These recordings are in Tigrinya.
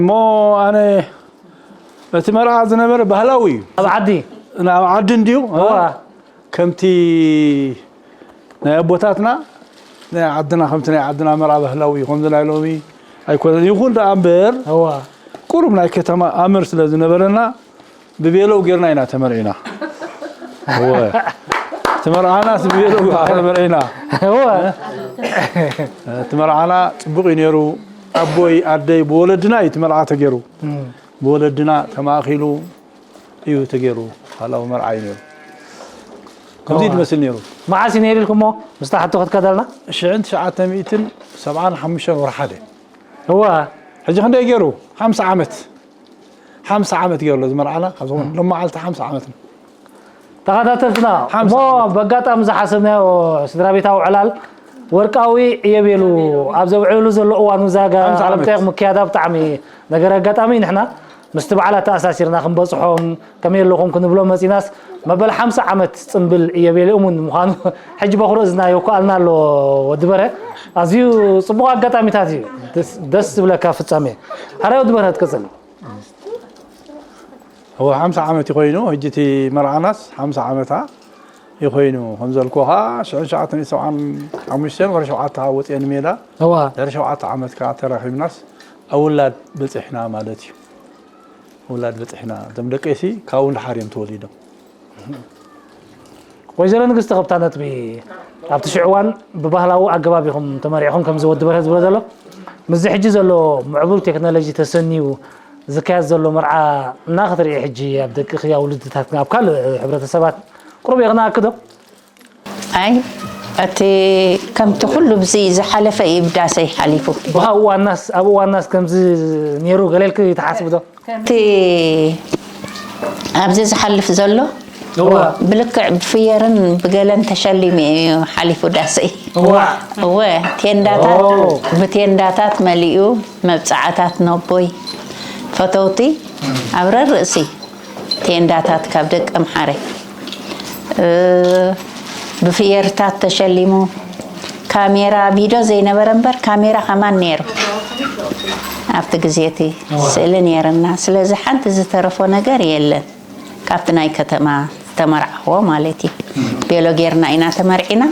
እሞ ኣነ እቲ መርዓ ዝነበረ ባህላዊ እዩ። ኣብ ዓዲ? ኣብ ዓዲ እንድዩ። እዋ። ከምቲ ናይ ኣቦታትና ናይ ዓድና፣ ከምቲ ናይ ዓድና መርዓ ባህላዊ እዩ። ከምዚ ናይ ሎሚ ኣይኮነን። ይኹን ደኣ እምበር፣ እዋ። ቁሩብ ናይ ከተማ ኣምር ስለ ዝነበረና፣ ብቤሎው ጌርና ኢና ተመርዒና። እወ። እቲ መርዓናስ ብቤሎው ጌርና ተመርዒና። እወ። እቲ መርዓና ጽቡቕ እዩ ነይሩ። ኣቦይ ኣደይ ብወለድና እዩ እቲ መርዓ ተገይሩ። እም። ብወለድና ተማእኺሉ እዩ ተገይሩ። ባህላዊ መርዓ እዩ ነይሩ። ከምዚ እዩ እዋ። ዝመስል ነይሩ። መዓስ እዩ ነይሩ ኢልኩሞ? ምስታ ሕቶ ክትከደልና? ሽሕን ትሽዓተ ሚእትን ሰብዓን ሓሙሽተን ወርሒ ሓደ። እዋ። ሕጂ ክንደይ ገይሩ? ሓምሳ ዓመት። ሓምሳ ዓመት ገይሩ ኣሎ ዝመርዓና፣ ካብ ዝኾነ ሎም መዓልቲ ሓምሳ ዓመት ነው። ተኸታተልትና፣ ሓምሳ እሞ ዓመት። በጋጣሚ ዝሓሰብናዮ ስድራ ቤታዊ ዕላል ወርቃዊ ዕዮ ቤሉ ኣብ ዘውዕልሉ ዘሎ እዋን፣ ውዛጋ ሓምሳ ዓለም ዓመት። ጠይቕ ምክያዳ ብጣዕሚ ነገር ኣጋጣሚ፣ ንሕና ምስቲ በዓላት ተኣሳሲርና ክንበጽሖም ከመይ ኣለኹም ክንብሎ መጺናስ፣ መበል ሓምሳ ዓመት ጽምብል ዕዮ ቤሉ እሙን ምዃኑ ሕጂ በኹሪ እዝና የውክኣልና ኣሎ። ወዲ በርሀ፣ ኣዝዩ ጽቡቕ ኣጋጣሚታት እዩ። ደስ፣ ደስ ዝብለካ ፍጻሜ። ሓራይ ወዲ በርሀ ትቅጽል። እወ፣ ሓምሳ ዓመት እዩ ኮይኑ፣ ሕጂ እቲ መርዓናስ ሓምሳ ዓመታ እዩ ኮይኑ። ከም ዘልኩኻ፣ ሽሕን ትሽዓተ ሚእትን ሰብዓን ሓሙሽተን ወርሒ ሸውዓተ ወፂኤ ንሜዳ። እዋ። ድሕሪ ሸውዓተ ዓመት ከዓ ተራኺብናስ፣ ኣብ ውላድ በፂሕና ማለት እዩ። ውላድ በፂሕና። እቶም ደቀይሲ ካብኡ ንደሓር እዮም ተወሊዶም። ወይዘሮ ንግስቲ፣ ከብታ ነጥቢ፣ ኣብቲ ሽዑ እዋን ብባህላዊ ኣገባብ ኢኹም ተመሪዕኹም፣ ከምዚ ወዲ በርሀ ዝብሎ ዘሎ፣ ምስዚ ሕጂ ዘሎ ምዕቡል ቴክኖሎጂ ተሰንዩ ዝካየድ ዘሎ መርዓ እና ክትርኢ፣ ሕጂ ኣብ ደቅኺ፣ ኣብ ውልድታትክን ኣብ ካልእ ሕብረተሰባት ቁሩብ የቕንኣኪ ዶ? ኣይ፣ እቲ ከምቲ ኩሉ ብዚ ዝሓለፈ እዩ ብዳሰይ ሓሊፉ። ብሃ እዋናስ፣ ኣብ እዋናስ ከምዚ ነይሩ ገለ ኢልኪ ትሓስቢ ዶ? እቲ ኣብዚ ዝሓልፍ ዘሎ እዋ። ብልክዕ ብፍየርን ብገለን ተሸሊሙ እዩ ሓሊፉ ዳሰይ። እዋ። እወ፣ ቴንዳታት ኦ። ብቴንዳታት መሊኡ፣ መብጽዓታት ነቦይ፣ ፈተውቲ ኣብ ረርእሲ ቴንዳታት ካብ ደቂ ኣምሓረ፣ እ፣ ብፍየርታት ተሸሊሙ፣ ካሜራ፣ ቪድዮ ዘይነበረ እምበር ካሜራ ከማን ነይሩ። ኣብቲ ግዜ እቲ እዋ። ስእሊ ነይርና። ስለዚ ሓንቲ ዝተረፎ ነገር የለን። ካብቲ ናይ ከተማ ዝተመርዓዎ ማለት እዩ። ቤሎ ጌርና ኢና ተመርዒና።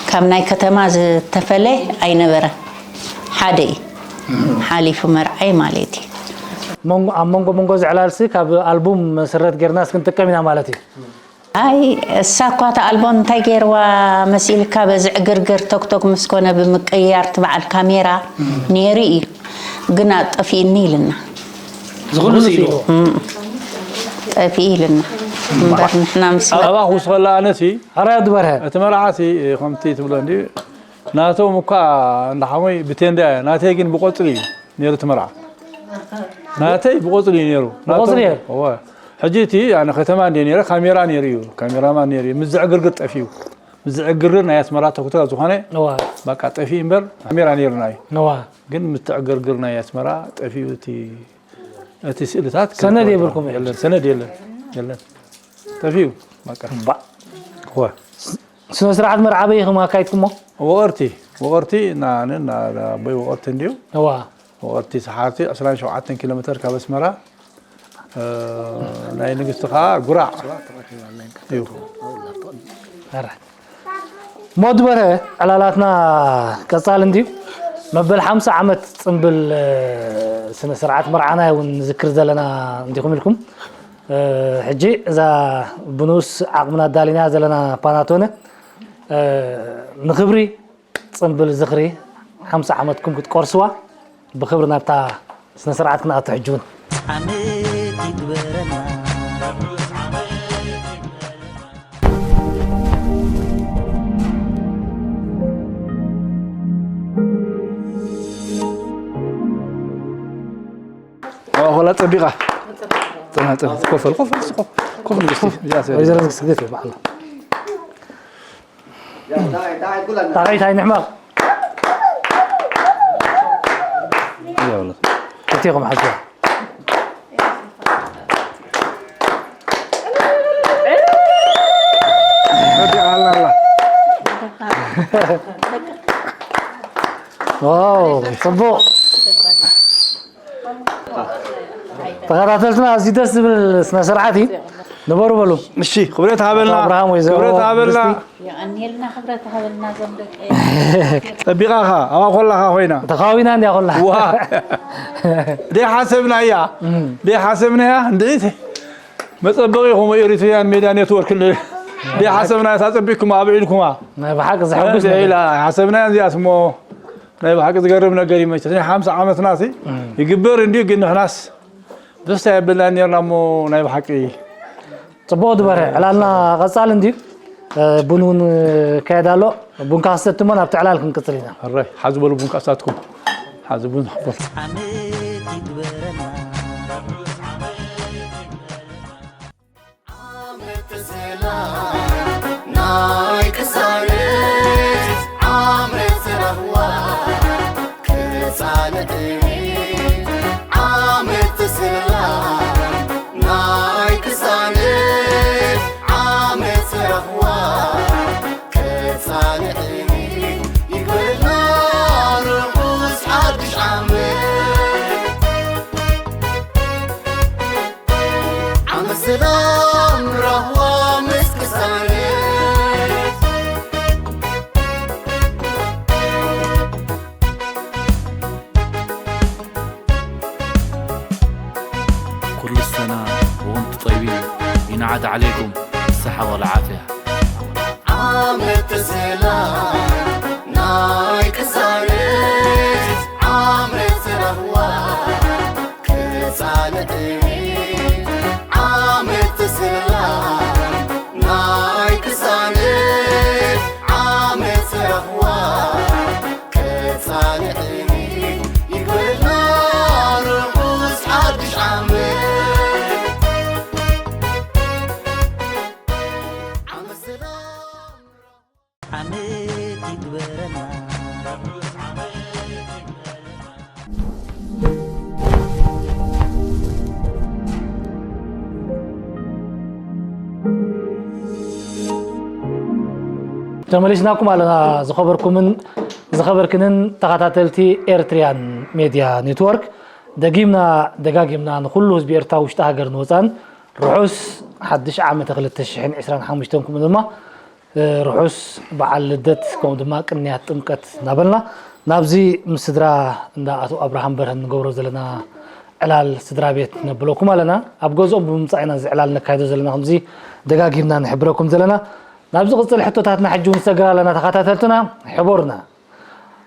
ካብ ናይ ከተማ ዝተፈለ ኣይነበረን። ሓደ እዩ። ሓሊፉ መርዓይ ማለት እዩ። መንጎ-፣ ኣብ መንጎ መንጎ ዝዕላልሲ ካብ ኣልቡም መስረት ጌርናስ ክንጥቀም ኢና ማለት እዩ። ኣይ፣ እሳ እኳ እታ ኣልቦም እንታይ ገይርዋ መሲልካ፣ በዚ ዕግርግር ቶክቶክ ምስ ኮነ ብምቅያር እቲ በዓል ካሜራ ነይሩ እዩ። ግና ጠፊእኒ ኢልና። ዝኹሉ ስኢሉ። እም፣ ጠፊኡ ኢልና። እምበር ንሕና ምስ ኣብኣ ክውስኸላ ኣነሲ፣ ኣራያ ድበርሀ። እቲ መርዓሲ ከምቲ ትብሎ እንዲ፣ ናቶም እኳ እንዳ ሓሞይ ብቴንዳ እያ፣ ናተይ ግን ብቆጽሊ እዩ። ነይሩ እቲ መርዓ። ናተይ ብቆጽሊ እዩ ነይሩ። ብቆጽሊ እዩ? እወ። ሕጂ እቲ ኣነ ከተማ እንደ ነይረ ካሜራ ነይሩ እዩ። ካሜራማን ነይሩ እዩ። ምስ ዝዕግርግር ጠፊኡ። ምስ ዝዕግርግር ናይ ኣስመራ ተኩተራ ዝኾነ እወ። በቃ ጠፊኡ እምበር ካሜራ ነይሩና እዩ። እወ። ግን ምስ ትዕግርግር ናይ ኣስመራ ጠፊኡ እቲ፣ እቲ ስእልታት ሰነድ ክልተ የብልኩም? የለን፣ ሰነድ የለን። የለን። ጠፊኡ በቃ። እባ። እወ። ስነ ስርዓት መርዓ ኣበይ ኢኹም ኣካይድኩሞ? ወቐርቲ፣ ወቐርቲ እና፣ እና ኣቦይ ወቐርቲ እንድዩ። እዋ። ወቐርቲ ሰሓርቲ ዕስራን ሸውዓተን ኪሎ ሜትር ካብ ኣስመራ፣ እ፣ ናይ ንግስቲ ኸዓ ጉራዕ እዩ። ኣረ። ሞት በርሀ ዕላላትና ቀጻሊ እንድዩ። መበል ሓምሳ ዓመት ጽምብል፣ እ፣ ስነ ስርዓት መርዓና እውን ንዝክር ዘለና እንዲኹም ኢልኩም። እ፣ ሕጂ እዛ ብንኡስ ዓቕምና ኣዳሊና ዘለና ፓናቶነ፣ እ፣ ንኽብሪ ጽምብል ዝኽሪ ሓምሳ ዓመትኩም ክትቆርስዋ ብኽብሪ ናብታ ስነ ስርዓት ክንኣቱ ሕጂ እውን። ዓመት ይግበረና። ኦ፣ ሆላ ጸቢቓ። ጽና፣ ጽና። ኮፍ በል፣ ኮፍ በል፣ ኮፍ፣ ኮፍ ንግስቲ። እዚኣ ሰበይቲ። ወይዘሮ ንግስቲ ግደፊ፣ በዓል። ጣቒት ኣይንሕመቕ። እዚኣ በላ። እቲኹም ሓዝዋ። ረዲ ኣላ ኣላ። ዋው፣ ጽቡቕ። ተኸታተልትና፣ ኣዝዩ ደስ ዝብል ስነ ስርዓት እዩ። ንበሩ በሉ። እሺ፣ ክብረት ሃበልና። ኣቶ ኣብርሃም፣ ወይዘሮ ክብረት ሃበልና። ብልስቲ። የቐንየልና፣ ክብረት ሃበልና፣ እዞም ደቂ። ጸቢቓኻ ኣብኣ ኮላኻ ኮይና። ተኻዊና እንዲያ ኮላ። ዋ። ደይ ሓሰብናያ። ደይ ሓሰብናያ እንዴት? መጸበቒ ኹም ኤሪትሪያን ሜድያ ኔትወርክ። ደይ ሓሰብናያ፣ ሳጸቢቅኩም ኣብዒልኩማ። ናይ ብሓቂ ዘሐጉስ ነገር። ኢላ ሓሰብናያ እዚኣስ እሞ ናይ ብሓቂ ዝገርም ነገር ይመቸት። ናይ ሓምሳ ዓመትና ሲ ይግበር እንዲዩ፣ ግን ንሕናስ ደስታ የብልናን ነርና እሞ ናይ ብሓቂ። ጽቡቕ ዝበረ ዕላልና ቀጻሊ እንዲዩ። እ፣ ቡን እውን ይካየድ ኣሎ። ቡንካ ክሰቲ እሞ ናብቲ ዕላል ክንቅጽል ኢና። ሕራይ፣ ሓዚ በሉ ቡን ካሳትኩም። ሓዚ ቡን ሓቦ። ዓመት ይግበረና። ዓመት ሰላም ናይ ቅሳነት፣ ዓመት ራህዋ ቅሳነት፣ ዓመት ሰላም ናይ ቅሳነት፣ ዓመት ራህዋ ቅሳነት ይግበረልና ርሑስ ሓድሽ ዓመት። ዓመት ሰላም ራህዋ ምስ ቅሳነት። ኩሉ ሰና ወንቱ ጠይቢ ይንዓድ ዓለይኩም ሰሓ ወላ ዓፍያ። ዓመት ሰላም ናይ ቅሳነት፣ ዓመት ራህዋ ቅሳነት፣ ዓመት ሰላም ናይ ቅሳነት፣ ዓመት ራህዋ ቅሳነት፣ ይግበረልና ርሑስ ሓድሽ ዓመት። ዓመት ሰላም ዓመት ይግበረና። ተመሊስናኩም ኣለና። ዝኸበርኩምን ዝኸበርክንን ተኸታተልቲ ኤርትሪያን ሜድያ ኔትወርክ፣ ደጊምና ደጋጊምና ንኹሉ ህዝቢ ኤርትራ ውሽጢ ሃገር ንወፃን ርሑስ ሓድሽ ዓመተ ክልተ ሽሕን ዕስራን ሓሙሽተን፣ ከምኡ ድማ ርሑስ በዓል ልደት፣ ከምኡ ድማ ቅንያት ጥምቀት እናበልና ናብዚ ምስ ስድራ እንዳ ኣቶ ኣብርሃም በርሀ እንገብሮ ዘለና ዕላል ስድራ ቤት ነብለኩም ኣለና። ኣብ ገዝኦም ብምምጻእ ኢና እዚ ዕላል ነካይዶ ዘለና። ከምዚ ደጋጊምና ንሕብረኩም ዘለና። ናብ ዝቕጽል ሕቶታትና ሕጂ እውን ንሰግር ኣለና። ተኸታተልትና፣ ሕቦርና።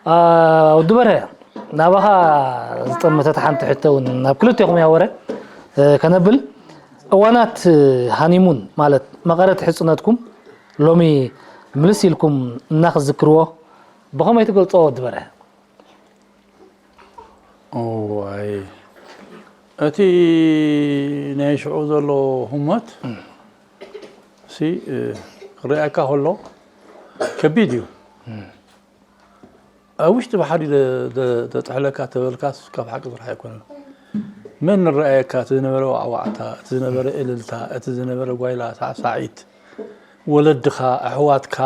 አ፣ ወዲ በርሀ፣ ናባኻ ዝጠመተት ሓንቲ ሕቶ እውን ናብ ክልቴኹም እያ ወረ፣ እ፣ ከነብል። እዋናት ሃኒሙን ማለት መቐረት ሕጽነትኩም ሎሚ ምልስ ኢልኩም እናኽዝክርዎ ብኸመይ ትገልጾ ወዲ በርሀ? እዋይ፣ እቲ ናይ ሽዑ ዘሎ ህሞት ሲ፣ እ፣ ክረኣየካ ከሎ ከቢድ እዩ። ኣብ ውሽጢ ባሕሪ ደ-፣ ደ-፣ ደጥሕለካ ተበልካስ ካብ ሓቂ ዝርሓ ኣይኮነን። መን ንረኣየካ? እቲ ዝነበረ ዋዕዋዕታ፣ እቲ ዝነበረ እልልታ፣ እቲ ዝነበረ ጓይላ ሳዕሳዒት፣ ወለድኻ፣ ኣሕዋትካ፣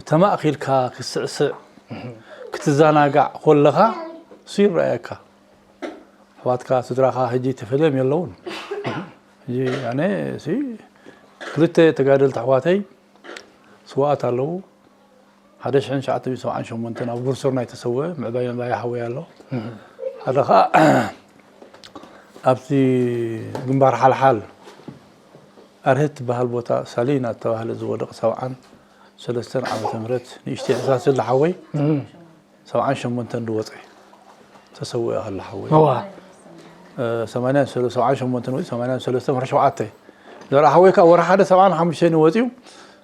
ተማእኺልካ ክትስዕስዕ፣ ክትዘናጋዕ ኮለኻ እሱ ይረኣየካ። ኣሕዋትካ፣ ስድራኻ ሕጂ ተፈልዮም የለውን። ሕጂ ኣነ እሲ ክልተ ተጋደልቲ ኣሕዋተይ ስዋኣት ኣለዉ። ሓደ ሽሕን ትሽዓተ ሚእትን ሰብዓን ሸሞንተን ኣብ ጉርሱር ናይ ተሰወ ምዕባይ ምዕባይ ሓወይ ኣሎ። ሓደ ኸኣ ኣብቲ ግንባር ሓልሓል ኣርህት ትበሃል ቦታ ሳሊና ዝተባህለ ዝወደቕ ሰብዓን ሰለስተን ዓመተ ምህረት ንእሽተይ ሕሳስ ዝላ ሓወይ እም። ሰብዓን ሸሞንተን ዝወፀ ተሰዊኡ ከሎ ሓወይ። እዋ። እ፣ ሰማንያን ሰለ-፣ ሰብዓን ሸሞንተን ወይ ሰማንያን ሰለስተን ወርሒ ሸውዓተ። ዘርኣ ሓወይ ከዓ ወርሒ ሓደ ሰብዓን ሓሙሽተን እዩ ወፂኡ።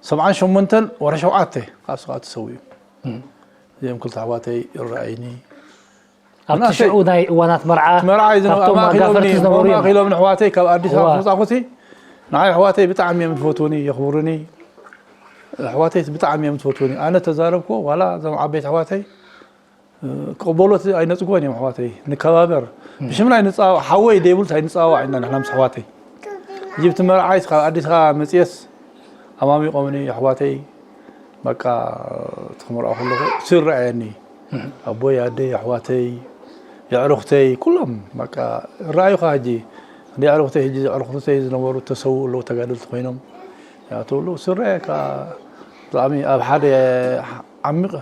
ሰብዓን ሸሞንተን ወርሒ ሸውዓተ ከዓ እሱ ከዓ ተሰዊኡ። እም። እዚኦም ክልተ ኣሕዋተይ ይረኣይኒ። ኣብቲ መናእሰይ ሽዑ ናይ እዋናት መርዓ እቲ መርዓ እዩ ዝነበረ፣ ካብቶም ኣብ ማእከሎም ኣጋፈርቲ ኒ-፣ ዝነበሩ ኣብ እዮም። ማእከሎም ንኣሕዋተይ ካብ ኣዲስ ኣበባ እዋ። ምስ መጻኹሲ ንዓይ ኣሕዋተይ ብጣዕሚ እዮም ዝፈትዉኒ፣ የኽብሩኒ። ኣሕዋተይ ብጣዕሚ እዮም ዝፈትዉኒ። ኣነ ተዛረብኩ፣ ዋላ እዞም ዓበይቲ ኣሕዋተይ፣ እ፣ ክቕበሉ ኣይነጽግቦን እዮም ኣሕዋተይ። ንከባበር። እም። ብሽምና ኣይንጸዋዋዕ፣ ሓወይ ደይብሉስ ኣይንጸዋዋዕ ኢና ንሕና ምስ ኣሕዋተይ። ሕጂ እቲ መርዓይስ ካብ ኣዲስ ኣበባ መጽየስ ኣማሚቖምኒ ኣሕዋተይ፣ በቃ፣ እቲ ክምርዖ ከለኹ እሱ ይረኣየኒ። ኣቦይ፣ ኣደይ፣ ኣሕዋተይ፣ የዕሩኽተይ ኩሎም በቃ ራእዩኻ ሕጂ። እንደ የዕሩኽተይ ሕጂ፣ የዕሩኽተይ ዝነበሩ ተሰውኡ ኣለዉ፣ ተጋደልቲ ኮይኖም። ያተውሉ ስረካ ብጣዕሚ ኣብ ሓደ ዓሚቕ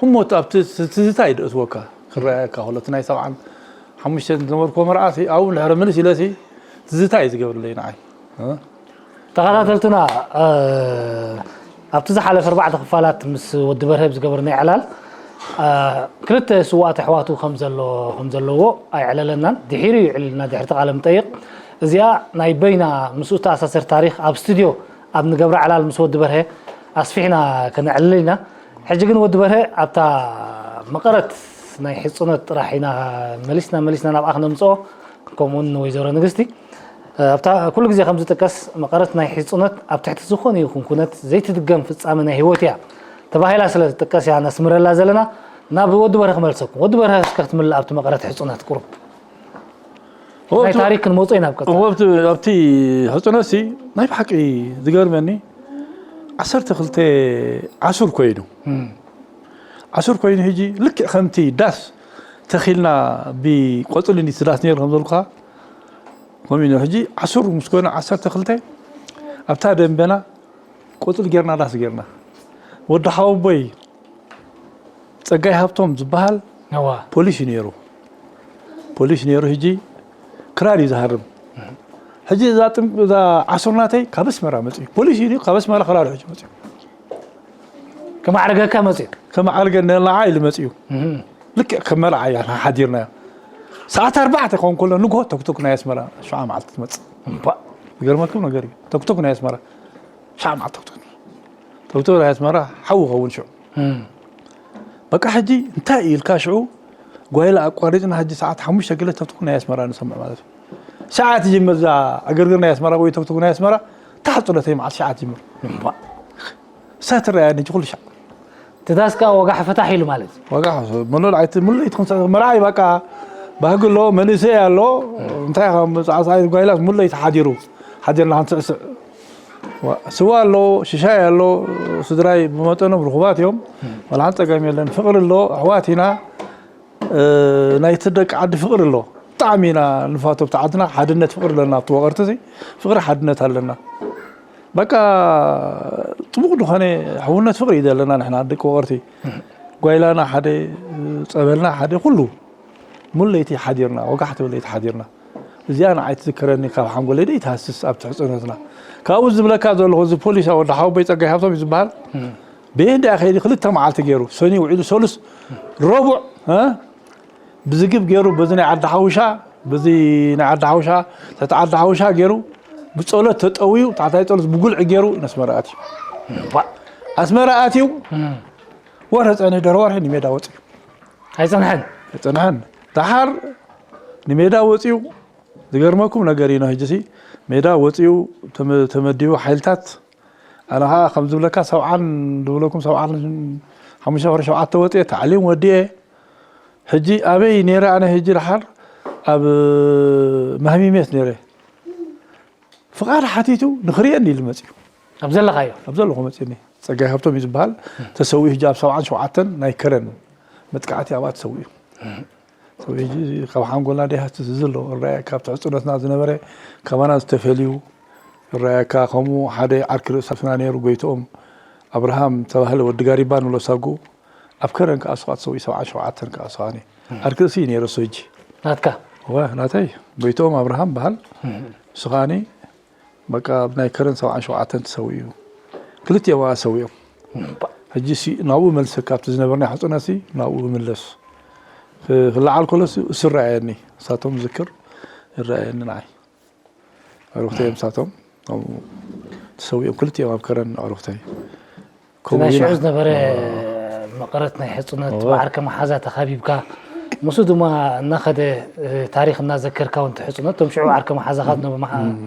ህሞት ኣብቲ ትዝታ እዩ ደእትወካ። ክረኣየካ ከሎ እቲ ናይ ሰብዓን ሓሙሽተን ዝነበርኩዎ መርዓ ሲ ኣብኡ ድሕሪ ምልስ ኢለ ሲ ትዝታ እዩ ዝገብርለይ ንዓይ። ተኸታተልትና፣ ኣብቲ ዝሓለፈ ኣርባዕተ ክፋላት ምስ ወዲ በርሀ ዝገበርና ዕላል ክልተ ስዋእቲ ኣሕዋቱ ከም ዘሎ ከም ዘለዎ ኣይዕለለናን። ድሒሩ ይዕልልና ድሕርቲ ቃለ ምጠይቕ። እዚኣ ናይ በይና ምስኡ ዝተኣሳሰር ታሪኽ ኣብ ስቱድዮ ኣብ ንገብራ ዕላል ምስ ወዲ በርሀ ኣስፊሕና ከነዕልል ኢና። ሕጂ ግን ወዲ በርሀ ኣብታ መቐረት ናይ ሕፅኖት ጥራሕ ኢና መሊስና መሊስና ናብኣ ክነምፅኦ፣ ከምኡውን ንወይዘሮ ንግስቲ ኣብታ ኩሉ ግዜ ከም ዝጥቀስ መቐረት ናይ ሕፅኖት ኣብ ትሕቲ ዝኾነ ይኹን ኩነት ዘይትድገም ፍጻመ ናይ ህይወት እያ ተባሂላ ስለ ትጥቀስ እያ ነስምረላ ዘለና። ናብ ወዲ በርሀ ክመልሰኩም። ወዲ በርሀ እስከ ክትምልእ ኣብቲ መቐረት ሕፅኖት ቁሩብ ናይ ታሪክ ክንመፅኦ ኢና ኣብ ቀፃሊ። ኣብቲ ሕፅኖት ሲ ናይ ብሓቂ ዝገርመኒ ዓሰርተ ክልተ ዓሱር ኮይኑ ዓሱር ኮይኑ ሕጂ ልክዕ ከምቲ ዳስ ተኺልና ብቆፅሊ እንዲቲ ዳስ ነይሩ ከም ዘልኩኻ ከምኡ ኢሉ ሕጂ ዓሱር ምስ ኮነ ዓሰርተ ክልተ ኣብታ ደንበና ቆፅሊ ጌርና ዳስ ጌርና ወዲ ሓወቦይ ፀጋይ ሃብቶም ዝበሃል ፖሊስ እዩ ነይሩ። ፖሊስ ነይሩ። ሕጂ ክራር እዩ ዝሃርም። ሕጂ እዛ ዓሱር ናተይ ካብ ኣስመራ መፅኡ ፖሊስ እዩ ካብ ኣስመራ ክራር ሕጂ መፅኡ ከማዕርገካ መፅኡ ከማዕርገ ነላዓ ኢሉ መፅኡ። ልክዕ ከም መርዓ እያ ሓዲርናዮ። ሰዓት ኣርባዕተ ክኸውን ከሎ ንግሆ ተክቶክ ናይ ኣስመራ ሸዓ መዓልቲ ትመፅእ። ዝገርመኩም ነገር እዩ። ተክቶክ ናይ ኣስመራ ሸዓ መዓልቲ ተክቶክ ተክቶክ ናይ ኣስመራ ሓው ኸውን ሽዑ በቃ ሕጂ እንታይ ኢልካ ሽዑ ጓይላ ኣቋሪፅና ሕጂ ሰዓት ሓሙሽተ ገለ ተክቶክ ናይ ኣስመራ ንሰምዕ ማለት እዩ። ሸዓ ትጅምር እዛ ዕግርግር ናይ ኣስመራ ወይ ተክቶክ ናይ ኣስመራ ታሕፅለተይ መዓልቲ ሸዓ ትጅምር። እሳ ትረኣያ ነጂ ኩሉ ሻዕ ትዳስካ ወጋሕ ፈታሕ ኢሉ ማለት እዩ። ወጋሕ መሎል ኣይት ሙሉ ይትኹን መርዓይ በቃ ባህጊ ኣሎ መንእሰይ ኣሎ እንታይ ከም ጻዕጻይ ጓይላት ሙሉ ይትሓዲሩ ሓዲርና ክንስዕስዕ ስዋ ኣሎ ሽሻይ ኣሎ ስድራይ ብመጠኖም ርኹባት እዮም። ዋላ ሓንቲ ጸገም የለን ፍቕሪ ኣሎ ኣሕዋት ኢና። ናይቲ ደቂ ዓዲ ፍቕሪ ኣሎ ብጣዕሚ ኢና ንፋቶ ኣብቲ ዓድና ሓድነት ፍቕሪ ኣለና ኣብቲ ወቐርቲ እዚ ፍቕሪ ሓድነት ኣለና። በቃ ጥቡቕ ዝኾነ ሕውነት ፍቕሪ እዩ ዘለና ንሕና ደቂ ወቐርቲ ጓይላና ሓደ ጸበልና ሓደ ኩሉ ሙሉ ለይቲ ሓዲርና ወጋሕቲ ለይቲ ሓዲርና እዚኣ ንዓይ ትዝከረኒ ካብ ሓንጎለይ ደይ ትሃስስ ኣብቲ ሕጽነትና ካብኡ ዝብለካ ዘለኹ እዚ ፖሊስ ወዲ ሓወቦይ ጸጋይ ሃብቶም እዩ ዝበሃል ብኤንድኣ ከይዲ ክልተ መዓልቲ ገይሩ ሰኒ ውዒሉ ሰሉስ ረቡዕ ብዝግብ ገይሩ በዚ ናይ ዓዲ ሓውሻ በዚ ናይ ዓዲ ሓውሻ ተቲ ዓዲ ሓውሻ ገይሩ ብፀሎት ተጠውዩ ታሕታይ ፀሎት ብጉልዒ ገይሩ ነስመራ ኣትዩ ኣስመራ ኣትዩ ወርሒ ፀኒ ደረ ወርሒ ንሜዳ ወፅዩ ኣይፀንሐን ኣይፀንሐን ደሓር ንሜዳ ወፅዩ ዝገርመኩም ነገር እዩ ሕጂ ሲ ሜዳ ወፅዩ ተመዲቡ ሓይልታት ኣነ ከዓ ከም ዝብለካ ሰብዓን ዝብለኩም ሰብዓን ሓሙሽተ ወረ ሸውዓተ ወፅየ ታዕሊም ወዲኤ ሕጂ ኣበይ ነይረ ኣነ ሕጂ ድሓር ኣብ ማህሚሜት ነይረ ፍቓድ ሓቲቱ ንክርእየኒ ኢሉ መፅዩ ኣብ ዘለኻዮ ኣብ ዘለኹ መፅኒ ፀጋይ ሃብቶም እዩ ዝበሃል ተሰዊኡ ሕጂ ኣብ ሰብዓን ሸውዓተን ናይ ከረን መጥቃዕቲ ኣብኣ ተሰዊኡ ሰው ሕጂ ካብ ሓንጎልና ደይሃስስ እዚ ኣሎ እረኣየ ካብ ትሕፅነትና ዝነበረ ካባና ዝተፈልዩ እረኣየካ ከምኡ ሓደ ዓርኪ ርእሰ ስና ነይሩ ጎይትኦም ኣብርሃም ዝተባህለ ወዲ ጋሪባ ንብሎ ሳጉ ኣብ ከረን ከኣ ስኻ ትሰውኢ ሰብዓ ሸውዓተን ከኣ ስኻኒ ዓርኪ ርእሲ እዩ ነይሩ እሱ ሕጂ ናትካ ወ ናተይ ጎይትኦም ኣብርሃም በሃል እሱ ከኣኒ በቃ ናይ ከረን ሰብዓን ሸውዓተን ተሰዊኡ ክልቲኦም ኣ ሰዊኦም ሕጂ ናብኡ መልሰካ ኣብቲ ዝነበርና ሕፅነሲ ናብኡ ምለስ ክለዓል ከሎ እሱ ረኣየኒ እሳቶም ዝክር ይረኣየኒ ንዓይ ዕሩኽተይ እዮም እሳቶም ተሰዊኦም ክልቲኦም ኣብ ከረን ዕሩኽተይ ናይ ሽዑ ዝነበረ መቐረት ናይ ሕፁነት ብዓርከ መሓዛ ተኻቢብካ ምስኡ ድማ እናኸደ ታሪክ እናዘከርካ እውን ሕፁነት እቶም ሽዑ ዓርከ መሓዛኻ ዝነበሩ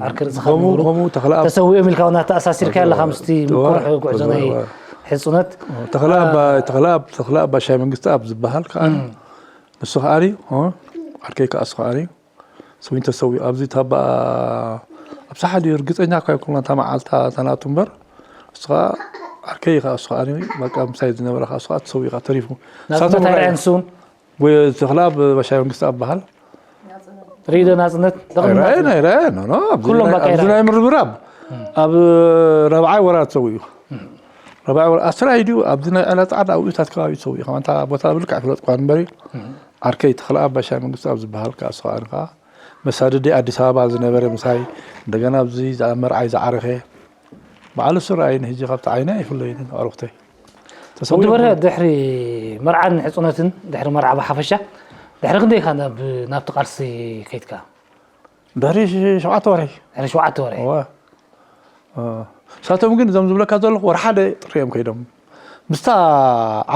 ዓርከ ርእስኻ ዝነበሩ ተሰዊኦም ኢልካ እውን ኣተኣሳሲርካ ኣለካ ምስቲ ምቁርሕ ጉዕዞ ናይ ሕፁነት ተኽለ ኣባ ሻይ መንግስቲ ኣብ ዝበሃል ከዓ ንሱ ከዓ ዓርከይ ከዓ እሱ ከዓ ስዊን ተሰዊኡ ኣብዚ ታባ ኣብ ሰሓዲ ርግፀኛ እኳ ይኮንኩን እታ መዓልታ እታ ናቱ እምበር እሱ ከዓ ዓርከይ ከዓ እሱ ከዓ በቃ ምሳይ ዝነበረ ከዓ እሱ ከዓ ተሰዊኡ ከዓ ተሪፉ ናብቲ መታርያ ንስውን ወይ ተኽለኣብ ባሻይ መንግስቲ ኣብ በሃል ርኢዶ ናፅነት ኣይረኣየን ኣይረኣየን ኖ ኖ ኣብዚ ኩሎም ናይ- በቃ ኣብዚ ናይ ምርብራብ ኣብ ረብዓይ ወራር ተሰዊኡ ረብዓይ ወራር ኣስራይ ድዩ ኣብዚ ናይ ዕላ ፃዕዳ ኣብኡታት ከባቢ ተሰዊኡ ከማንታ ቦታ ብልክዕ ፍለጥ ኳን እምበሪ ዓርከይ ተኽለኣብ ባሻይ መንግስቲ ኣብ ዝበሃል ከዓ ስኸኣን ከዓ መሳድዲ ኣዲስ ኣበባ ዝነበረ ምሳይ እንደገና ኣብዚ መርዓይ ዝዓረኸ በዓሉ ስራይ ንህጂ ካብቲ ዓይነ ኣይፍለይን ኣዕሩኽተይ ወዲ በርሀ ድሕሪ መርዓን ሕፁነትን ድሕሪ መርዓ ብሓፈሻ ድሕሪ ክንደይ ኢኻ ናብ ናብቲ ቃልሲ ከይድካ ድሕሪ ሸውዓተ ወርሒ ድሕሪ ሸውዓተ ወርሒ እዋ። እ፣ ንሳቶም ግን እዞም ዝብለካ ዘለኹ ወርሓደ ጥሪ እዮም ከይዶም ምስታ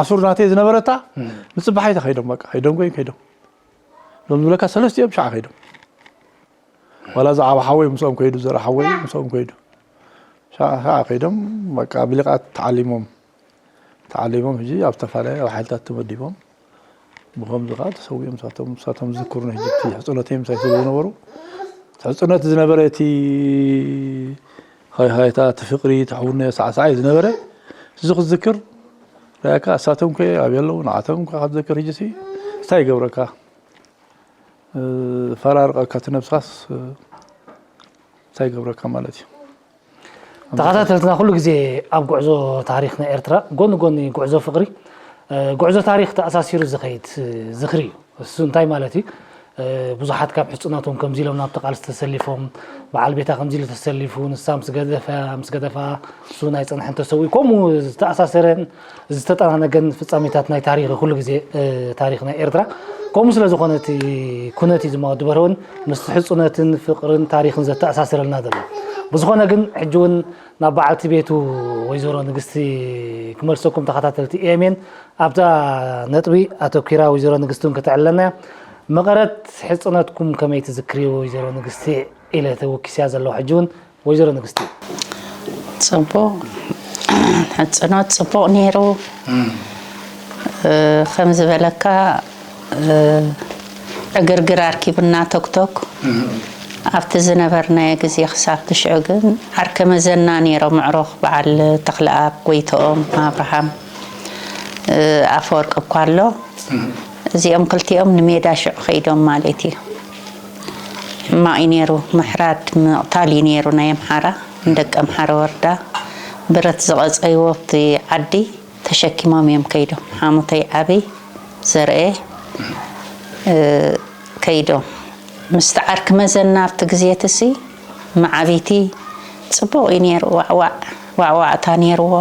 ዓሱር ናተይ ዝነበረታ ምፅባሓይታ ከይዶም በቃ ከይዶም ኮይን ከይዶም እዞም ዝብለካ ሰለስቲኦም ሸዓ ከይዶም ዋላ ዝዓብ ሓወይ ምስኦም ከይዱ ዘርኢ ሓወይ ምስኦም ከይዱ ሸዓ ሸዓ ከይዶም በቃ ብሊቓት ተዓሊሞም ተዓሊሞም ሕጂ ኣብ ዝተፈላለዩ ኣብ ሓይልታት ተመዲቦም ብኸምዚ ከዓ ተሰዊኦም ንሳቶም ንሳቶም ዝዝክሩኒ ሕጂ እቲ ሕፅኖተይ ምሳይ ስለ ዝነበሩ እቲ ሕፅኖት ዝነበረ እቲ ሃይሃይታ እቲ ፍቅሪ እቲ ሕውነ ሳዕሳዓይ ዝነበረ እዚ ክትዝክር ርኣካ እሳቶም ከ ኣብ የለው ንዓቶም ከ ክትዝክር ሕጂ ሲ እንታይ ይገብረካ ፈራርቀካ እቲ ነብስኻስ እንታይ ይገብረካ ማለት እዩ ተኸታተልትና ኩሉ ግዜ ኣብ ጉዕዞ ታሪክ ናይ ኤርትራ ጎኒ ጎኒ ጉዕዞ ፍቅሪ ጉዕዞ ታሪክ ተኣሳሲሩ ዝኸይድ ዝኽሪ እዩ እሱ እንታይ ማለት እዩ ብዙሓት ካብ ሕፁናቶም ከምዚ ኢሎም ናብቲ ቃልሲ ተሰሊፎም በዓል ቤታ ከምዚ ኢሉ ተሰሊፉ ንሳ ምስ ገደፈ ምስ ገደፋ እሱ ናይ ፀንሐን ተሰዊኡ ከምኡ ዝተኣሳሰረን ዝተጠናነገን ፍፃሜታት ናይ ታሪክ ኩሉ ግዜ ታሪክ ናይ ኤርትራ ከምኡ ስለ ዝኾነ እቲ ኩነት እዩ ዝማወዲ በርሀ እውን ምስቲ ሕፁነትን ፍቅርን ታሪክን ዘተኣሳስረልና ዘሎ ብዝኾነ ግን ሕጂ እውን ናብ በዓልቲ ቤቱ ወይዘሮ ንግስቲ ክመልሰኩም ተኸታተልቲ ኤሜን ኣብዛ ነጥቢ ኣተኪራ ወይዘሮ ንግስቲ እውን ከተዕልለና እያ መቐረት ሕፅነትኩም ከመይ ትዝክርዮ ወይዘሮ ንግስቲ ኢለ ተወኪስያ ዘለኹ ሕጂ እውን ወይዘሮ ንግስቲ ፅቡቕ ሕፅኖት ፅቡቕ ነይሩ ከም ዝበለካ ዕግርግር ኣርኪቡና ቶክቶክ ኣብቲ ዝነበርናዮ ግዜ ክሳብ ትሽዑ ግን ዓርከ መዘና ነይሮም ኣዕሩኽ በዓል ተኽለኣብ ጎይትኦም ኣብርሃም ኣፈወርቂ እኳ ኣሎ እዚኦም ክልቲኦም ንሜዳ ሽዑ ከይዶም ማለት እዩ ሕማቕ እዩ ነይሩ ምሕራድ ምቕታል እዩ ነይሩ ናይ ኣምሓራ ንደቂ ኣምሓራ ወረዳ ብረት ዝቐፀይዎ ኣብቲ ዓዲ ተሸኪሞም እዮም ከይዶም ሓሙተይ ዓብይ ዘርአ ከይዶም ምስቲ ዓርኪ መዘና ኣብቲ ግዜ ትሲ መዓቢቲ ፅቡቕ እዩ ነይሩ ዋዕዋዕ ዋዕዋዕታ ነይርዎ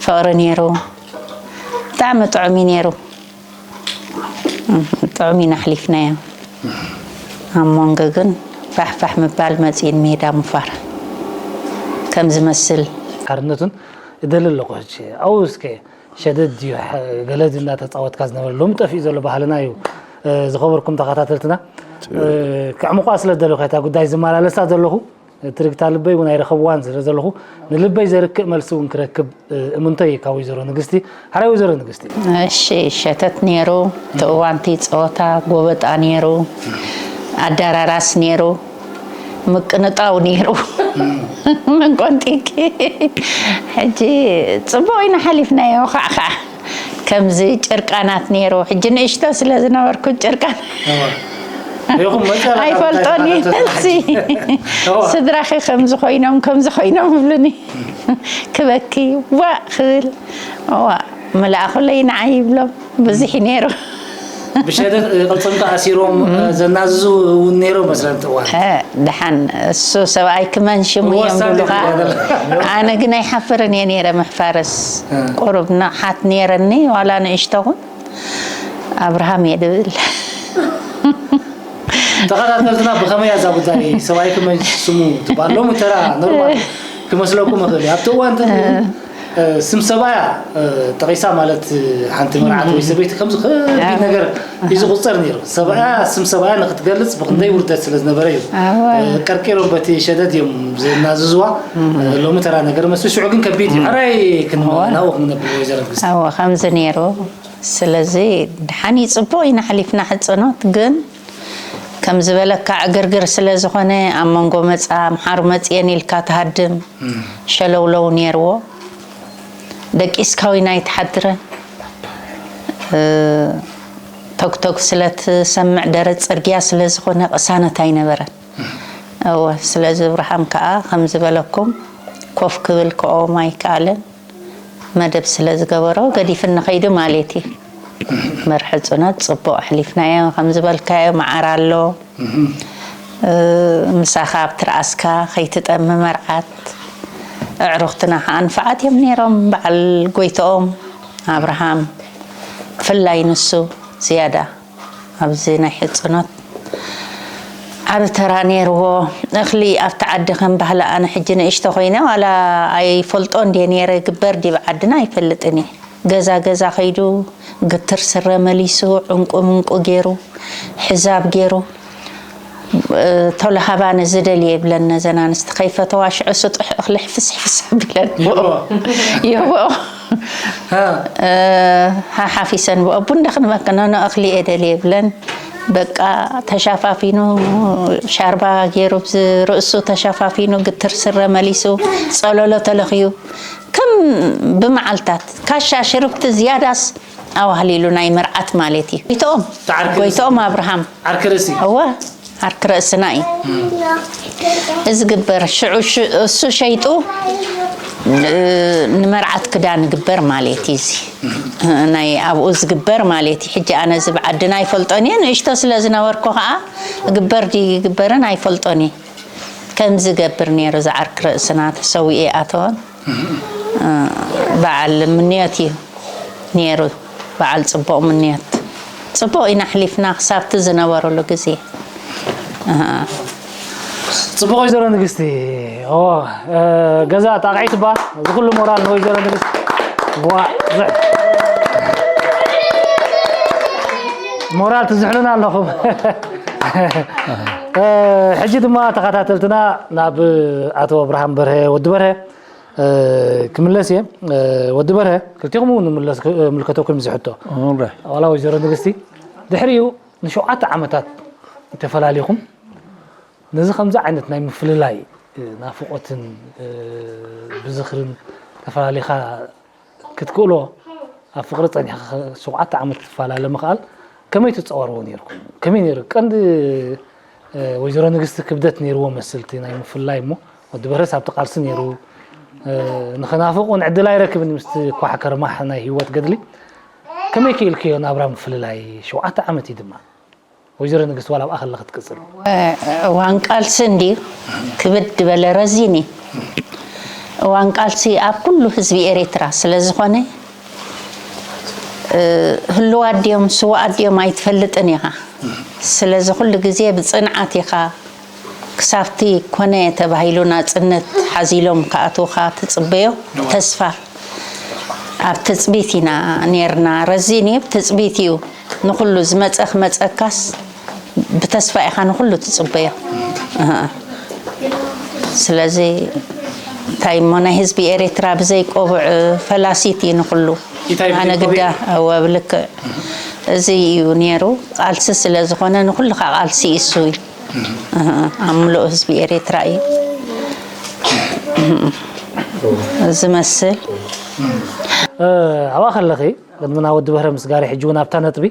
ፍቕሪ ነይሩ ብጣዕሚ ጥዑም እዩ ነይሩ ጥዑም ኢና ኣሕሊፍናዮ ኣብ መንጎ ግን ፋሕፋሕ ምባል መፂእን ሜዳ ምፋር ከም ዝመስል ሓርነቱን እደሊ ኣለኹ ሕጂ ኣብኡ እስከ ሸደድ ድዩ ገለ ድዩ እናተፃወትካ ዝነበረ ሎሚ ጠፊኡ ዘሎ ባህልና እዩ ዝኸበርኩም ተኸታተልትና ክዕምቋ ስለ ዝደለኹ እታ ጉዳይ ዝመላለሳ ዘለኹ ትርግታ ልበይ እውን ኣይረኸብዋን ስለ ዘለኹ ንልበይ ዘርክእ መልሲ እውን ክረክብ እምንቶ እዩ ካብ ወይዘሮ ንግስቲ ሓራይ ወይዘሮ ንግስቲ እሺ ሸተት ነይሩ ትእዋንቲ ፀወታ ጎበጣ ነይሩ ኣዳራራስ ነይሩ ምቅንጣው ነይሩ መንቆንጢቂ ሕጂ ፅቡቅ ኢና ሓሊፍናዮ ከዓ ከዓ ከምዚ ጭርቃናት ነይሩ ሕጂ ንእሽቶ ስለ ዝነበርኩ ጭርቃን ኣይፈልጦን ይልሲ ስድራኺ ከምዚ ኮይኖም ከምዚ ኮይኖም ይብሉኒ ክበኪ ዋእ ክብል ዋእ መልኣኹለይ ንዓይ ይብሎም ብዙሕ ነይሩ ብሸደድ ቅልፅምካ ኣሲሮም ዘናዝዙ እውን ነይሮም መስለን እዋን ደሓን እሱ ሰብኣይ ክመን ሽሙ እዮም ዝብሉኻ ኣነ ግን ኣይሓፍርን እየ ነይረ ምሕፋርስ ቁሩብ ንቕሓት ነይረኒ ዋላ ንእሽቶ ኹን ኣብርሃም እየ ድብል ተኸታተልትና ብኸመይ እዛ ጉዳይ ሰብኣይ ክመን ሽሙ ትበሃል ሎሚ ተራ ኖርማል ክመስለኩም ይኽእል እዩ ኣብቲ እዋን ስም ሰብኣያ ጠቂሳ ማለት ሓንቲ መርዓት ወይ ሰበይቲ ከምዚ ከቢድ ነገር እዩ ዝቁፀር ነይሩ ሰብኣያ ስም ሰብኣያ ንክትገልፅ ብክንደይ ውርደት ስለ ዝነበረ እዩ ቀርቂሮም በቲ ሸደድ እዮም ዘናዝዝዋ ሎሚ ተራ ነገር መስል ሽዑ ግን ከቢድ እዩ ሕራይ ክንናብኡ ክንነብል ወይዘረት ግስቲ ከምዚ ነይሩ ስለዚ ድሓን ይፅቡቕ ኢና ሓሊፍና ሕፅኖት ግን ከም ዝበለካ ዕግርግር ስለ ዝኾነ ኣብ መንጎ መፃ ኣምሓሩ መፅየን ኢልካ ትሃድም ሸለውለው ነይርዎ ደቂስካዊ ናይ ትሓድረን ቶክቶክ ስለ ትሰምዕ ደረት ጽርግያ ስለ ዝኾነ ቅሳነት ኣይነበረን። እወ፣ ስለዚ እብርሃም ከኣ ከም ዝበለኩም ኮፍ ክብል ክቆም ኣይከኣለን። መደብ ስለ ዝገበሮ ገዲፍኒ ከይዱ ማለት እዩ። መርሐ ጽኖት ጽቡቕ ኣሕሊፍናዮ፣ ከም ዝበልካዮ መዓር ኣሎ። እ፣ ምሳኻ ኣብ ትርኣስካ ከይትጠሚ መርዓት። ኣዕሩኽትና ከኣ ንፉዓት እዮም ነይሮም። በዓል ጎይትኦም ኣብርሃም፣ ብፍላይ ንሱ ዝያዳ ኣብዚ ናይ ሕጽኖት ዓቢ ተራ ነይርዎ። እኽሊ ኣብቲ ዓዲ ከም ባህሊ፣ ኣነ ሕጂ ንእሽቶ ኮይነ ዋላ ኣይፈልጦ እንድየ ነይረ፣ ግበር ዲብ ዓድና ኣይፈልጥን እየ። ገዛ ገዛ ከይዱ ግትር ስረ መሊሱ፣ ዕንቁ ምንቁ ገይሩ፣ ሕዛብ ገይሩ፣ እ፣ ቶሎ ሃባኒ ዝደልየ ይብለን ነዘን ኣንስቲ። ከይፈተዋ ሽዑ ስጡሕ እኽሊ ሕፍስ ሕፍስ ብለን ብኦ። ይህብኦ። ይህብኦ። ሃ። እ፣ ሓሓፊሰን ብኦ። ቡን ዶ ክንመክነኖ እኽሊ እየ ደልየ ይብለን። በቃ ተሸፋፊኑ፣ ሻርባ ገይሩ፣ ብዚ ርእሱ ተሸፋፊኑ፣ ግትር ስረ መሊሱ፣ ጸለሎ ተለኽዩ፣ ከም ብመዓልታት ካሻ ሽርብቲ ዝያዳስ ኣዋህሊሉ ናይ መርዓት ማለት እዩ። ጎይትኦም፣ ተዓርኪ ርእሲ። ጎይትኦም ኣብርሃም። ዓርኪ ርእሲ። እወ፣ ዓርኪ ርእስና እዩ። እዚ ግበር፣ ሽዑ ሽ-፣ እሱ ሸይጡ፣ እ፣ ንመርዓት ክዳን ግበር ማለት እዩ። እዚ ናይ ኣብኡ ዝግበር ማለት እዩ። ሕጂ ኣነ እዚ ብዓድና ኣይፈልጦን እየ። ንእሽቶ ስለ ዝነበርኩ ኸዓ ግበር ድዩ ይግበርን ኣይፈልጦን እየ። ከም ዝገብር ነይሩ፣ ዝዓርኪ ርእስና ተሰዊኤ ኣተወን። እ፣ በዓል ምንዮት እዩ ነይሩ፣ በዓል ጽቡቕ ምንዮት። ጽቡቕ ኢና ኣሕሊፍና ክሳብቲ ዝነበረሉ ግዜ። እ። ጽቡቕ ወይዘሮ ንግስቲ። ኦ፣ እ፣ ገዛ ጣቕዒት እባ፣ እዚ ኩሉ ሞራል ንወይዘሮ ንግስቲ። ዋ፣ ዝዕ-፣ ሞራል ትዝሕሉና ኣለኹም። እ፣ ሕጂ ድማ ተኸታተልትና ናብ ኣቶ ኣብርሃም በርሀ፣ ወዲ በርሀ፣ እ፣ ክምለስ እየ። እ፣ ወዲ በርሀ፣ ክልቲኹም እውን ንምለስ-፣ ምልከተኩም እዩ ዝሕቶ። እምበይ። ዋላ ወይዘሮ ንግስቲ፣ ድሕሪኡ ንሸውዓተ ዓመታት ተፈላሊኹም፣ ነዚ ከምዚ ዓይነት ናይ ምፍልላይ፣ እ፣ ናፍቖትን፣ እ፣ ብዝኽርን ተፈላሊኻ ክትክእሎ፣ ኣብ ፍቕሪ ጸኒሕካ ሸውዓተ ዓመት ክትፈላለ ምኽኣል ከመይ ትጻወርዎ ነይርኩም? ከመይ ነይሩ? ቀንዲ፣ እ፣ ወይዘሮ ንግስቲ ክብደት ነይርዎ መስል እቲ ናይ ምፍልላይ እሞ፣ ወዲ በርሀስ ኣብቲ ቃልሲ ነይሩ፣ እ፣ ንኽናፍቕ እውን ዕድል ኣይረክብን እዩ ምስቲ ኳሕ ከርማሕ ናይ ህይወት ገድሊ። ከመይ ክኢልክዮ ናብራ ምፍልላይ? ሸውዓተ ዓመት እዩ ድማ። ወይዘሮ ንግስቲ ዋላ ኣብኣ ከለኺ ትቅጽል። እዋን ቃልሲ እንድዩ ክብድ ዝበለ ረዚን እዩ። እዋን ቃልሲ ኣብ ኩሉ ህዝቢ ኤርትራ ስለ ዝኾነ፣ እ፣ ህልዋት ድዮም ስዉኣት ድዮም ኣይትፈልጥን ኢኻ። ስለዚ ኩሉ ግዜ ብጽንዓት ኢኻ ክሳብቲ ኮነ ተባሂሉ ናጽነት ሓዚሎም ክኣትዉኻ ትጽበዮ ተስፋ። ኣብ ትጽቢት ኢና ኔርና። ረዚን እዩ፣ ትጽቢት እዩ። ንኹሉ ዝመጸ ክመጸካስ ብተስፋ ኢኻ ንኹሉ ትጽበዮ። ኣሃ። ስለዚ እንታይ እሞ ናይ ህዝቢ ኤርትራ ብዘይ ቆቡዕ ፈላሲት እዩ ንኹሉ። እንታይ ብዘይ ኣነ ቆቡዕ? ግዳ እወ ብልክዕ እዚ እዩ ነይሩ። ቃልሲ ስለ ዝኾነ ንኹሉ ከዓ ቃልሲ እሱ እዩ። ኣሃ። ኣብ ምሉእ ህዝቢ ኤርትራ እዩ። ዝመስል። እ፣ ኣብኣ ከለኺ ቅድሚ ናብ ወዲ በህረ ምስጋሪ ሕጂ እውን ኣብታ ነጥቢ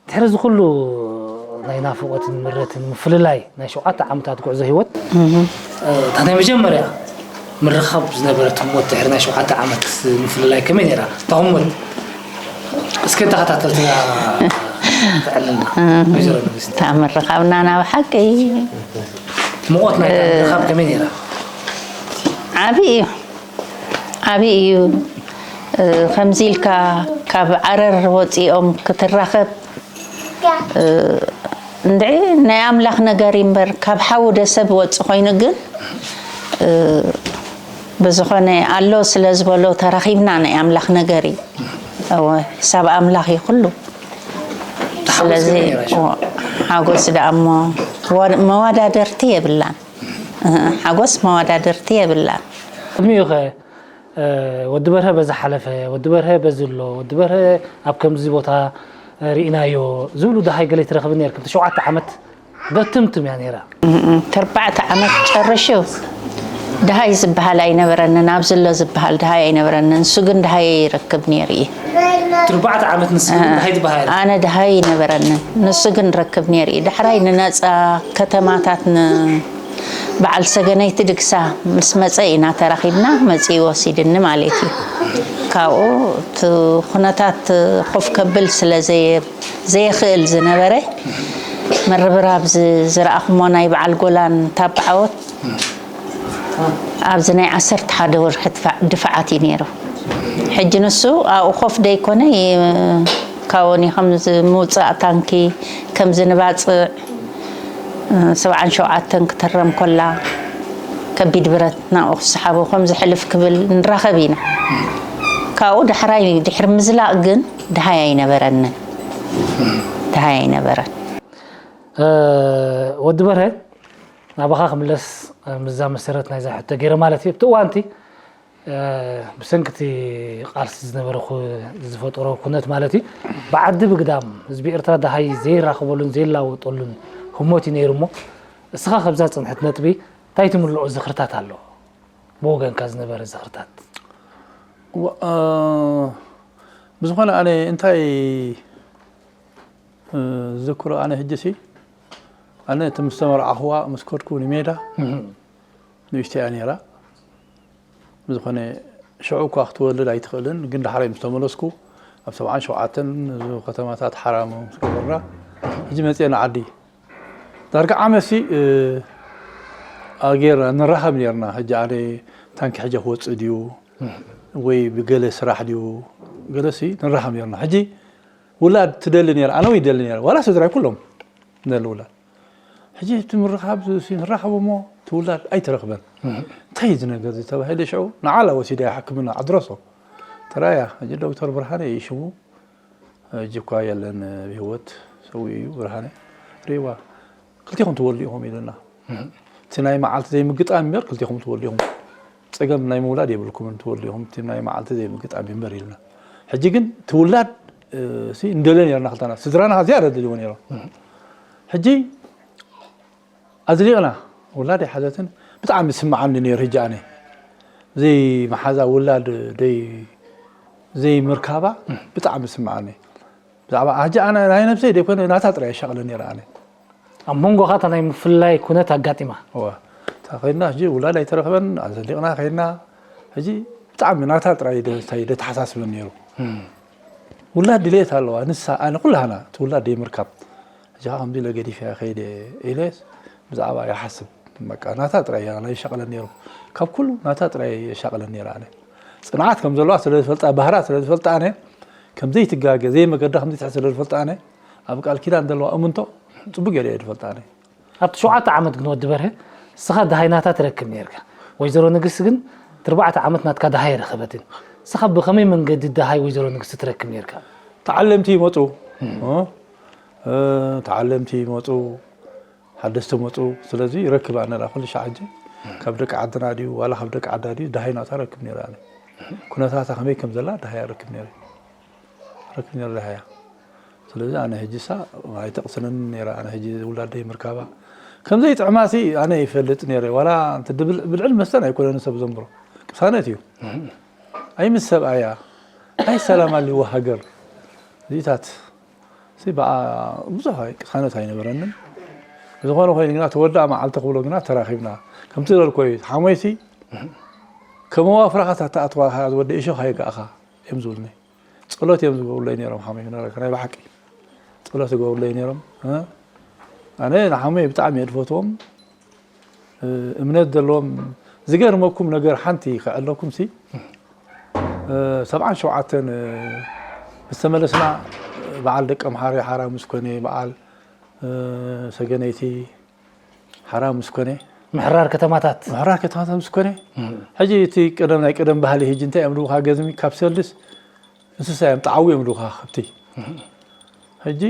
ድሕሪ እዚ ኩሉ ናይ ናፍቖትን ምረትን ምፍልላይ ናይ ሸውዓተ ዓመታት ጉዕዞ ህይወት፣ እህ። እ፣ እታ ናይ መጀመርያ ምርኻብ ዝነበረት ህሞት ድሕሪ ናይ ሸውዓተ ዓመት ምፍልላይ ከመይ ነይራ? እታ ህሞት እስኪ ተኸታተልትና ተዕልልና። እህ። ወይዘሮ ንግስቲ። እታ ምርኻብና ናብ ሓቂ። ሙቐት ናይታ እ፣ ምርኻብ ከመይ ነይራ? ዓቢ እዩ። ዓቢ እዩ። እ፣ ከምዚ ኢልካ ካብ ዓረር ወጺኦም ክትራኸብ፣ እ፣ እንድዒ ናይ ኣምላኽ ነገር እዩ እምበር፣ ካብ ሓዊ ደ ሰብ ወጽእ ኮይኑ ግን፣ እ፣ ብዝኾነ ኣሎ ስለ ዝበሎ ተራኺብና ናይ ኣምላኽ ነገር እዩ። እወ፣ ሕሳብ ኣምላኽ እዩ ኩሉ። እታ ሓጎስ ስለዚ፣ ከመይ ነይራ ሽዑ? እወ፣ ሓጎስ ደኣ እሞ ወ-፣ መወዳደርቲ የብላን። እ፣ ሓጎስ መወዳደርቲ የብላን። ቅድሚኡ ኸ፣ እ፣ ወዲ በርሀ በዚ ሓለፈ፣ ወዲ በርሀ በዚ ኣሎ፣ ወዲ በርሀ ኣብ ከምዚ ቦታ፣ እ፣ ርኢናዮ ዝብሉ ደሃይ ገለ ትረኽቢ ነይርክን? እቲ ሸውዓተ ዓመት በትምትም እያ ነይራ። እም፣ እም፣ ተርባዕተ ዓመት ጨርሹ ደሃይ ዝበሃል ኣይነበረንን፣ ኣብዚ ኣሎ ዝበሃል ደሃይ ኣይነበረንን። ንሱ ግን ደሃይ ይረክብ ነይሩ እዩ። ትርባዕተ ዓመት ንስ ደሃይ ትበሃል። ኣነ ደሃይ ይነበረንን፣ ንሱ ግን ረክብ ነይሩ እዩ። ዳሕራይ ንነፃ ከተማታት ን በዓል ሰገነይቲ ድግሳ ምስ መፀ ኢና ተራኺብና፣ መፂኡ ወሲድኒ ማለት እዩ። ካብኡ እቲ ኩነታት ኮፍ ከብል ስለ ዘየ- ዘየኽእል ዝነበረ፣ ምርብራብ ዝ- ዝረኣኹሞ ናይ በዓል ጎላን ታባዓወት ኣብዚ ናይ ዓሰርተ ሓደ ወርሒ ድፋ- ድፋዓት እዩ ነይሩ። ሕጂ ንሱ ኣብኡ ኮፍ ደይኮነ ይ- ካብኡኒ ከም ምውፃእ ታንኪ ከም ዝንባፅዕ ሰብዓን ሸውዓተን ክተረም ኮላ ከቢድ ብረት ናብኡ ክሰሓቦ ከም ዝሕልፍ ክብል ንራኸብ ኢና። ካብኡ ዳሕራይ ድሕሪ ምዝላቕ ግን ድሃይ ኣይነበረንን። ድሃይ ኣይነበረን። ወዲ በርሀ ናባኻ ክምለስ ምዛ መሰረት ናይዛ ሕቶ ገይረ ማለት እዩ። ኣብቲ እዋንቲ ብሰንኪ እቲ ቃልሲ ዝነበረ ዝፈጠሮ ኩነት ማለት እዩ፣ ብዓዲ ብግዳም ህዝቢ ኤርትራ ደሃይ ዘይራኸበሉን ዘይላወጠሉን ህሞት እዩ ነይሩ። እሞ እስኻ ከብዛ ጽንሕት ነጥቢ እንታይ ትምልኦ ዝኽርታት ኣሎ? ብወገንካ ዝነበረ ዝኽርታት? ብዝኾነ ኣነ እንታይ ዝዝክሮ ኣነ ሕጂ ሲ ኣነ እቲ ምስ ተመርዓኹዋ ምስ ከድኩ ንሜዳ ንእሽተይ እያ ነይራ። ብዝኾነ ሽዑ እኳ ክትወልድ ኣይትኽእልን፣ ግን ዳሕራይ ምስ ተመለስኩ ኣብ ሰብዓን ሸውዓተን እዚ ከተማታት ሓራ ምስ ገበርና ሕጂ መፅየ ንዓዲ ዳርጋ ዓመት ሲ ኣጌርና ንራኸብ ነርና። ሕጂ ኣነ ታንኪ ሕጂ ክወፅእ ድዩ ወይ ብገለ ስራሕ ድዩ ገለ ሲ ንራኸብ ነርና። ሕጂ ውላድ ትደሊ ነራ፣ ኣነ ይደሊ ነረ፣ ዋላ ስድራይ ኩሎም ንደሊ ውላድ። ሕጂ እቲ ምርኻብ ንራኸብ እሞ እቲ ውላድ ኣይተረኽበን። እንታይ እዚ ነገር እዚ ተባሂለ ሽዑ ንዓላ ወሲደ ሕክምና ኣድረሶ ተራያ። ሕጂ ዶክተር ብርሃነ እዩ ሽሙ። ሕጂ እኳ የለን ብህይወት ሰዊኡ እዩ ብርሃነ። ሪዋ ክልቴኹም ትወልዱ ኢኹም ኢሉና። እቲ ናይ መዓልቲ ዘይምግጣም እምበር ክልቴኹም ትወልዱ ኢኹም። ጸገም ናይ ምውላድ የብልኩምን ትወልዱ ኢኹም። እቲ ናይ መዓልቲ ዘይምግጣም እምበር ኢሉና። ሕጂ ግን ትውላድ ሲ እንደለ ነርና ክልተና ስድራና ዝያዳ ደልዎ ነይሮም። ሕጂ ኣዝሊቕና ውላድ ኣይሓዘትን። ብጣዕሚ ዝስምዓኒ ነይሩ። ሕጂ ኣነ ዘይመሓዛ ውላድ ደይ ዘይምርካባ ብጣዕሚ ዝስምዓኒ። ብዛዕባ ሕጂ ኣነ ናይ ነብሰይ ደይኮነ ናታ ጥራይ የሻቕለ ነይረ ኣነ። ኣብ መንጎኻ እታ ናይ ምፍልላይ ኩነት ኣጋጢማ። እዋ እታ ከይድና ሕጂ ውላድ ኣይተረኽበን ኣዘሊቕና ከይድና ሕጂ ብጣዕሚ ናታ ጥራይ ደ- እንታይ ደተሓሳስበን ነይሩ። ውላድ ድሌት ኣለዋ ንሳ ኣነ ኩላህና እቲ ውላድ ደይምርካብ ሕጂ ከዓ ከምዚ ኢለ ገዲፈያ ከይደ ኢለ ብዛዕባ ይሓስብ። በቃ ናታ ጥራይ እያ ናይ ሸቕለን ነይሩ። ካብ ኩሉ ናታ ጥራይ እየ ሸቕለን ነይረ ኣነ። ጽንዓት ከም ዘለዋ ስለ ዝፈልጣ ባህራ ስለ ዝፈልጣ ኣነ ከም ዘይትጋገ ዘይመገዳ ከም ዘይትሕዝ ስለ ዝፈልጣ ኣነ ኣብ ቃል ኪዳን ዘለዋ እምንቶ ጽቡቅ ገይረ እየ ዝፈልጣ ኣነ። ኣብቲ ሸውዓተ ዓመት ግን ወዲ በርሀ እስኻ ደሃይ ናታ ትረክብ ነርካ። ወይዘሮ ንግስቲ ግን ትርባዕተ ዓመት ናትካ ደሃይ ኣይረኸበትን። እስኻ ብኸመይ መንገዲ ደሃይ ወይዘሮ ንግስቲ ትረክብ ነርካ? ተዓለምቲ ይመፁ እ፣ ተዓለምቲ ይመፁ ሓደስቲ መፁ። ስለዚ ይረክብ ኣነ ዳ ኩሉ ሻዕ ሕጂ ካብ ደቂ ዓድና ድዩ ዋላ ካብ ደቂ ዓዳ ድዩ ደሃይ ናታ ረክብ ነይረ ኣነ። ኩነታታ ከመይ ከም ዘላ ደሃይ ኣረክብ ነይረ ረክብ ነይረ ደሃያ። ስለዚ ኣነ ሕጂ ሳ ኣይተቕስነኒ ነይረ ኣነ ሕጂ ውላደይ ምርካባ ከምዘይ ጥዕማሲ ኣነ ይፈልጥ ነይረ ዋላ እንተ ድብል ብልዕል መስተን ኣይኮነን ሰብ ዘንብሮ ቅሳነት እዩ። ኣይ ምስ ሰብኣያ ኣይ ሰላም ኣልዋ ሃገር እዚታት ሲ በዓ ብዙሕ ኣይ ቅሳነት ኣይነበረንን። ዝኾነ ኮይኑ ግና ተወዳእ መዓልቲ ክብሎ ግና ተራኺብና ከምቲ ዝበልኮ እዩ ሓሞይሲ ከመዋፍራኻ ታተኣትዋ ዝወደ እሾ ካይጋእኻ እዮም ዝብሉኒ። ጸሎት እዮም ዝገብሩለይ ነይሮም ሓሞይ ክነግረካ ናይ ብሓቂ ጸሎት ይገብሩለይ ነይሮም። ኣነ ንሓሞይ ብጣዕሚ እየ ዝፈትዎም። እምነት ዘለዎም ዝገርመኩም ነገር ሓንቲ ከዕለኩም ሲ ሰብዓን ሸውዓተን ዝተመለስና በዓል ደቂ ኣምሓሪ ሓራ ምስ ኮነ በዓል ሰገነይቲ ሓራ ምስ ኮነ ምሕራር ከተማታት ምሕራር ከተማታት ምስ ኮነ ሕጂ እቲ ቀደም ናይ ቀደም ባህሊ ሕጂ እንታይ እዮም ልውካ ገዝሚ ካብ ሰልስ እንስሳ እዮም ጣዓዊ እዮም ልውካ ከብቲ ሕጂ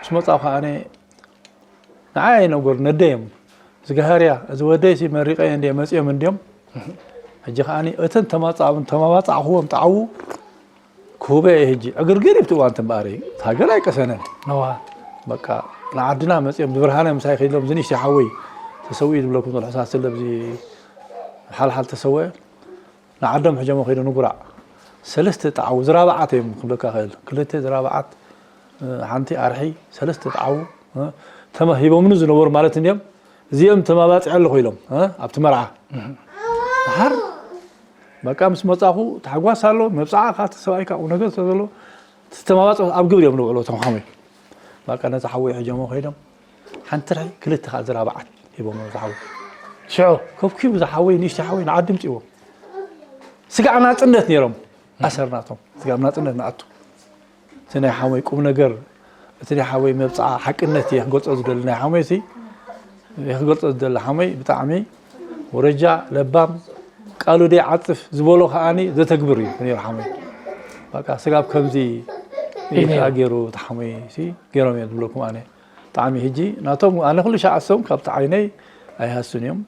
ምስ መጻኹ ኣነ ንዓይ ኣይነገሩ ነደዮም ዝገሃርያ እዚ ወደይ ሲ መሪቀ እንደ መጽኦም እንዲዮም ሕጂ ከዓኒ እተን ተማጻ ተማባጻዕኽዎም ጣዓዉ ክሁበ እየ ሕጂ ዕግርግር ይብቲ እዋን ትንበኣረይ ሃገር ኣይቀሰነን ነዋ በቃ ንዓድና መጽኦም ብብርሃነ ምሳይ ከይዶም ዝንሽ ሓወይ ተሰዊኡ ዝብለኩም ዘሎ ሕሳስ ስለ ብዚ ሓልሓል ተሰወ ንዓዶም ሕጀሞ ከይዶ ንጉራዕ ሰለስተ ጣዕዉ ዝራብዓት እዮም ክብለካ ክእል። ክልተ ዝራብዓት፣ እ፣ ሓንቲ ኣርሒ፣ ሰለስተ ጣዕዉ፣ እ፣ ተማ-፣ ሂቦምኒ ዝነበሩ ማለት እንዲዮም። እዚኦም ተማባጺዐ ኣለኹ ኢሎም፣ እ፣ ኣብቲ መርዓ። ድሓር በቃ ምስ መጻኹ ታሕጓስ ኣሎ፣ መብጽዓ ካቲ ሰብኣይካ ቁም ነገር ስለ ዘሎ፣ እቲ ተማባጽዖ ኣብ ግብሪ እዮም ዝውዕሉ እቶም ሓመይ። በቃ ነዚ ሓወይ ሒጆሞ ከይዶም፣ ሓንቲ ርሒ ክልተ ከዓ ዝራብዓት ሂቦም ነዚ ሓወይ። ሽዑ ከብኪቡ ዝሓወይ፣ ንእሽቶ ሓወይ ንዓዲ ምጽእዎ። ስጋዕ ናጽነት ነይሮም ኣሰር ናቶም። ስጋዕ ናጽነት ንኣቱ። እቲ ናይ ሓወይ ቁም ነገር፣ እቲ ናይ ሓወይ መብጽዓ ሓቅነት እየ ክገልጾ ዝደሊ። ናይ ሓወይ ሲ እየ ክገልጾ ዝደሊ። ሓወይ ብጣዕሚ ወረጃ፣ ለባም፣ ቃሉ ደይ ዓጽፍ ዝበሎ ከኣኒ ዘተግብር እዩ ነይሩ ሓወይ። በቃ ስጋብ ከምዚ እዩ እዩ ነይሩ። ከኣ ገይሩ እቲ ሓወይ ሲ ገይሮም እዮም ዝብለኩም ኣነ። ብጣዕሚ ሕጂ ናቶም ኣነ ኩሉ ሻዕ ኣሶም ካብቲ ዓይነይ ኣይሃሱን እዮም።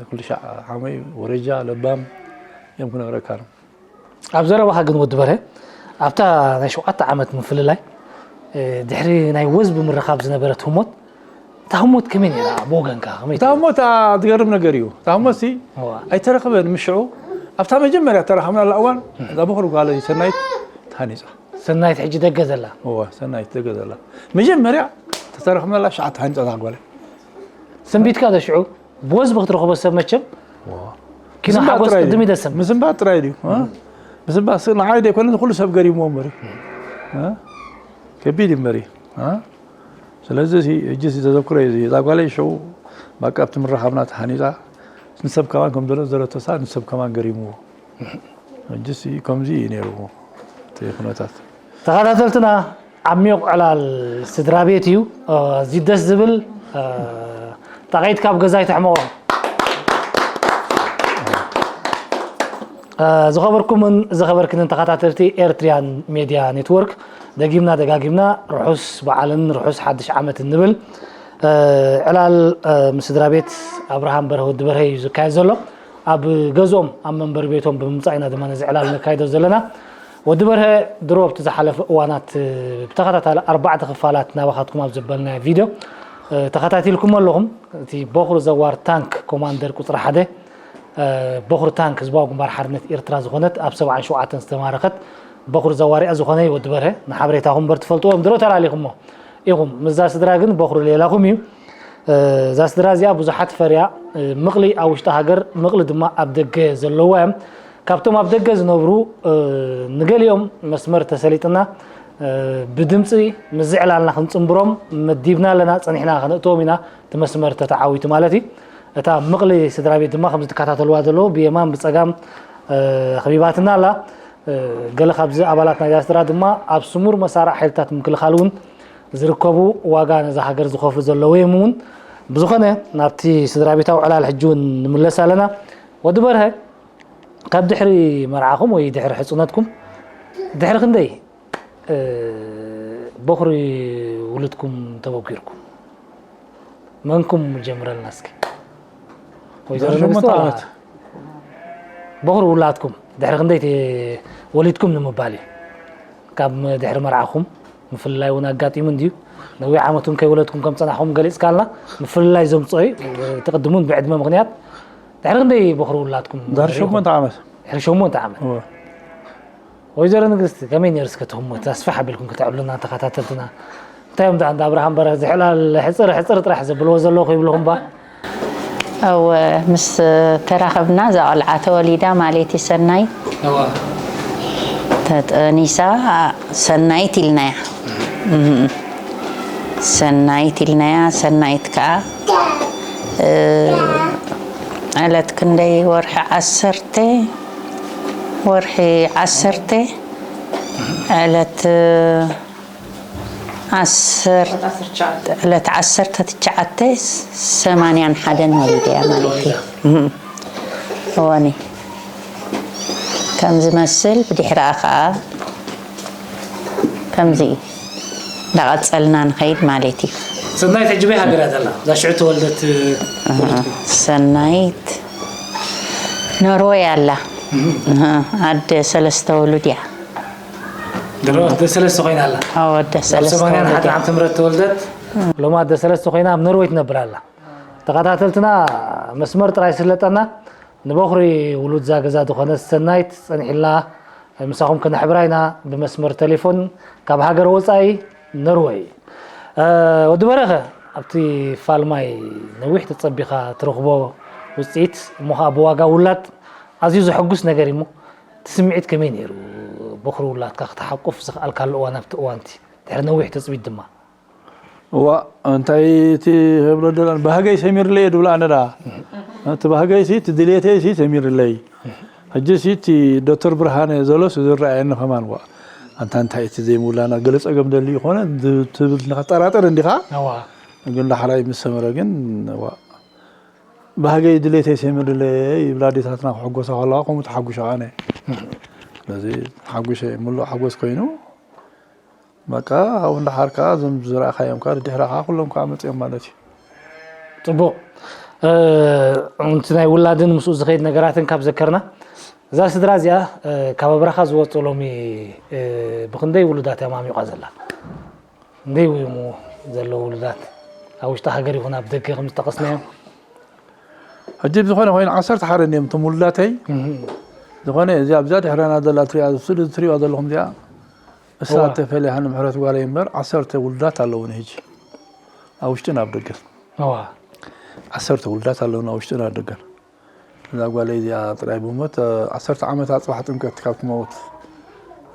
ኩሉ ሻዕ ሓወይ ወረጃ፣ ለባም እዮም ክነግረካ ነው። ኣብ ዘረባኻ ግን ወዲ በርሀ፣ ኣብታ ናይ ሸውዓተ ዓመት ምፍልላይ፣ እ፣ ድሕሪ ናይ ወዝ ብምርኻብ ዝነበረት ህሞት፣ እታ ህሞት ከመይ ነይራ ብወገንካ? ከመይ እታ ህሞት፣ ኣ፣ ዝገርም ነገር እዩ። እታ ህሞት ሲ እዋ። ኣይተረኽበን ምስ ሽዑ። ኣብታ መጀመርያ እተራኸብናላ እዋን፣ እዛ በኹሪ ጓለይ ሰናይት ተሃኒጻ። ሰናይት ሕጂ ደገ ዘላ? እዋ፣ ሰናይት ደገ ዘላ። መጀመርያ ተተረኽብናላ ሸዓ ተሃኒጻ እዛ ጓለይ። ሰንቢትካ ዶ ሽዑ? ብወዝቢ ክትረኽቦ ሰብ መቸም ዋ። ኪኖ ምስንባእ ሓጎስ ጥራይ ቅድም እዩ። ይደስም። ምስንባእ ጥራይ ድዩ? እ? ምስንባእ ስ-፣ ንዓይ ደይኮነ ንኩሉ ሰብ ገሪምዎ እምበሪ። እ? ከቢድ እዩ እምበሪ። እ? ስለዚ እዚ ሕጂ እዚ ተዘክሮ እዩ። እዚ እዛ ጓለይ ሽዑ በቃ ኣብቲ ምርኻብና ተሃኒጻ ንሰብ ከማን ከም ዘሎ ዘረቶሳ ንሰብ ከማን ገሪምዎ። ሕጂስ ከምዚ እዩ ነይሩ እቲ ኩነታት። ተኸታተልትና፣ ዓሚቕ ዕላል ስድራ ቤት እዩ። ኣዝዩ ደስ ዝብል፣ ጣቕዒት ካብ ገዛ ኣይትሕመቖ። ዝኸበርኩምን ዝኸበርክንን ተኸታተልቲ ኤርትሪያን ሜድያ ኔትወርክ፣ ደጊምና ደጋጊምና ርሑስ በዓልን ርሑስ ሓድሽ ዓመትን ንብል። ዕላል ምስ ስድራ ቤት ኣብርሃም በርሀ ወዲ በርሀ እዩ ዝካየድ ዘሎ። ኣብ ገዝኦም ኣብ መንበሪ ቤቶም ብምምጻእ ኢና ድማ ነዚ ዕላል ነካይዶ ዘለና። ወዲ በርሀ፣ ድሮ ኣብቲ ዝሓለፈ እዋናት ብተኸታታሊ ኣርባዕተ ክፋላት ናባኻትኩም ኣብ ዘበልናዮ ቪድዮ ተኸታቲልኩም ኣለኹም። እቲ በኹሪ ዘዋር ታንክ ኮማንደር ቁጽሪ ሓደ፣ በኹሪ ታንክ ህዝባዊ ግንባር ሓርነት ኤርትራ ዝኾነት ኣብ ሰብዓን ሸውዓተን ዝተማረኸት በኹሪ ዘዋሪኣ ዝኾነ እዩ ወዲ በርሀ። ንሓበሬታኹም እምበር ትፈልጥዎ እዮም ድሮ ተላሊኹሞ ኢኹም። ምስዛ ስድራ ግን በኹሪ ሌላኹም እዩ። እዛ ስድራ እዚኣ ብዙሓት ፈርያ፣ ምቕሊ ኣብ ውሽጢ ሃገር፣ ምቕሊ ድማ ኣብ ደገ ዘለዋ እዮም። ካብቶም ኣብ ደገ ዝነብሩ፣ ንገሊኦም መስመር ተሰሊጥና፣ ብድምፂ ምስ ዝዕላልና ክንፅንብሮም መዲብና ኣለና፣ ፀኒሕና ከነእትዎም ኢና፣ እቲ መስመር ተተዓዊቱ ማለት እዩ። እታ ምቕሊ ስድራ ቤት ድማ ከምዚ ትከታተልዋ ዘለዉ ብየማን ብፀጋም፣ ኣኽቢባትና ኣላ። ገለ ካብዚ ኣባላት ናይዛ ስድራ ድማ ኣብ ስሙር መሳርዕ ሓይልታት ምክልኻል እውን ዝርከቡ ዋጋ ነዛ ሃገር ዝኸፍሉ ዘለዉ እዮም እውን። ብዝኾነ ናብቲ ስድራ ቤታዊ ዕላል ሕጂ እውን ንምለስ ኣለና። ወዲ በርሀ፣ ካብ ድሕሪ መርዓኹም ወይ ድሕሪ ሕጽነትኩም ድሕሪ ክንደይ፣ እ፣ በኹሪ ውሉድኩም ተበጒርኩም? መንኩም ጀምረልና እስኪ። ወይዘሮ ድሕሪ ሸሞንተ ንግስቲ ዋላ ዓመት። በኹሪ ውላድኩም ድሕሪ ክንደይ ተ-፣ ወሊድኩም ንምባል እዩ። ካብ ም-፣ ድሕሪ መርዓኹም ምፍልላይ እውን ኣጋጢሙ እንድዩ። ነዊሕ ዓመት እውን ከይወለድኩም ከም ጸናሕኩም ገሊጽካልና። ምፍልላይ ዘምጽኦ እዩ። እቲ ቅድም እውን ብዕድመ ምኽንያት። ድሕሪ ክንደይ በኹሪ ውላድኩም ድሕሪ ርኢኹም? ሸሞንተ ዓመት። ድሕሪ ሸሞንተ ዓመት። እወ። ወይዘሮ ንግስቲ፣ ከመይ ነይሩ እስከ እቲ ህሞት? ኣስፍሕ ኣቢልኩም ከተዕብሉና ተኸታተልትና። እንታይ እዮም ደኣ እንዳ ኣብርሃም በርሀ ዝሕላል ሕጽር ሕጽር ጥራሕ ዘብልዎ ዘለኹ ይብልኹም ባ? እወ፣ ምስ ተራኸብና እዛ ቆልዓ ተወሊዳ ማለት እዩ። ሰናይ እወ። ተጠኒሳ ሰናይት ኢልናያ። እም። ሰናይት ኢልናያ። ሰናይት ከኣ፣ እ፣ ዕለት ክንደይ ወርሒ? ዓሰርተ ወርሒ ዓሰርተ ዕለት ዓሰርተ፣ ዕለት ዓሰርተ ትሽዓተ ሰማንያን ሓደን ወሊደያ ማለት እዩ። እም። እወኒ። ከም ዝመስል ብድሕሪኣ ኸዓ ከምዚ እንዳቐጸልና ንኸይድ ማለት እዩ። ሰናይት ሕጂ በይ ሃገር እያ ዘላ? እዛ ሽዑ ተወልደት፣ ኣሃ። ወለድኩም? ሰናይት ኖርወይ ኣላ። እህ። ኣሃ፣ ኣደ ሰለስተ ውሉድ እያ። ድሮ ኣደ ሰለስተ ኮይና ኣላ። ኣዎ፣ ኣደ ኣብ ሰለስተ ሰማንያን ውሉድ ሓደን እያ። ዓመተ ምህረት ተወልደት። ሎሚ ኣደ ሰለስተ ኮይና ኣብ ኖርወይ ትነብር ኣላ። ተኸታተልትና መስመር ጥራይ ስለጠና ንበኹሪ ውሉድ እዛ ገዛ ዝኾነት ሰናይት ጸኒሕልና ምሳኹም ከነሕብራ ኢና ብመስመር ቴሌፎን ካብ ሃገር ወጻኢ ኖርወይ። እ፣ ወዲ በረኸ፣ ኣብቲ ፋልማይ ነዊሕ ተጸቢኻ ትረኽቦ ውጽኢት እሞ ኸኣ ብዋጋ ውላድ ኣዝዩ ዘሐጉስ ነገር እዩ እሞ፣ እቲ ስምዒት ከመይ ነይሩ? በኹሪ ውላድካ ክትሓቁፍ ዝኸኣልካሉ እዋን ኣብቲ እዋንቲ፣ ድሕሪ ነዊሕ ትጽቢት ድማ። እዋ፣ እንታይ እቲ ክብሎ ደለ፣ ባህገይ ሰሚርለይ እየ ድብሎ ኣነ ደኣ። እቲ ባህገይ ሲ፣ እቲ ድሌተይ ሲ ሰሚርለይ። ሕጂ ሲ እቲ ዶክተር ብርሃነ ዘሎስ ዝረኣየኒ ከማን፣ ዋ፣ ኣንታ እንታይ እቲ ዘይምውላና ገለ ጸገም ደሊ ይኾነ ትብል ንኸጠራጥር እንዲኻ። እዋ። ግን ዳሕራይ ምስ ሰመረ ግን፣ ዋ፣ ባህገይ ድሌተይ ሰሚርለይ ይብላ ኣዴታትና ክሕጎሳ ከለዋ ከምኡ ተሓጉሸ ኣነ። ስለዚ ተሓጉሸ፣ ምሉእ ሓጎስ ኮይኑ፣ በቃ፣ ኣብኡ እንዳሓርካ እዞም ዝረኣኻዮም ከኣ ድሕረኻ ኩሎም ከኣ መጺኦም ማለት እዩ። ጽቡቕ። እ፣ እቲ ናይ ውላድን ምስኡ ዝኸይድ ነገራትን ካብ ዘከርና፣ እዛ ስድራ እዚኣ፣ እ፣ ካብ ኣብራኻ ዝወጹ ሎሚ፣ እ፣ ብኽንደይ ውሉዳት እያ ማሚቋ ዘላ? ክንደይ እዮም ዘለዉ ውሉዳት? ኣብ ውሽጢ ሃገር ይኹን ኣብ ደገ ከም ዝጠቐስናዮም? ሕጂ ብዝኾነ ኮይኑ ዓሰርተ ሓደ እንድዮም እቶም ውሉዳተይ። እህ። ዝኾነ እዚኣ ኣብዛ ድሕረና ዘላ ትሪኣ፣ ስእሊ ትሪእዋ ዘለኹም እዚኣ፣ እሳ እዋ። ተፈሊያ ሃኒ ምሕረት ጓለይ እምበር ዓሰርተ ውሉዳት ኣለዉኒ ሕጂ። ኣብ ውሽጥን ኣብ ደገን። እዋ። ዓሰርተ ውሉዳት ኣለዉኒ ኣብ ውሽጥን ኣብ ደገን። እዛ ጓለይ እዚኣ ጥራይ ብሞት፣ እ፣ ዓሰርተ ዓመታ ጽባሕ ጥምቀት ካብ ትመውት።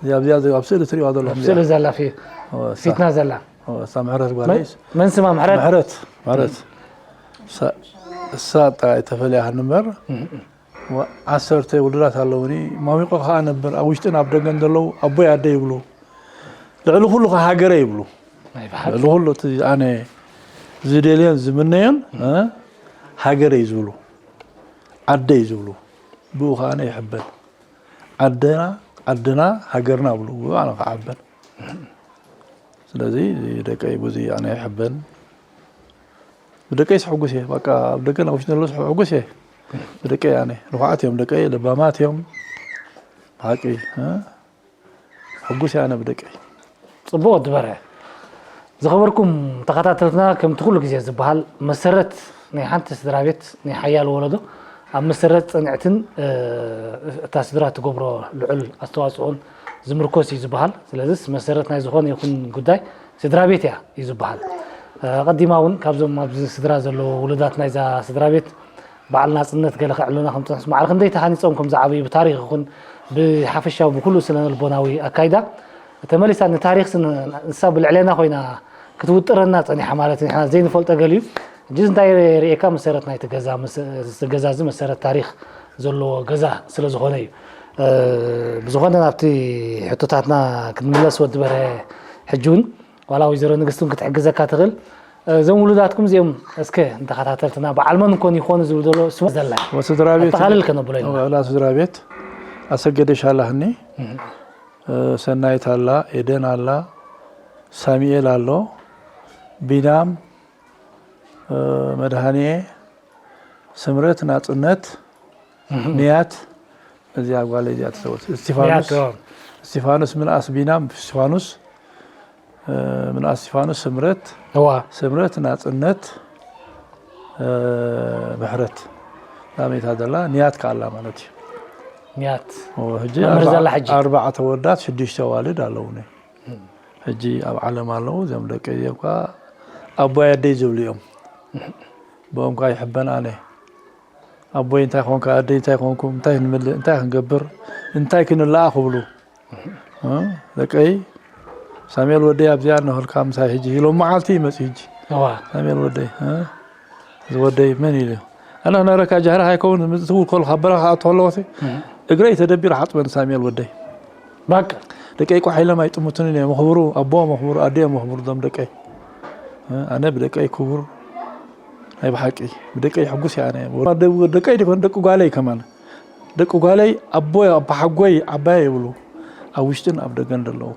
እዚኣ ኣብዚኣ፣ ኣብ ስእሊ ትሪእዋ ዘለኹም ኣብ እዚኣ። ስእሊ ዘላ ፊ-፣ እዋ፣ እሳ። ፊትና ዘላ። እዋ፣ እሳ ምሕረት ጓለይ። መን-፣ መን ስማ ምሕረት? ምሕረት፣ ምሕረት። እሳ፣ እሳ ጥራይ ተፈሊያ ሃኒ እምበር። እም፣ እም። ዋ-፣ ዓሰርተ ውሉዳት ኣለዉኒ። ማሚቆ ከኣ ነበር፣ ኣብ ውሽጥን ኣብ ደገን ዘለዉ ኣቦይ ኣደይ ይብሉ። ልዕሊ ኩሉ ከኣ ሃገረይ ይብሉ። ናይ ብሓቂ። ልዕሊ ኩሉ እቲ ኣነ ዝደልዮን ዝምነዮን፣ እ፣ ሃገረይ ዝብሉ፣ ዓደይ ዝብሉ። ብኡ ከኣ ኣነ ይሕበን። ዓደና፣ ዓድና፣ ሃገርና ይብሉ። ብኡ ኣነ ከኣ እሕበን። ስለዚ ደቀይ ብዙ ኣነ ይሕበን። ብደቀይስ ሕጉስ እየ። በቃ ኣብ ደገን ኣብ ውሽጥን ዘለውስ ሕጉስ እየ። ብደቀይ ኣነ ንፉዓት እዮም ደቀይ፣ ለባማት እዮም። ብሓቂ፣ እ? ሕጉስ እየ ኣነ ብደቀይ። ጽቡቕ ወዲ በርሀ። ዝኸበርኩም ተኸታተልትና፣ ከምቲ ኩሉ ግዜ ዝበሃል፣ መሰረት ናይ ሓንቲ ስድራ ቤት፣ ናይ ሓያል ወለዶ፣ ኣብ መሰረት ጽንዕትን፣ እ፣ እታ ስድራ ትገብሮ ልዑል ኣስተዋጽኦን ዝምርኮስ እዩ ዝበሃል። ስለዚስ መሰረት ናይ ዝኾነ ይኹን ጉዳይ ስድራ ቤት እያ እዩ ዝበሃል። እ፣ ኣቐዲማ እውን ካብዞም ኣብዚ ስድራ ዘለዉ ውሉዳት ናይዛ ስድራ ቤት በዓል ናጽነት ገለ ከዕልሉና ከም ዝጸንሑ፣ ማዕረ ክንደይ ተሃኒጾም ከም ዝዓበዩ ብታሪኽ ይኹን ብሓፈሻዊ ብኩሉ ስነ ልቦናዊ ኣካይዳ ተመሊሳ ንታሪኽ ስን-፣ ንሳ ብልዕሌና ኮይና ክትውጥረና ጸኒሓ ማለት ንሕና ዘይንፈልጦ ገሊኡ። ሕጂ እንታይ ርእየካ መሰረት ናይቲ ገዛ፣ መሰ-፣ እዚ ገዛ እዚ መሰረት ታሪኽ ዘለዎ ገዛ ስለ ዝኾነ እዩ። እ፣ ብዝኾነ ናብቲ ሕቶታትና ክንምለስ ወዲ በርሀ ሕጂ እውን ዋላ ወይዘሮ ንግስቲ እውን ክትሕግዘካ ትኽእል። እዞም ውሉዳትኩም እዚኦም እስከ ንተኸታተልትና በዓል መን ኮን ይኾኑ ዝብል ዘሎ ስሙ ዘላ ወ-፣ ስድራ ቤት ኣጠቓልል ከነብሎ ኢና። ዋላ ስድራ ቤት ኣሰገደ ሻላህኒ፣ እህ። እ፣ ሰናይት ኣላ፣ ኤደን ኣላ፣ ሳሙኤል ኣሎ፣ ቢናም፣ እ፣ መድሃንየ፣ ስምረት፣ ናጽነት፣ እህ። ንያት፣ እዚኣ ጓለይ እዚኣ ትሰወት። እስቲፋኖስ፣ ንያት፣ ኦ። እስቲፋኖስ ምንኣስ ቢናም፣ እስቲፋኖስ፣ እ፣ ምንኣስ እስቲፋኖስ፣ ስምረት፣ እዋ። ስምረት፣ ናጽነት፣ እ፣ ምሕረት። ላመይታ ዘላ ንያት ከኣላ ማለት እዩ። ንያት። ኦ፣ ሕጂ መምህር ኣርባ-፣ ዘላ ሕጂ። ኣርባዕተ ወዳት፣ ሽዱሽተ ኣዋልድ ኣለውኒ። እም። ሕጂ ኣብ ዓለም ኣለዉ። እዚኦም ደቂ እዚኦም ከኣ ኣቦይ ኣደይ ዝብሉ እዮም። እም። ብኦም ከኣ ይሕበን ኣነ። ኣቦይ እንታይ ኾንካ፣ ኣደይ እንታይ ኾንኩም፣ እንታይ ክንምልእ፣ እንታይ ክንገብር፣ እንታይ ክንለኣ ክብሉ። እ፣ ደቀይ፣ ሳሙኤል ወደይ ኣብዚኣ እንሆልካ ምሳይ ሕጂ፣ ሎም መዓልቲ ይመጽእ ሕጂ። እዋ። ሳሙኤል ወደይ፣ እ፣ እዚ ወደይ መን ኢሉ? ኣነ ክነግረካ ጃህራ ኣይከውን፣ ምጽእ ትብል ከለኹ፣ ኣብ በረኻ ክኣቱ ከለኹ፣ እ። እግረይ ተደቢሩ ሓጥበኒ ሳሙኤል ወደይ። በቃ። ደቀይ ቋሕ ኢሎም ኣይጥምቱንን እዮም። መኽብሩ ኣቦ፣ መኽብሩ ኣደ፣ መኽብሩ ዞም ደቀይ። እ፣ ኣነ ብደቀይ ክቡር፣ ናይ ብሓቂ ብደቀይ ሕጉስ እየ ኣነ። ደቀይ ደይኮን፣ ደቂ ጓለይ ከማን። ደቂ ጓለይ ኣቦይ፣ ኣቦሓጎይ፣ ዓባየ ይብሉ። ኣብ ውሽጥን ኣብ ደገን ዘለዉ።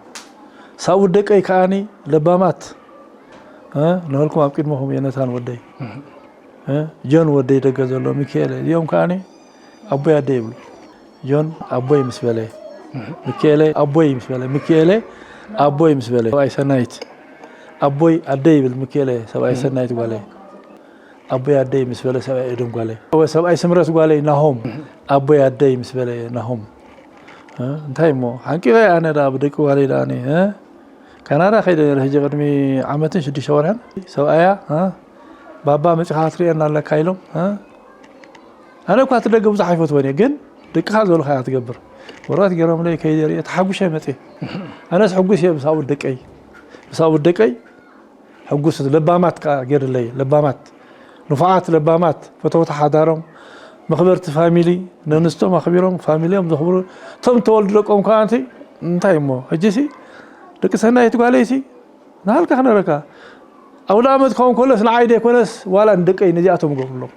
ሰብኡት ደቀይ ከኣኒ ለባማት። እ፣ ንበልኩም ኣብ ቅድመኹም ዮናታን ወደይ። እ፣ ጆን ወደይ ደገ ዘሎ፣ ሚካኤለ። እዚኦም ከኣኒ ኣቦይ ኣደይ ይብሉ። ጆን ኣቦይ ምስ በለ፣ ሚካኤለ ኣቦይ ምስ በለ፣ ሚካኤለ ኣቦይ ምስ በለ፣ ሰብኣይ ሰናይት ኣቦይ ኣደይ ይብል። ሚካኤለ ሰብኣይ ሰናይት ጓለይ፣ ኣቦይ ኣደይ ምስ በለ፣ ሰብኣይ ኤደን ጓለይ፣ ሰብኣይ ስምረት ጓለይ ናሆም ኣቦይ ኣደይ ምስ በለ፣ ናሆም እ፣ እንታይ እሞ ሓንቂቐ ኣነ ደኣ ብደቂ ጓለይ ደኣ እኔ፣ እ፣ ካናዳ ከይደ ነይረ ሕጂ ቅድሚ ዓመትን ሽዱሽተ ወርሕን። ሰብኣያ፣ እ፣ ባባ መጺኻ ክትርእየና ኣለካ ኢሎም፣ እ፣ ኣነ እኳ እቲ ደገ ብዙሕ ኣይፈትወን እየ፣ ግን ደቅኻ ዝበሉኻ ኢኻ ትገብር። ወረቐት ገይሮምለይ ከይደ ርእየ ተሓጒሰ መጽየ። ኣነስ ሕጉስ እየ ብሳቡት ደቀይ፣ ብሳቡት ደቀይ ሕጉስ። ለባማት ከኣ ገይርለይ፣ ለባማት፣ ንፉዓት ለባማት፣ ፈተውቲ ሓዳሮም፣ መኽበርቲ ፋሚሊ፣ ነንስቶም ኣኽቢሮም ፋሚሊኦም ዘኽብሩ። እቶም ተወልዱ ደቆም ከኣ ኣንቲ እንታይ እሞ ሕጂሲ ደቂ ሰናይት ጓለይሲ ንሃልካ ክነረካ። ኣውደ ኣመት ክኸውን ከሎስ ንዓይ ደይኮነስ ዋላ ንደቀይ ነዚኣቶም ገብርሎም።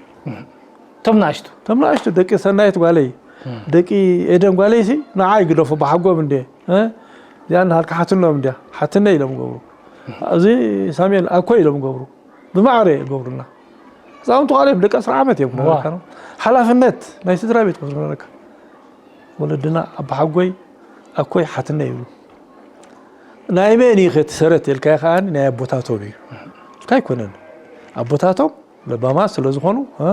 እቶም ንኣሽቱ? እቶም ንኣሽቱ ደቂ ሰናይት ጓለይ፣ ደቂ ኤደን ጓለይሲ ንዓይ ግደፎ ብሓጎም እንዴ፣ እ? እዚኣ ንሃልካ ሓትኖም እንድያ፣ ሓትነ ኢሎም ገብሩ። እዚ ሳሙኤል ኣኮ ኢሎም ገብሩ። ብማዕረ ገብሩና። ህፃውንቲ ጓለይ ደቂ ዕስራ ዓመት እዮም ዋ። ክነረካ ነው። ሓላፍነት ናይ ስድራ ቤት ክነረካ። ወለድና ኣባሓጎይ ኣኮይ ሓትነ ይብሉ። ናይ መን እዩ እቲ ሰረት ኢልካዮ ከኣ ናይ ኣቦታቶም እዩ። እንታይ ኣይኮነን። ኣቦታቶም ለባማት ስለ ዝኾኑ፣ እ?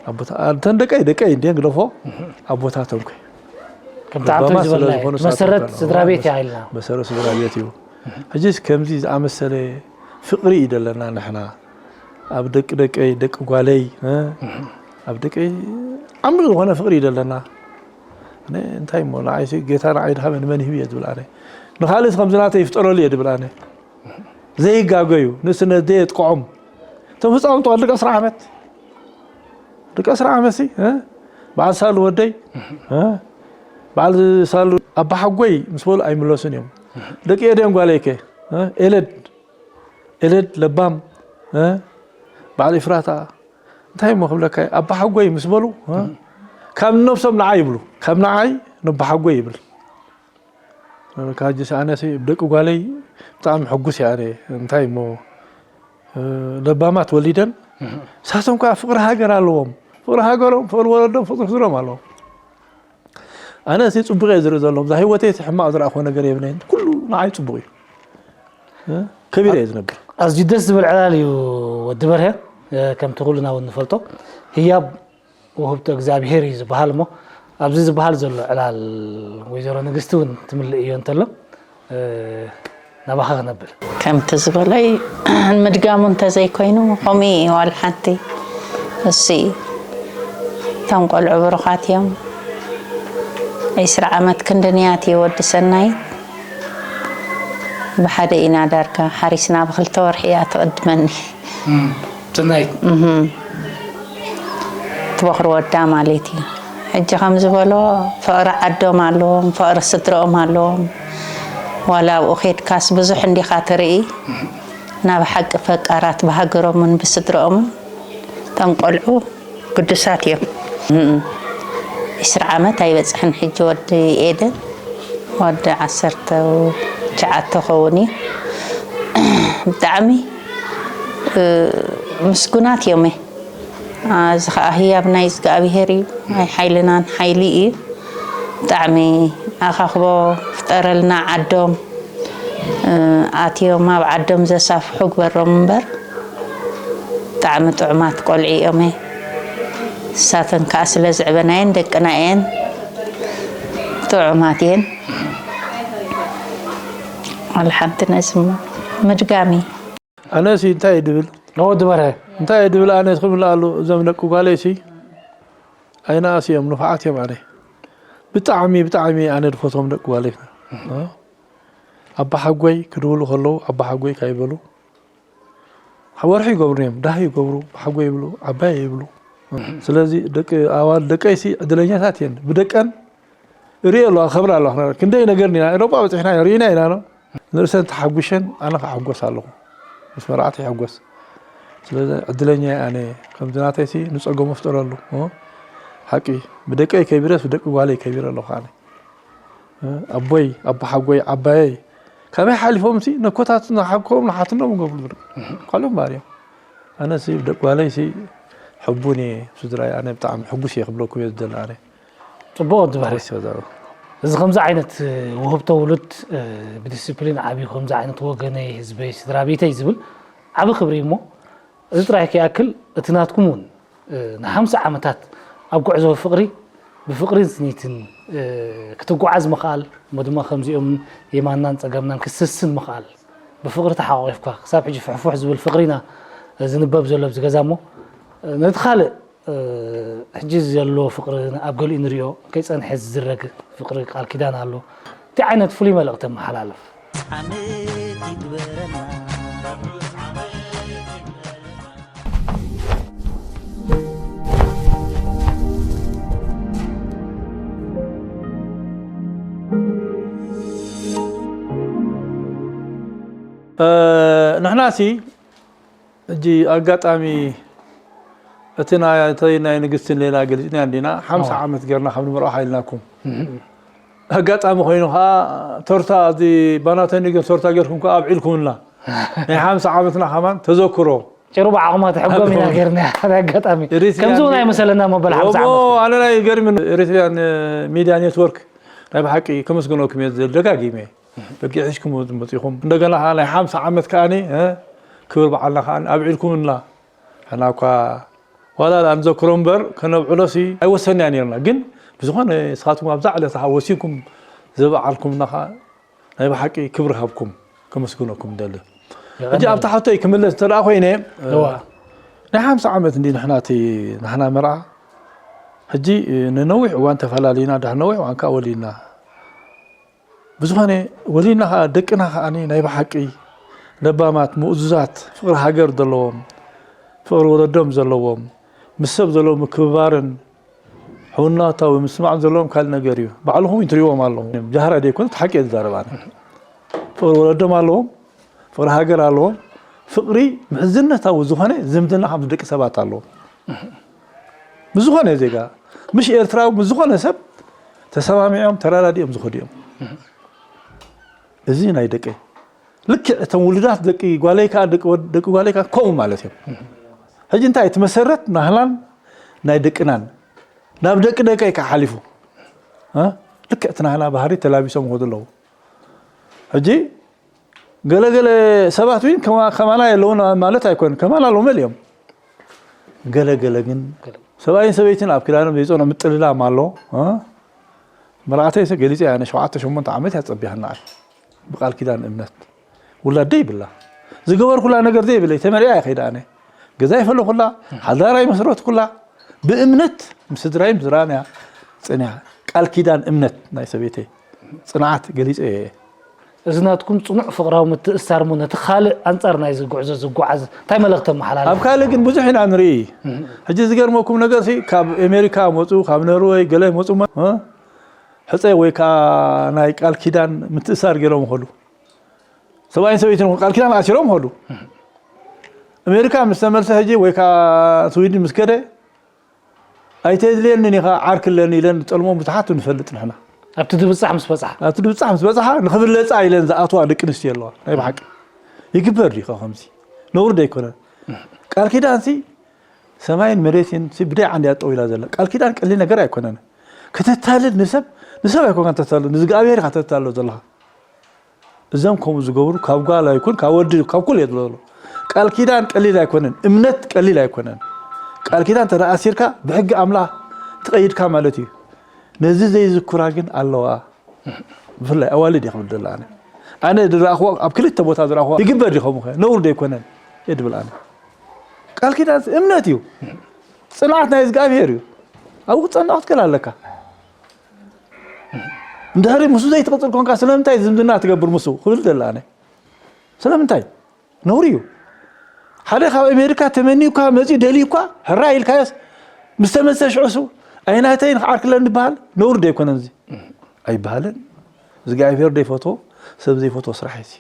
ኣቦታ-፣ እተን ደቀይ፣ ደቀይ እንድየን ግደፎ፣ ኣቦታቶም ከ ከምቲ ዓንቶይ ለባማት ስለ ዝበልና እዩ። ዝኾኑ መሰረት ንሳቶም ከ-፣ ስድራ ቤት እያ ኢልና። መሰረት ስድራ ቤት እዩ። ሕጂስ ከምዚ ዝኣመሰለ ፍቕሪ እዩ ደለና ንሕና። ኣብ ደቂ ደቀይ፣ ደቂ ጓለይ፣ እ? ኣብ ደቀይ ዓሚቕ ዝኾነ ፍቕሪ እዩ ደለና። ኣነ እንታይ እሞ ንዓይሲ ጌታ ንዓይ ድሃበ ንመን ይህብ እየ ዝብል ኣነ። ንኻልእስ ከምዚ ናተይ ይፍጠረሉ እየ ዝብል ኣነ። ዘይጋገዩ፣ ንእስነት ዘየጥቅዖም። እቶም ህፃውንቲ ቆልዑ ደቂ ዕስራ ዓመት። ደቂ ዕስራ ዓመት ሲ፣ እ? በዓል ሳሉ ወደይ፣ እ? በዓል ሳሉ ኣባሓጎይ ምስ በሉ ኣይምለሱን እዮም። ደቂ ኤደን ጓለይከ፣ እ? ኤለድ፣ ኤለድ ለባም፣ እ? በዓል ኤፍራታ፣ እንታይ እሞ ክብለካ፣ ኣባሓጎይ ምስ በሉ፣ እ? ካብ ነብሶም ንዓይ ይብሉ፣ ካብ ንዓይ ነባሓጎይ ይብል። ካጅስ ኣነሲ ደቂ ጓለይ ብጣዕሚ ሕጉስ እየ ኣነ። እንታይ እሞ፣ እ፣ ለባማት ወሊደን፣ እህ። ንሳቶም ከኣ ፍቕሪ ሃገር ኣለዎም። ፍቕሪ ሃገሮም፣ ፍቕሪ ወለዶም፣ ፍቕሪ ህዝቦም ኣለዎም። ኣነሲ ጽቡቕ እየ ዝርኢ ዘለኹ። እዛ ህይወተይ ሕማቕ ዝረኣኹዎ ነገር የብለይን። ኩሉ ንዓይ ጽቡቕ እዩ። እ፣ ከቢረ እየ ዝነብር። ኣዝዩ ደስ ዝብል ዕላል እዩ ወዲ በርሀ። እ፣ ከምቲ ኩልና እውን ንፈልጦ፣ ህያብ ውህብቶ እግዚኣብሄር እዩ ዝበሃል እሞ፣ ኣብዚ ዝበሃል ዘሎ ዕላል ወይዘሮ ንግስቲ እውን ትምልእ እዮ እንተሎ፣ እ፣ ናባኻ ክነብል። ከምቲ ዝበሎይ ንምድጋሙ እንተዘይኮይኑ፣ ከምኡ እዩ ዋላ ሓንቲ። እሱ እዩ። እቶም ቆልዑ ብሩኻት እዮም። ዒስራ ዓመት ክንድንያት እዩ ወዲ ሰናይት። ብሓደ ኢና ዳርጋ ሓሪስና፣ ብክልተ ወርሒ እያ ትቕድመኒ። እም፣ ሰናይት። እህም። ትበኽሪ ወዳ ማለት እዩ። ሕጂ ከም ዝበሎ ፍቕሪ ዓዶም ኣለዎም፣ ፍቕሪ ስድረኦም ኣለዎም። ዋላ ኣብኡ ኬድካስ ብዙሕ እንዲኻ ትርኢ። ናብ ሓቂ ፈቃራት ብሃገሮምን ብስድረኦምን እቶም ቆልዑ ግዱሳት እዮም። እም። ዒስራ ዓመት ኣይበጽሕን ሕጂ ወዲ ኤደን፣ ወዲ ዓሰርተ ትሽዓተ ክኸውን እዩ። ብጣዕሚ፣ እ፣ ምስጉናት እዮም። እ፣ እዚ ኸኣ ህያብ ናይ እግዚኣብሄር እዩ፣ ናይ ሓይልናን ሓይሊ እዩ። ብጣዕሚ ኣኻኽቦ ፍጠረልና፣ ዓዶም፣ እ፣ ኣትዮም ኣብ ዓዶም ዘሳፍሑ ግበሮም እምበር። ብጣዕሚ ጥዑማት ቆልዑ እዮም። ንሳተን ከኣ ስለ ዝዕበናየን ደቅና እየን። ጥዑማት እየን። ዋላ ሓንቲ ነዚ እሞ ምድጋሚ። ኣነሲ እንታይ እየ ድብል? ንወዲ በርሀ። እንታይ እየ ድብል? ኣነ ትኽምልኣሉ እዞም ደቂ ጓለይሲ ኣይነኣስ እዮም፣ ንፉዓት እዮም። ኣነ ብጣዕሚ፣ ብጣዕሚ ኣነ ድፈትዎም ደቂ ጓለይ። ኣባሓጎይ ክድውሉ ከለዉ ኣባሓጎይ ካይበሉ ወርሒ ይገብሩ እዮም። ዳህ ይገብሩ፣ ሓጎ ይብሉ፣ ዓባይ ይብሉ። ስለዚ ደቂ ኣዋል ደቀይሲ ዕድለኛታት እየን። ብደቀን እሪኦ ኣለዋ፣ ከብራ ኣለዋ። ክንደይ ነገር ኢና ኤውሮጳ በፂሕና ርኢና ኢና። ንርእሰን ተሓጒሸን ኣነ ክሓጎስ ኣለኹ። ምስ መርዓተይ ይሕጎስ። ስለዚ ዕድለኛ እየ ኣነ። ከምዚ ናተይሲ ንፀገሙ ፍጠረሉ። ሓቂ ብደቀይ ከቢረስ ብደቂ ጓለይ ከቢረ ኣለኹ ኣነ። ኣቦይ፣ ኣቦሓጎይ፣ ዓባየይ ካበይ ሓሊፎምሲ ነኮታትና ሓኮም ንሓትኖም ይገብሩ። ካልኦም ባህሪ እዮም። ኣነሲ ብደቂ ጓለይሲ ሕቡን እየ፣ ስድራይ ኣነ ብጣዕሚ ሕጉስ እየ ክብለኩም እየ ዝደሊ ኣነ። ጽቡቕ ወዲ በርሀ። ደስ ይበል። እዚ ከምዚ ዓይነት ውህብቶ ውሉድ፣ እ፣ ብዲስፕሊን ዓብዩ ከምዚ ዓይነት ወገነይ፣ ህዝበይ፣ ስድራ ቤተይ ዝብል ዓቢ ክብሪ እዩ እሞ፣ እዚ ጥራይ ከይኣክል እቲ ናትኩም እውን፣ እ፣ ንሓምሳ ዓመታት ኣብ ጉዕዞ ፍቕሪ ብፍቕሪን ስኒትን ክትጓዓዝ ምኽኣል፣ እሞ ድማ ከምዚኦም የማንናን ጸጋምናን ክትስስን ምኽኣል፣ ብፍቕሪ ተሓቋቒፍካ፣ ክሳብ ሕጂ ፍሕፉሕ ዝብል ፍቕሪ ኢና ዝንበብ ዘሎ ኣብዚ ገዛ። እሞ ነቲ ካልእ ሕጂ ዘሎ ፍቕሪ ኣብ ገሊኡ ንሪኦ፣ ከይጸንሐ ዝዝረግ ፍቕሪ ቃል ኪዳን ኣሎ። እቲ ዓይነት ፍሉይ መልእኽቲ የመሓላልፍ። ዓመት ይግበረና። ንሕናሲ ሕጂ ኣጋጣሚ እቲ ናይ ናይ ንግስትን ሌላ ገሊጽና እንዲና ሓምሳ ዓመት ገርና ካብ ንምርዖ ሓይልናኩም ኣጋጣሚ ኮይኑ ከዓ ቶርታ እዚ ባናተኒ ገር ቶርታ ገርኩም ከዓ ኣብዒልኩምና ናይ ሓምሳ ዓመትና ከማን ተዘክሮ ጭሩባ ዓቕማ ትሕጎም ኢና ገርና ኣጋጣሚ ከምዚ እውን ኣይመሰለና መበል ሓምሳ ዓመት ኣነ ናይ ገርሚ ኤሪትሪያን ሚድያ ኔትወርክ ናይ ብሓቂ ከመስግነኩም እየ ደጋጊመ በጊዕ ሒዝኩም መፂኹም እንደገና ከዓ ናይ ሓምሳ ዓመት ከዓኒ ክብር በዓልና ከዓ ኣብዒልኩምና ሕና እኳ ዋላ ንዘክሮ እምበር ከነብዕሎሲ ኣይወሰንያ ነርና ግን ብዝኾነ ንስኻትኩም ኣብዛ ዕለት ከዓ ወሲንኩም ዘበዓልኩምና ከዓ ናይ ብሓቂ ክብሪ ሃብኩም ከመስግነኩም ደሊ ሕጂ ኣብታ ሕቶይ ክምለስ እንተ ኮይነ ናይ ሓምሳ ዓመት እንዲ ንሕና እቲ ናህና መርዓ ሕጂ ንነዊሕ እዋን ተፈላለዩና ዳሕ ነዊሕ እዋን ከዓ ወሊድና ብዝኾነ ወሊድና ከዓ ደቅና ከዓ ናይ ብሓቂ ለባማት ምእዙዛት ፍቕሪ ሃገር ዘለዎም ፍቕሪ ወለዶም ዘለዎም ምስ ሰብ ዘለዎም ምክብባርን ሕውናታዊ ምስማዕን ዘለዎም ካልእ ነገር እዩ ባዕልኹም ትሪእዎም ኣለኹም ጃህራ ደይኮነ ሓቂ እየ ዝዛረብ ኣነ ፍቕሪ ወለዶም ኣለዎም ፍቕሪ ሃገር ኣለዎም ፍቕሪ ምሕዝነታዊ ዝኾነ ዝምድና ካብ ደቂ ሰባት ኣለዎም ብዝኾነ ዜጋ ምሽ ኤርትራዊ ምስ ዝኾነ ሰብ ተሰማሚዖም ተረዳዲኦም ዝኸዱ እዮም እዚ ናይ ደቂ ልክዕ እቶም ውሉዳት ደቂ ጓለይ ከዓ ደቂ ጓለይ ከዓ ከምኡ ማለት እዮም ሕጂ እንታይ እቲ መሰረት ናህላን ናይ ደቅናን ናብ ደቂ ደቀይ ከዓ ሓሊፉ ልክዕ እቲ ናህና ባህሪ ተላቢሶም ይኸዱ ኣለዉ ሕጂ ገለገለ ሰባት እውን ከማና የለውን ማለት ኣይኮን ከማና ኣለዎም እዮም ገለገለ ግን ሰብኣይን ሰበይትን ኣብ ክዳኖም ዘይፀኖ ምጥልላም ኣሎ መርዓተይ ገሊፀ ኣነ ሸውዓተ ሸሞንተ ዓመት እያ ፀቢያና ብቃል ኪዳን እምነት ውላድ ዘይብላ ዝገበርኩላ ነገር ዘይብለይ ተመሪዓ እየ ከይዳ ኣነ ገዛ ይፈለኹላ ሓዳራ ይመስረትኩላ ብእምነት ምስ ስድራይ ምስድራን እያ ፀኒሓ ቃል ኪዳን እምነት ናይ ሰበይተይ ፅንዓት ገሊፀ እየ እዚ ናትኩም ጽኑዕ ፍቕራዊ ምትእስሳር እሞ ነቲ ካልእ ኣንጻር ናይዚ ጉዕዞ ዝጓዓዝ እንታይ መልእኽቲ የመሓላልፍ? ኣብ ካልእ ግን ብዙሕ ኢና ንርኢ። ሕጂ ዝገርመኩም ነገር ሲ ካብ ኤሜሪካ መጹ፣ ካብ ኖርወይ ገለ መጹ እሞ እ ሕጸ ወይ ከኣ ናይ ቃል ኪዳን ምትእስሳር ገይሮም ይኸዱ። ሰብኣይን ሰበይትን ቃል ኪዳን ኣሲሮም ይኸዱ። ኣሜሪካ ምስ ተመልሰ ሕጂ ወይ ከኣ ስዊድን ምስ ከደ ኣይተድልየንን ኢኻ ዓርኪ ኣለኒ ኢለን ዝጠልሞም ብዙሓት ንፈልጥ ንሕና። ኣብቲ ድብጻሕ ምስ በጽሓ። ኣብቲ ድብጻሕ ምስ በጽሓ ንኽብለጻ ኢለን ዝኣትዋ ደቂ ኣንስትዮ ኣለዋ ናይ ብሓቂ። ይግበር ድዩ ከምዚ? ነውሪ ዶ ኣይኮነን? ቃል ኪዳንሲ ሰማይን መሬትን ሲ ብደይ ዓንዲ እያ ጠው ኢላ ዘላ። ቃል ኪዳን ቀሊል ነገር ኣይኮነን። ከተታልል ንሰብ ንሰብ ኣይኮንካ ተታልል ንዝግኣብሔር ኢኻ ተታልሎ ዘለኻ። እዞም ከምኡ ዝገብሩ ካብ ጓል ኣይኩን ካብ ወዲ ካብ ኩሉ እየ ዝብሎ ዘሎ። ቃል ኪዳን ቀሊል ኣይኮነን፣ እምነት ቀሊል ኣይኮነን። ቃል ኪዳን እንተ ኣሲርካ ብሕጊ ኣምላኽ ተቐይድካ ማለት እዩ። ነዚ ዘይዝክራ ግን ኣለዋ። ብፍላይ ኣዋልድ እየ ክብል ደላ ኣነ ኣነ ዝረኣኽዎ ኣብ ክልተ ቦታ ዝረኣኽዎ ይግበር ድዩ ከምኡ ከ ነውር ዶ ኣይኮነን እየ ድብል ኣነ። ቃል ኪዳን እምነት እዩ። ጽንዓት ናይ እግዚኣብሔር እዩ። ኣብኡ ክትጸንዕ ክትክእል ኣለካ። እንድሕሪ ምስኡ ዘይትቕጽል ኮንካ ስለምንታይ ዝምድና ትገብር ምስኡ ክብል ደላ ኣነ። ስለምንታይ? ነውሪ እዩ። ሓደ ካብ ኣሜሪካ ተመንዩካ መጺኡ ደልዩካ ሕራይ ኢልካዮስ ምስ ተመልሰ ሽዑሱ ኣይናተይን ክዓርክለን ዝበሃል ነውሪ ዶ ኣይኮነን እዚ? ኣይበሃልን። እግዚኣብሔር ዘይፈትዎ ሰብ ዘይፈትዎ ስራሕ እዩ እዚ።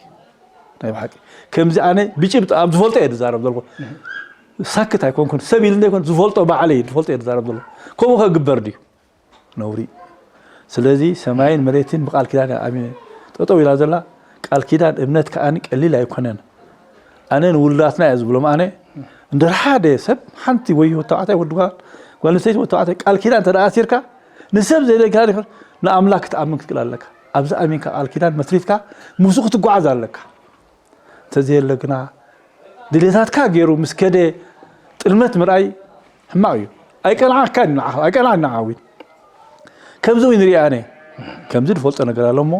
ናይ ብሓቂ ከምዚ ኣነ ብጭብጢ ኣብ ዝፈልጦ እየ ዝዛረብ ዘለኹ። ሳክት ኣይኮንኩን ሰብ ኢሉ ዘይኮን ዝፈልጦ ባዕለይ ዝፈልጦ እየ ዝዛረብ ዘለኹ። ከምኡ ከግበር ድዩ? ነውሪ። ስለዚ ሰማይን መሬትን ብቃል ኪዳን እያ ኣሚነ ጠጠው ኢላ ዘላ። ቃል ኪዳን እምነት ከኣኒ ቀሊል ኣይኮነን። ኣነ ንውሉዳትና እየ ዝብሎም። ኣነ እንድሕር ሓደ ሰብ ሓንቲ ወይ ወዲ ተባዕታይ ወዲ ጓል ጓል ኣንስተይቲ ወዲ ተባዕታይ ቃል ኪዳን እንተ ደኣ ኣሲርካ ንሰብ ዘይደልካ ይኹን ንኣምላክ ክትኣምን ክትክእል ኣለካ። ኣብዚ ኣሚንካ ቃል ኪዳን መስሪትካ ምስኡ ክትጓዓዝ ኣለካ። እንተዘየለ ግና ድሌታትካ ገይሩ ምስ ከደ ጥልመት ምርኣይ ሕማቕ እዩ። ኣይቀንዓካን እዩ ንዓኻ ኣይቀንዓን ንዓኻ እውን። ከምዚ እውን ሪኣ ኣነ። ከምዚ ዝፈልጦ ነገር ኣሎ እሞ፣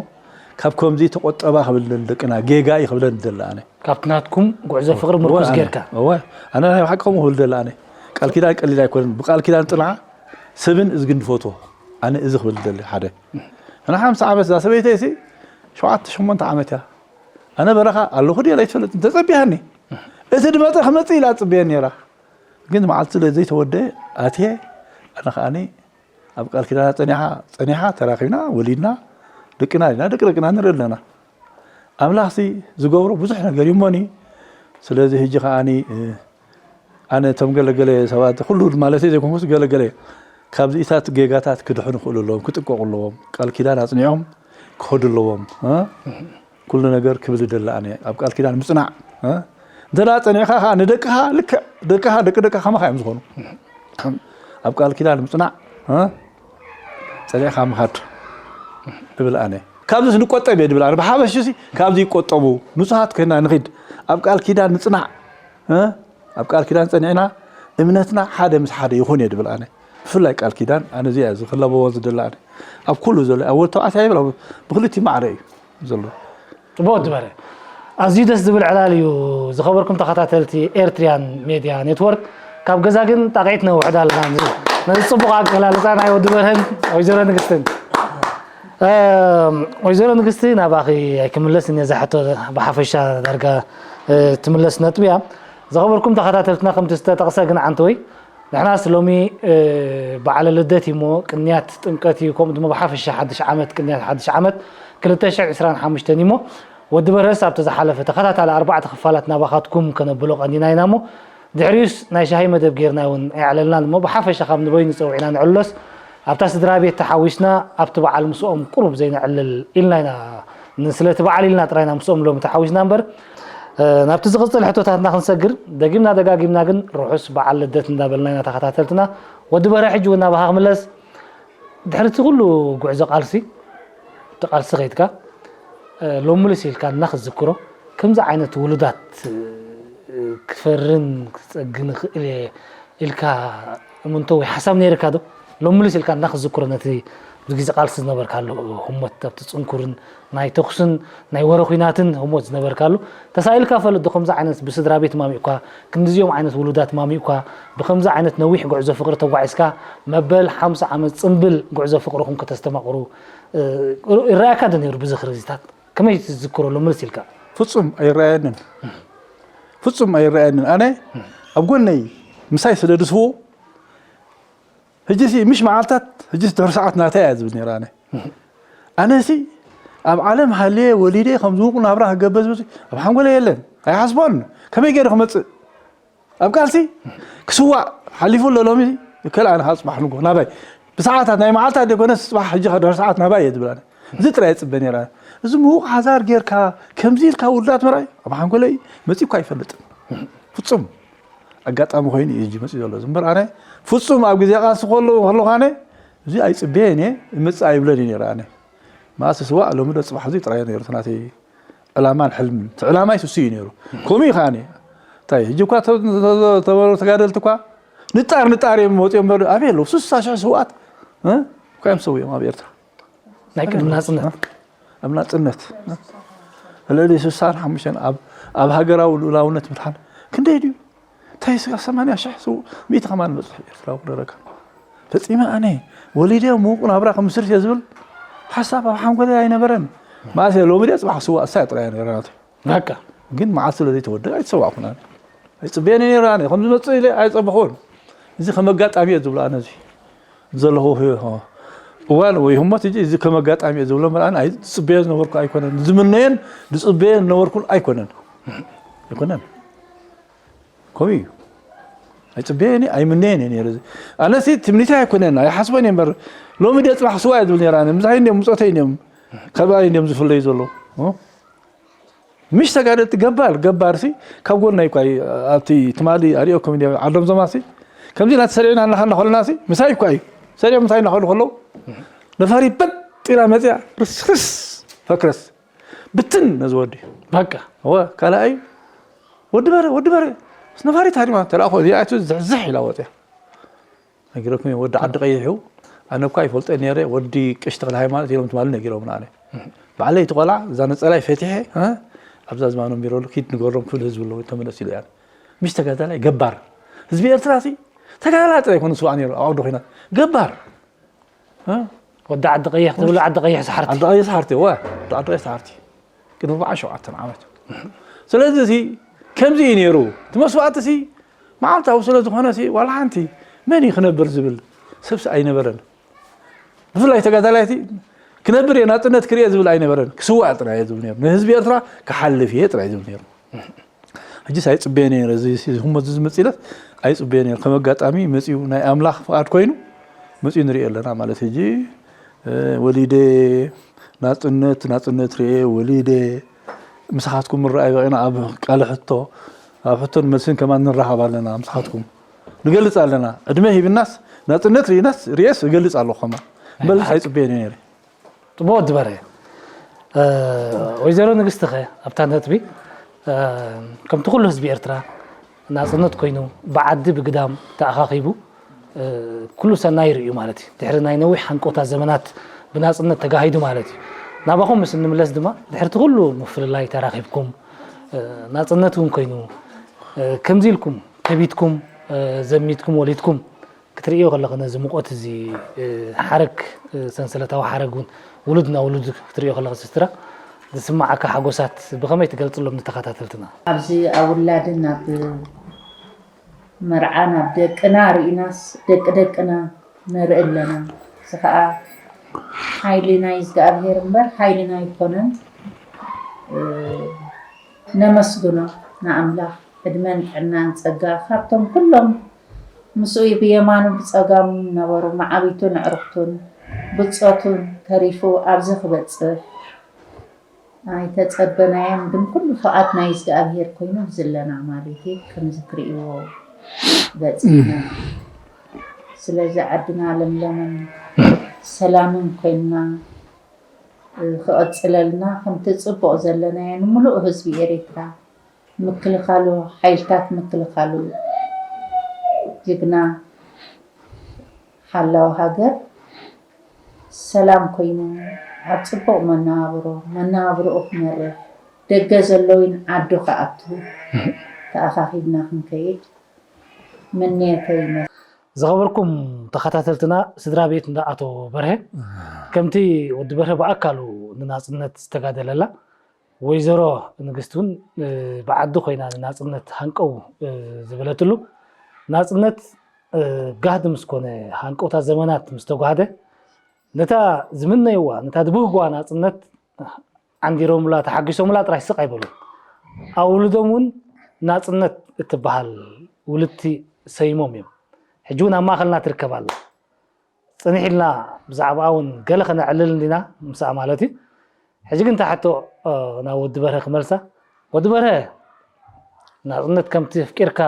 ካብ ከምዚ ተቆጠባ ክብል ደሊ ደቅና፣ ጌጋ እዩ ክብለን ደሊ ኣነ። ካብቲ ናትኩም ጉዕዞ ፍቕሪ ምርኩዝ ጌርካ። እወ፣ ኣነ ናይ ብሓቂ ከምኡ ክብል ደሊ ኣነ። ቃል ኪዳን ቀሊል ኣይኮነን። ብቃል ኪዳን ጥንዓ፣ ሰብን እዝግን ዝፈትዎ። ኣነ እዚ ክብል ደሊ ሓደ። ኣነ ሓምሳ ዓመት እዛ ሰበይተይ ሲ ሸውዓተ ሸሞንተ ዓመት እያ። ኣነ በረኻ ኣለኹ ድየ ኣይትፈልጥን። ተጸቢያኒ። እቲ ድመጸ ክመጽእ ኢላ ትጽበየኒ ነይራ። ግን መዓልቲ ስለ ዘይተወደአ ኣትየ። ኣነ ከኣኒ ኣብ ቃል ኪዳና ጸኒሓ ጸኒሓ ተራኺብና ወሊድና ደቅና ኢና ደቂ ደቅና ንርኢ ኣለና። ኣምላኽሲ ዝገብሮ ብዙሕ ነገር እዩ እሞኒ። ስለዚ ሕጂ ከኣኒ ኣነ እቶም ገለገለ ሰባት ኩሉ ማለት ዘይኮንኩስ ገለገለ ካብዚኢታት ጌጋታት ክድሕኑ ክእሉ ኣለዎም፣ ክጥቀቁ ኣለዎም፣ ቃል ኪዳን ኣጽኒዖም ክኸዱ ኣለዎም። ኩሉ ነገር ክብል ይደሊ ኣነ ኣብ ቃል ኪዳን ምጽናዕ። እንተ ደኣ ጸኒዕካ ከኣ ንደቅኻ ልክዕ ደቅኻ ደቂ ደቅኻ ከማኻ እዮም ዝኾኑ። ኣብ ቃል ኪዳን ምጽናዕ ጸኒዕካ ምኻድ እብል ኣነ። ካብዚስ ንቆጠብ እየ ድብል ኣነ። ብሓፈሽሲ ካብዚ ይቆጠቡ ንጹሃት ኮይና ንኺድ። ኣብ ቃል ኪዳን ንጽናዕ። ኣብ ቃል ኪዳን ጸኒዕና እምነትና ሓደ ምስ ሓደ ይኹን እየ ድብል ኣነ። ብፍላይ ቃል ኪዳን ኣነ እዚኣ እየ ዝኽለበዎ ዝደሊ ኣነ። ኣብ ኩሉ ዘሎ ኣብ ወዲ ተባዕታይ ይብል ብክልቲኡ ማዕረ እዩ ዘሎ። ጽቡቕ ድበረ ኣዝዩ ደስ ዝብል ዕላል እዩ። ዝኸበርኩም ተኸታተልቲ ኤርትሪያን ሜድያ ኔትወርክ ካብ ገዛ ግን ጣቕዒት ነውሕድ ኣለና። ነዚ ጽቡቕ ኣገላልጻ ናይ ወዲ በርሀን ወይዘሮ ንግስትን ወይዘሮ ንግስቲ ናባኺ ኣይክምለስ እኔ ዛሕቶ ብሓፈሻ ዳርጋ ትምለስ ነጥቢ እያ። ዝኸበርኩም ተኸታተልትና ከምቲ ዝተጠቕሰ ግን ዓንተወይ ንሕናስ ሎሚ በዓለ ልደት እዩሞ ቅንያት ጥምቀት እዩ ከምኡ ድማ ብሓፈሻ ሓድሽ ዓመት ቅንያት ሓድሽ ዓመት ክልተ ሽሕ ዕስራን ሓሙሽተን እዩሞ ወዲ በርሀስ ኣብቲ ዝሓለፈ ተኸታታሊ ኣርባዕተ ክፋላት ናባኻትኩም ከነብሎ ቀኒና ኢና እሞ ድሕሪኡስ ናይ ሻሂ መደብ ጌርና እውን ኣየዕለልናን እሞ ብሓፈሻ ካብ ንበይኑ ጸዊዕና ንዕልሎስ ኣብታ ስድራ ቤት ተሓዊስና ኣብቲ በዓል ምስኦም ቁሩብ ዘይነዕልል ኢልና ኢና ስለቲ በዓል ኢልና ጥራይና ምስኦም ሎሚ ተሓዊስና እምበር ናብቲ ዝቕጽል ሕቶታትና ክንሰግር ደጊምና ደጋጊምና ግን ርሑስ በዓል ልደት እንዳበልና ኢና ተኸታተልትና ወዲ በርሀ ሕጂ እውን ናባኻ ክምለስ ድሕሪ እቲ ኩሉ ጉዕዞ ቃልሲ እቲ ቃልሲ ከይድካ ሎሚ ልስ ኢልካ እና ክዝክሮ ከምዚ ዓይነት ውሉዳት ክፈርን ክፀግን ይኽእል እየ ኢልካ እምንቶ ወይ ሓሳብ ነይርካ ዶ? ሎሚ ልስ ኢልካ እና ክዝክሮ ነቲ ብግዜ ቃልሲ ዝነበርካሉ ህሞት ኣብቲ ፅንኩርን ናይ ተኹስን ናይ ወረ ኲናትን ህሞት ዝነበርካሉ ተሳኢልካ ፈልጥ ዶ? ከምዚ ዓይነት ብስድራ ቤት ማሚእኳ ክንዲዚኦም ዓይነት ውሉዳት ማሚእኳ ብከምዚ ዓይነት ነዊሕ ጉዕዞ ፍቅሪ ተጓዒዝካ መበል ሓምሳ ዓመት ጽንብል ጉዕዞ ፍቅርኹም ከተስተማቅሩ ይረኣየካ ዶ ነይሩ ብዝኽሪ ግዜታት? ከመይ ትዝክሮ ሎሚ መሲልካ? ፍጹም ኣይረኣየንን። ፍጹም ኣይረኣየንን። ኣነ ኣብ ጎነይ ምሳይ ስለ ድስዉ ሕጂሲ ምሽ መዓልታት ሕጂስ ድሕሪ ሰዓት ናተይ እያ ዝብል ነይረ ኣነ። ኣነሲ ኣብ ዓለም ሃልየ ወሊደ ከምዚ ውቁ ናብራ ክገብር ዝብል ኣብ ሓንጎለይ የለን። ኣይሓስቦን። ከመይ ገይሩ ክመጽእ ኣብ ቃልሲ ክስዋእ ሓሊፉ ኣሎ ሎሚ ይከል ኣነ ካብ ጽባሕ ንጎ ናባይ ብሰዓታት ናይ መዓልታት ደኮነስ ጽባሕ ሕጂ ድሕሪ ሰዓት ናባይ እየ ዝብል ኣነ እዚ ጥራይ እየ ጽበ ነይረ እዚ ምዉቕ ሓዛር ጌርካ ከምዚ ኢልካ ውሉዳት ምርኣይ ኣብ ሓንጎለይ መጺእኳ ኣይፈልጥን ፍጹም ኣጋጣሚ ኮይኑ እዩ ሕጂ መጺኡ ዘሎ እዚ እምበር ኣነ ፍጹም ኣብ ግዜ ቃልሲ ከሎ ከለኹ ኣነ እዚ ኣይጽበየን እየ እመጽእ ኣይብለን እዩ ነይረ ኣነ መኣስ ስዋእ ሎሚ ዶ ጽባሕ እዚ ጥራይ ነይሩ እቲ ናተይ ዕላማን ሕልምን እቲ ዕላማይ ስሱ እዩ ነይሩ ከምኡ እዩ ከዓኒ እንታይ ሕጂ እኳ ተበሩ ተጋደልቲ እኳ ንጣር ንጣር እዮም ወፂኦም በሉ ኣበይ ኣለዉ ስሳ ሽሕ ስውኣት እኳ እዮም ሰውዮም ኣብ ኤርትራ ናይ ቅድሚ ናፅነት ኣብ ናፅነት ልዕሊ ስሳን ሓሙሽተን ኣብ ሃገራዊ ልኡላውነት ምድሓን ክንደይ ድዩ እንታይ ስጋ ሰማንያ ሽሕ ስው ሚእቲ ከማን በፅሑ ኤርትራዊ ክደረካ ፈፂመ ኣነ ወሊደ ምውቁ ናብራ ክምስርት እየ ዝብል ሓሳብ ኣብ ሓንጎለይ ኣይነበረን። መኣስ እየ ሎሚ ድየ ፅባሕ ክስዋእ እሳ እያ ጥራይ እያ ነይራ ናተይ። በቃ ግን መዓልቲ ስለ ዘይተወደአ ኣይተሰዋእኩን ኣነ። ኣይፅበየን እየ ነይረ ኣነ። ከም ዝመፅእ ኢለ ኣይፀበኹን። እዚ ከም ኣጋጣሚ እየ ዝብሎ ኣነ እዚ ዘለኹ እዋን ወይ ህሞት ሕጂ እዚ ከም ኣጋጣሚ እየ ዝብሎ እምበር ኣነ ኣይፅበዮ ዝነበርኩ ኣይኮነን። ዝምነዮን ዝፅበዮ ዝነበርኩን ኣይኮነን። ኣይኮነን። ከምኡ እዩ ኣይፅበየን እየ ኣይምነየን እየ ነይረ ኣነሲ ትምኒተይ ኣይኮነን ኣይሓስቦን እየ እምበር ሎሚ ድየ ፅባሕ ስዋ እየ ዝብል ነይረ ኣነ ምሳይ እንዲዮም ምፆተይ እንዲዮም ካባይ እንዲዮም ዝፍለዩ ዘለዉ ምሽ ተጋደልቲ ገባር ገባርሲ ካብ ጎናይ እኳ ኣብቲ ትማሊ ኣሪኦኩም እንዲዮም ዓዶም ዞማሲ ከምዚ ኢና ተሰሪዕና እናኸና ከለናሲ ምሳይ እኳ እዩ ሰሪዖም ምሳይ እናኸዱ ከለዉ ነፋሪት በጥ ኢላ መፅያ ርስርስ ፈክረስ ብትን ነዚ ወዲ በቃ እወ ካልኣይ ወዲ በረ ወዲ በረ ነፋሪት ሃዲማ ተላእኮ እዚኣ እቱ ዝሕዝሕ ኢላ ወፅያ ነጊረኩም እየ ወዲ ዓዲ ቀይሕ እዩ ኣነ እኳ ይፈልጦ ነይረ፣ ወዲ ቀሺ ተክለ ሃይማኖት ኢሎም ትማሊ ነጊሮምና። ኣነ ባዕለይ እቲ ቆልዓ እዛ ነፀላይ ፈቲሐ፣ እ፣ ኣብዛ ዝማኖም ቢሮ ኣሎ፣ ኪድ ንገሮም ክብል ህዝቢ ኣለዎ፣ ተመለስ ኢሉ። ያነ ምሽ ተጋዳላይ ገባር ህዝቢ ኤርትራ ሲ ተጋዳላይ ጥራይ ኣይኮነ ስዋዕ ነይሩ ኣብ ዓውዲ ኹናት ገባር፣ እ፣ ወዲ ዓዲ ቀይሕ ትብሉ፣ ዓዲ ቀይሕ ሰሓርቲ። ዓዲ ቀይሕ ሰሓርቲ፣ ወ፣ ዓዲ ቀይሕ ሰሓርቲ ቅድሚ ኣርባዓን ሸውዓተን ዓመት። ስለዚ ሲ ከምዚ እዩ ነይሩ። እቲ መስዋእቲ ሲ መዓልታዊ ስለ ዝኾነ ሲ ዋላ ሓንቲ መን እዩ ክነብር ዝብል ሰብሲ ኣይነበረን። ብፍላይ ተጋዳላይ ሲ ክነብር እየ ናፅነት ክርእየ ዝብል ኣይነበረን። ክስዋእ ጥራይ እየ ዝብል ነይሩ። ንህዝቢ ኤርትራ ክሓልፍ እየ ጥራይ ዝብል ነይሩ። ሕጂስ ኣይፅበየን እየ ነይረ። እዚ ሲ ዝህሞ እዚ ዝመፅእ ኢለስ ኣይፅበየን እየ። ከም ኣጋጣሚ መፂኡ ናይ ኣምላኽ ፍቓድ ኮይኑ መፂኡ ንሪኦ ኣለና ማለት ሕጂ፣ እ፣ ወሊደ ናፅነት፣ ናፅነት ርእየ ወሊደ ምሳኻትኩም ምረኣይ በቒዕና ኣብ ቃለ ሕቶ፣ ኣብ ሕቶን መልስን ከማን ንራኸብ ኣለና። ምሳኻትኩም ንገልፅ ኣለና። ዕድመ ሂብናስ ናፅነት ርኢናስ ርእየስ እገልፅ ኣለኹ ከማን። እምበርስ ኣይፅበየን እየ ነይረ። ጽቡቕ ወዲ በርሀ። እ፣ ወይዘሮ ንግስቲ ኸ ኣብታ ነጥቢ፣ እ፣ ከምቲ ኩሉ ህዝቢ ኤርትራ ናጽነት ኮይኑ ብዓዲ ብግዳም ተኣኻኺቡ፣ እ፣ ኩሉ ሰናይ ርእዩ ማለት እዩ። ድሕሪ ናይ ነዊሕ ሃንቀውታ ዘመናት ብናጽነት ተጋሂዱ ማለት እዩ። ናባኹም ምስ እንምለስ ድማ ድሕሪ እቲ ኩሉ ምፍልላይ ተራኺብኩም፣ እ፣ ናጽነት እውን ኮይኑ፣ እ፣ ከምዚ ኢልኩም ከቢድኩም፣ እ፣ ዘሚትኩም ወሊድኩም ክትርእዮ ከለኺ ነዚ ሙቐት እዚ፣ እ፣ ሓረግ፣ እ፣ ሰንሰለታዊ ሓረግ እውን ውሉድ ናብ ውሉድ ክትርእዮ ከለኺ ስስትራ ዝስምዓካ ሓጎሳት ብኸመይ ትገልጽሎም ንተኸታተልትና? ኣብዚ ኣብ ውላድን ኣብ መርዓን ኣብ ደቅና ርኢናስ ደቂ ደቅና ንርኢ ኣለና። እዚ ኸኣ ሓይሊ ናይ እግዚኣብሔር እምበር ሓይልና ኣይኮነን። እ፣ ነመስግኖ ንኣምላኽ ዕድመን ጥዕናን ጸጋ ካብቶም ኩሎም ምስኡ ብየማኑ ብጸጋሙ ነበሩ መዓቢቱን ኣዕሩኽቱን ብጾቱን ተሪፉ ኣብዚ ክበጽሕ ኣይተጸበናዮን፣ ግን ኩሉ ፍቓድ ናይ እግዚኣብሔር ኮይኑ ኣብዚ ኣለና ማለት እዩ። ከምዚ ትርእይዎ በጺሕና። ስለዚ ዓድና ለምለምን ሰላምን ኮይንና ክቕጽለልና ከምቲ ጽቡቕ ዘለናዮ ንምሉእ ህዝቢ ኤሪትራ ምክልኻሉ ሓይልታት ምክልኻሉ ጅግና ሓላው ሃገር ሰላም ኮይኑ ኣብ ጽቡቕ መነባብሮ መነባብሮኡ ክመርሕ ደገ ዘሎ እውን ዓዱ ክኣቱ ተኣኻኺብና ክንከይድ ምንየተይ ይመስል። ዝኸበርኩም ተኸታተልትና ስድራ ቤት እንዳ ኣቶ በርሀ ከምቲ ወዲ በርሀ ብኣካሉ ንናጽነት ዝተጋደለላ ወይዘሮ ንግስቲ እውን ብዓዲ ኮይና ንናጽነት ሃንቀው ዝበለትሉ ናጽነት ጋህዲ ምስ ኮነ ሃንቀውታ ዘመናት ምስ ተጓህደ ነታ ዝምነይዋ ነታ ዝብህግዋ ናጽነት ዓንዲሮምላ ተሓጒሶምላ ጥራይ ስቕ ኣይበሉን። ኣውልዶም እውን ናጽነት እትበሃል ውልድቲ ሰይሞም እዮም። ሕጂ እውን ኣብ ማእኸልና ትርከብ ኣላ። ጽንሕ ኢልና ብዛዕባኣ እውን ገለ ከነዕልል እንዲና ምስኣ ማለት እዩ። ሕጂ ግን እታ ሕቶ ናብ ወዲ በርሀ ክመልሳ። ወዲ በርሀ ናጽነት ከምቲ ኣፍቂርካ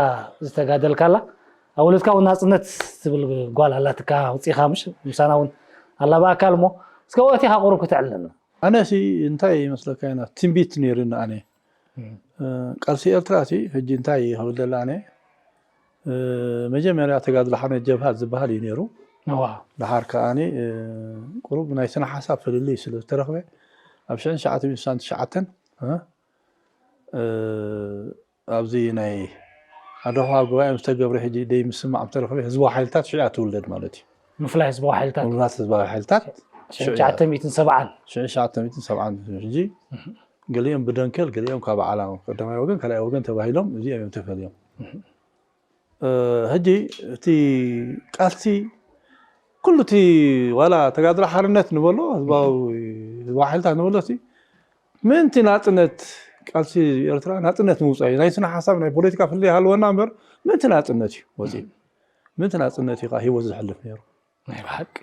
ዝተጋደልካላ ኣብ ውልድካ እውን ናጽነት ትብል ጓል ኣላትካ ኣውጺእኻ ምሽ ምሳና እውን ኣላ ብኣካል እሞ እስከ ወእቲኻ ቁሩብ ክትዕልለና። ኣነ ሲ እንታይ ይመስለካ ኢና ትንቢት ነይርኒ ኣነ ቃልሲ ኤርትራ ሲ ሕጂ እንታይ ይኸብል ደላ ኣነ መጀመርያ ተጋድሎ ሓርነት ጀብሃ ዝበሃል እዩ ነይሩ። ድሓር ከኣ ቁሩብ ናይ ስነ ሓሳብ ፍልልይ ስለ ዝተረኽበ ኣብ ሽሕን ትሽዓተ ሚእትን ስሳን ትሽዓተን ኣብዚ ናይ ኣደኹባ ጉባኤ ምስ ተገብረ ሕጂ ደይ ምስማዕ ምስ ተረኽበ ህዝባዊ ሓይልታት ሽዑ እያ ትውለድ ማለት እዩ። ምፍላይ ህዝባዊ ሓይልታት ምፍላት ህዝባዊ ሓይልታት ሽዑ እያ። ትሽዓተ ሚእትን ሰብዓን ሽዑ ትሽዓተ ሚእትን ሰብዓን ሕጂ ገሊኦም ብደንከል ገሊኦም ካብ ዓላ ቀዳማይ ወገን ካልኣይ ወገን ተባሂሎም እዚኦም እዮም ተፈልዮም። ሕጂ እቲ ቃልሲ ኩሉ እቲ ዋላ ተጋድሎ ሓርነት ንበሎ ህዝባዊ ህዝባዊ ሓይልታት ንበሎ እቲ ምእንቲ ናፅነት ቃልሲ ኤርትራ ናፅነት ምውፃእ እዩ። ናይ ስነ ሓሳብ ናይ ፖለቲካ ፍልልይ ይሃልወና እምበር ምእንቲ ናፅነት እዩ ወፂኡ። ምእንቲ ናፅነት እዩ ከዓ ሂወት ዘሕልፍ ነይሩ። ናይ ብሓቂ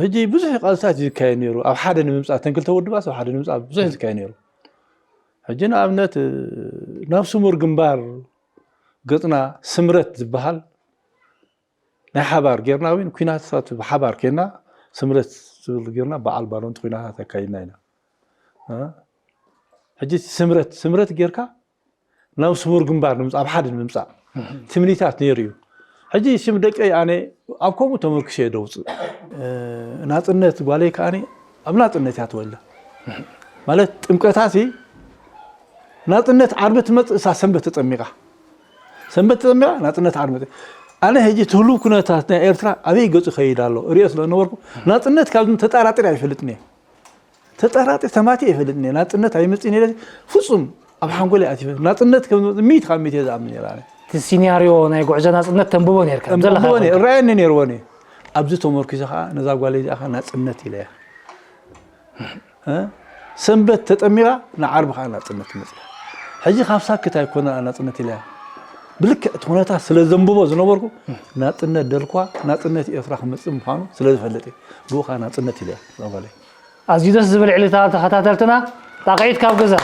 ሕጂ ብዙሕ ቃልስታት እዩ ዝካየድ ነይሩ። ኣብ ሓደ ንምምፃእ እተን ክልተ ውድባት ኣብ ሓደ ንምምፃእ ብዙሕ እዩ ዝካየድ ነይሩ። ሕጂ ንኣብነት ናብ ስሙር ግንባር ገፅና ስምረት ዝበሃል ናይ ሓባር ጌርና ወይ ኩናት ብሓባር ኬና ስምረት ዝብል ጌርና በዓል ባሎንቲ ኩናታት ኣካይድና ኢና። ሕጂ ስምረት ስምረት ጌርካ ናብ ስሙር ግንባር ንምፃእ ኣብ ሓደ ንምምፃእ ትምኒታት ነይሩ እዩ። ሕጂ ሽም ደቀይ ኣነ ኣብ ከምኡ ተመርኩሰ እየ ደውፅእ። ናፅነት ጓለይ ከኣኒ ኣብ ናፅነት እያ ተወልዳ። ማለት ጥምቀታሲ ናፅነት ዓርቢ ትመፅእ፣ እሳ ሰንበት ተጠሚቃ። ሰንበት ተጠሚቃ ናፅነት ዓርቢ መፅእ። ኣነ ሕጂ ትህሉ ኩነታት ናይ ኤርትራ ኣበይ ገፁ ይኸይድ ኣሎ ሪኦ ስለ ነበርኩ፣ ናፅነት ካብ ተጣራጢር ኣይፈልጥን እየ። ተጣራጢር ተማቲ ኣይፈልጥን እየ። ናፅነት ኣይመፅእን ኢለ ፍፁም ኣብ ሓንጎል ኣይኣትፈ። ናፅነት ከም ዝመፅእ ሚእቲ ካብ ሚእቲ እየ ዝኣምን ነይረ ኣነ። እቲ ሲናርዮ ናይ ጉዕዞ ናፅነት ተንብቦ ነርካ? ተንብቦ ዘለኻ ነይረ፣ እረኣየኒ ነይርዎ ነይረ። ኣብዚ ተመርኪሰ ከዓ ነዛ ጓለይ እዚኣ ከዓ ናፅነት ኢለ እያ። እ? ሰንበት ተጠሚቓ ንዓርቢ ከዓ ናፅነት ትመፅእ። ሕጂ ካብ ሳክት ኣይኮነ ናፅነት ኢለ እያ። ብልክዕ እቲ ኩነታት ስለ ዘንብቦ ዝነበርኩ ናፅነት ደልኳ፣ ናፅነት ኤርትራ ክመፅእ ምዃኑ ስለ ዝፈልጥ እየ። ብኡ ከዓ ናፅነት ኢለ እያ እዛ ጓለይ። ኣዝዩ ደስ ዝብል ዕልታ ተኸታተልትና። ጣቕዒት ካብ ገዛ።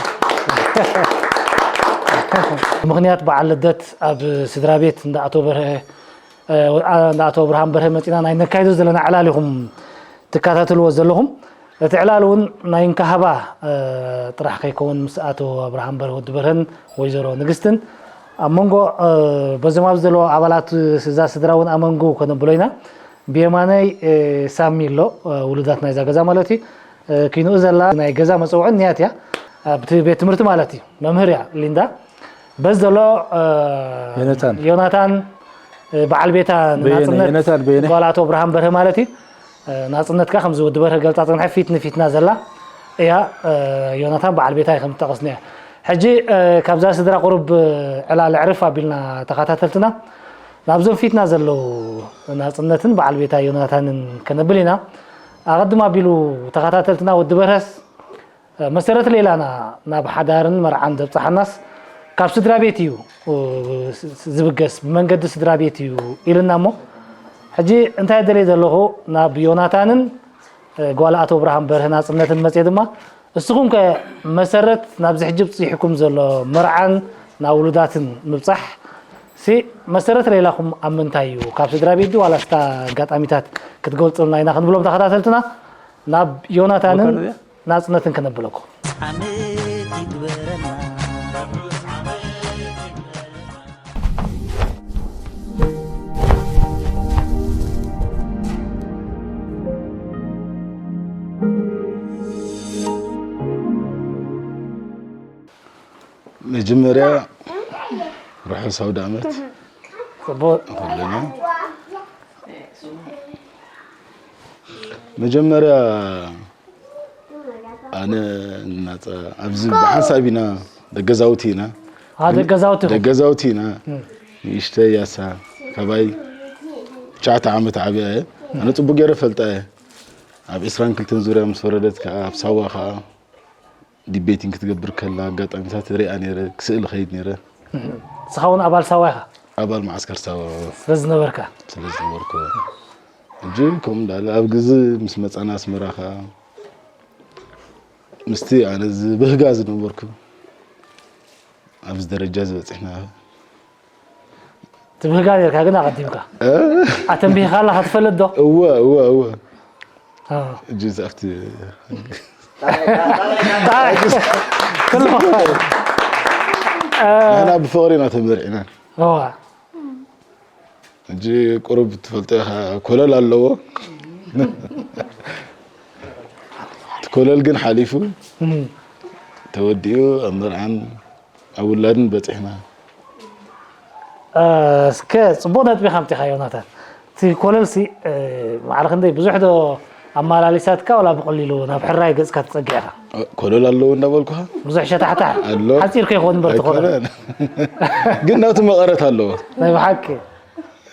ምኽንያት በዓል ልደት ኣብ ስድራ ቤት እንዳ ኣቶ በርሀ፣ እ፣ እንዳ ኣቶ ኣብርሃም በርሀ መፂና ናይ ነካይዶ ዘለና ዕላል ኢኹም ትከታተልዎ ዘለኹም። እቲ ዕላል እውን ናይ እንካሃባ፣ እ፣ ጥራሕ ከይከውን ምስ ኣቶ ኣብርሃም በርሀ ወዲ በርሀን ወይዘሮ ንግስትን ኣብ መንጎ፣ እ፣ በዞም ኣብዚ ዘለዉ ኣባላት እዛ ስድራ እውን ኣብ መንጎ ከነብሎ ኢና። ብየማነይ፣ እ፣ ሳሚ ኣሎ፣ እ፣ ውሉዳት ናይዛ ገዛ ማለት እዩ። እ፣ ኪንኡ ዘላ ናይ ገዛ መጸውዒ እኒኣት እያ። ኣብቲ ቤት ትምህርቲ ማለት እዩ። መምህር እያ ሊንዳ። በዚ ዘሎ፣ እ፣ ዮናታን። ዮናታን፣ እ፣ በዓል ቤታ በየነ፣ ናጽነት ዮናታን በየነ። ጓል ኣቶ ኣብርሃም በርሀ ማለት እዩ። እ፣ ናጽነትካ ከምዚ ወዲ በርሀ ገልጻ ጽንሐ ፊት ንፊትና ዘላ እያ። እ፣ ዮናታን በዓል ቤታ እዩ ከም ትጠቐስኒ እያ። ሕጂ፣ እ፣ ካብዛ ስድራ ቁሩብ፣ እ፣ ዕላል ዕርፍ ኣቢልና ተኸታተልትና ናብዞም ፊትና ዘለዉ ናጽነትን በዓል ቤታ ዮናታንን ከነብል ኢና። ኣቐድም ኣቢሉ ተኸታተልትና ወዲ በርሀስ፣ መሰረት ሌላና ናብ ሓዳርን መርዓን ዘብጽሓናስ ካብ ስድራ ቤት እዩ፣ እ፣ ዝብገስ፣ ብመንገዲ ስድራ ቤት እዩ ኢልና እሞ፣ ሕጂ እንታይ ደልየ ዘለኹ ናብ ዮናታንን እ፣ ጓል ኣቶ ኣብርሃም በርሀ ናጽነትን መጽየ ድማ፣ እስኹም ከ መሰረት ናብዚ ሕጂ ብጽሒኩም ዘሎ መርዓን ናብ ውሉዳትን ምብጻሕ ሲ መሰረት ሌላኹም ኣብ ምንታይ እዩ? ካብ ስድራ ቤት ድዩ ዋላ ስታ ኣጋጣሚታት ክትገልጹልና ኢና ክንብሎም ተኸታተልትና ናብ ዮናታንን መከር ድያ? ናጽነትን ከነብለኩም። ዓመት ይግበረልና። መጀመርያ ርሑስ ኣውደ ዓመት ጽቡቅ። ኩልና መጀመርያ ኣነ እናጸ-፣ ኣብዚ ብሓንሳብ ኢና ደገዛውቲ ኢና። አ፣ ደገዛውቲ ኢኹም? ደገዛውቲ ኢና። እም። ንእሽተይ ያሳ ካባይ ትሽዓተ ዓመት ዓብያ እየ። ኣነ ጽቡቅ ገይረ ፈልጣ እየ። ኣብ ዕስራን ክልተን ዙርያ ምስ ወረደት ከኣ ኣብ ሳዋ ከኣ ዲቤቲንግ ክትገብር ከላ ኣጋጣሚታት ሪኣ ነይረ፣ ክስእል ኸይድ ነይረ። እም። ንስኻ እውን ኣባል ሳዋ ኢኻ? ኣባል መዓስከር ሳዋ ስለ ዝነበርካ? ስለ ዝነበርኩ። ሕጂ ከምኡ እንዳለ ኣብ ግዚ ምስ መጻና ኣስመራ ከኣ ምስቲ ኣነ ዝብህጋ ዝነበርኩ ኣብዚ ደረጃ ዝበጽሕና። ትብህጋ ነርካ ግን ኣቐዲምካ። እ? ኣተንቢህካ ኣለኻ ትፈልጥ ዶ? እወ፣ እወ፣ እወ። አ። ሕጂ ኣብቲ ጣይ። ኩሉ። እ። ንሕና ብፍቕሪ ኢና ተመርዒና። እዋ። ሕጂ ቁሩብ ትፈልጦ ኢኻ፣ ኮለል ኣለዎ። እቲ ኮለል ግን ሓሊፉ እም። ተወዲኡ ኣብ መርዓን ኣብ ውላድን በጺሕና። እ፣ እስከ ጽቡቕ ነጥቢ ከምጺኻ ዮናታን። እቲ ኮለልሲ፣ እ፣ ማዕረ ክንደይ ብዙሕ ዶ ኣመላሊሳትካ ዋላ ብቐሊሉ ናብ ሕራይ ገጽካ ትጸግዕ ኢኻ? እ፣ ኮለል ኣለዎ እንዳበልኩኻ? ብዙሕ ሸታሕታሕ ኣሎ። ሓጺር ከይኸውን እምበር እቲ ኮለል። ኣይኮነን። ግን ናቱ መቐረት ኣለዎ። ናይ ብሓቂ።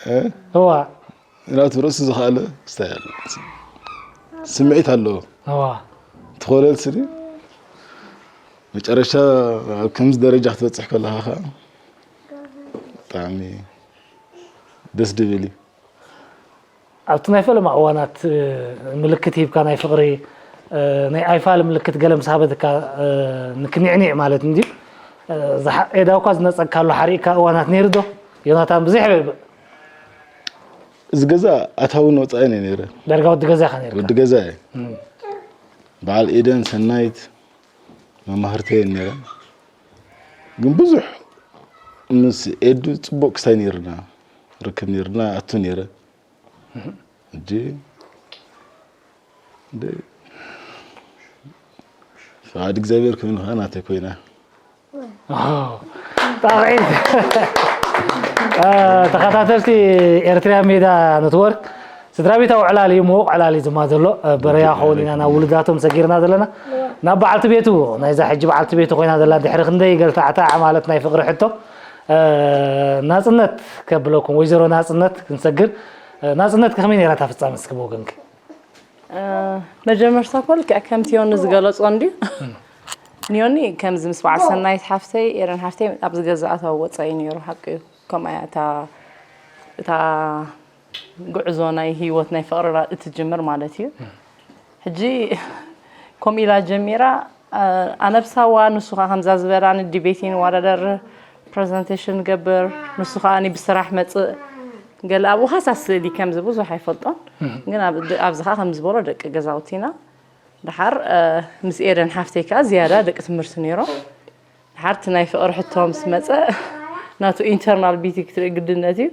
እ? እዋ። ናቱ ርእሱ ዝኸኣለ ክስታይ ኣሎ። ስምዒት ኣለዎ። እዋ። እቲ ኮለል ስኒ መጨረሻ ኣብ ከምዚ ደረጃ ክትበጽሕ ከለኻ ኸኣ ብጣዕሚ ደስ ድብል እዩ። ኣብቲ ናይ ፈለማ እዋናት፣ እ፣ ምልክት ሂብካ ናይ ፍቕሪ፣ እ፣ ናይ ኣይፋል ምልክት ገለ ምስ ሃበትካ፣ እ፣ ንክኒዕኒዕ ማለት እንድዩ። እ፣ ዝሓ-፣ ኤዳውካ ዝነጸግካሉ ሓሪእካ እዋናት ነይሩ ዶ? ዮናታን ብዘይ ሕብእብእ። እዚ ገዛ ኣታውን ወጻእን እየ ነይረ። ዳርጋ ወዲ ገዛ ኢኻ ነይርካ? ወዲ ገዛ እየ። እም። በዓል ኤደን ሰናይት መማህርተይ እየን ነይረን። ግን ብዙሕ ምስ ኤዱ ጽቡቕ ክስታይ ነይርና። ርክብ ነይርና ኣቱ ነይረ። እጂ እንደ ፍቓድ እግዚኣብሔር ኮይኑ ኸዓ ናተይ ኮይና። ጣቕዒት ተኸታተልቲ ኤርትርያ ሜዳ ነትወርክ፣ ስድራ ቤታዊ ዕላል እዩ፣ ምዉቕ ዕላል እዩ ዝማ ዘሎ። በረያ ኸውን ኢና ናብ ውሉዳቶም ሰጊርና ዘለና። ናብ በዓልቲ ቤቱ፣ ናይዛ ሕጂ በዓልቲ ቤቱ ኮይና ዘላ ድሕሪ ክንደይ ገልታዕታዕ ማለት ናይ ፍቕሪ ሕቶ፣ ናጽነት ከብለኩም፣ ወይዘሮ ናጽነት ክንሰግር። ናጽነት ከመይ ነይራ እታ ፍጻመ እስኪ ብወገንኪ? መጀመርታ እኮ ልክዕ ከምቲ ዮኒ ዝገለጾ እንድዩ። ንዮኒ ከምዚ ምስ በዓል ሰናይት ሓፍተይ ኤረን ሓፍተይ ኣብ ዝገዛእታ ወፃኢ ነይሩ ሓቂ እዩ። ከምኣ እያ እታ እታ ጉዕዞ ናይ ህይወት ናይ ፍቕርና እትጅምር ማለት እዩ። ሕጂ ከምኡ ኢላ ጀሚራ ኣነብሳዋ ንሱ ከዓ ከምዛ ዝበላኒ ዲቤት ይንዋዳደር ፕረዘንቴሽን ገብር ንሱ ከዓ ብስራሕ መፅእ ገለ ኣብኡ ሃሳስ ስእሊ ከምዚ ብዙሕ ኣይፈልጦን ግን ኣብዚ ከዓ ከምዝበሎ ደቂ ገዛውቲና ድሓር ምስ ኤደን ሓፍተይ ከዓ ዝያዳ ደቂ ትምህርቲ ነይሮም ድሓር እቲ ናይ ፍቅሪ ሕቶ ምስ መፀ ናቱ ኢንተርናል ቢቲ ክትርኢ ግድነት እዩ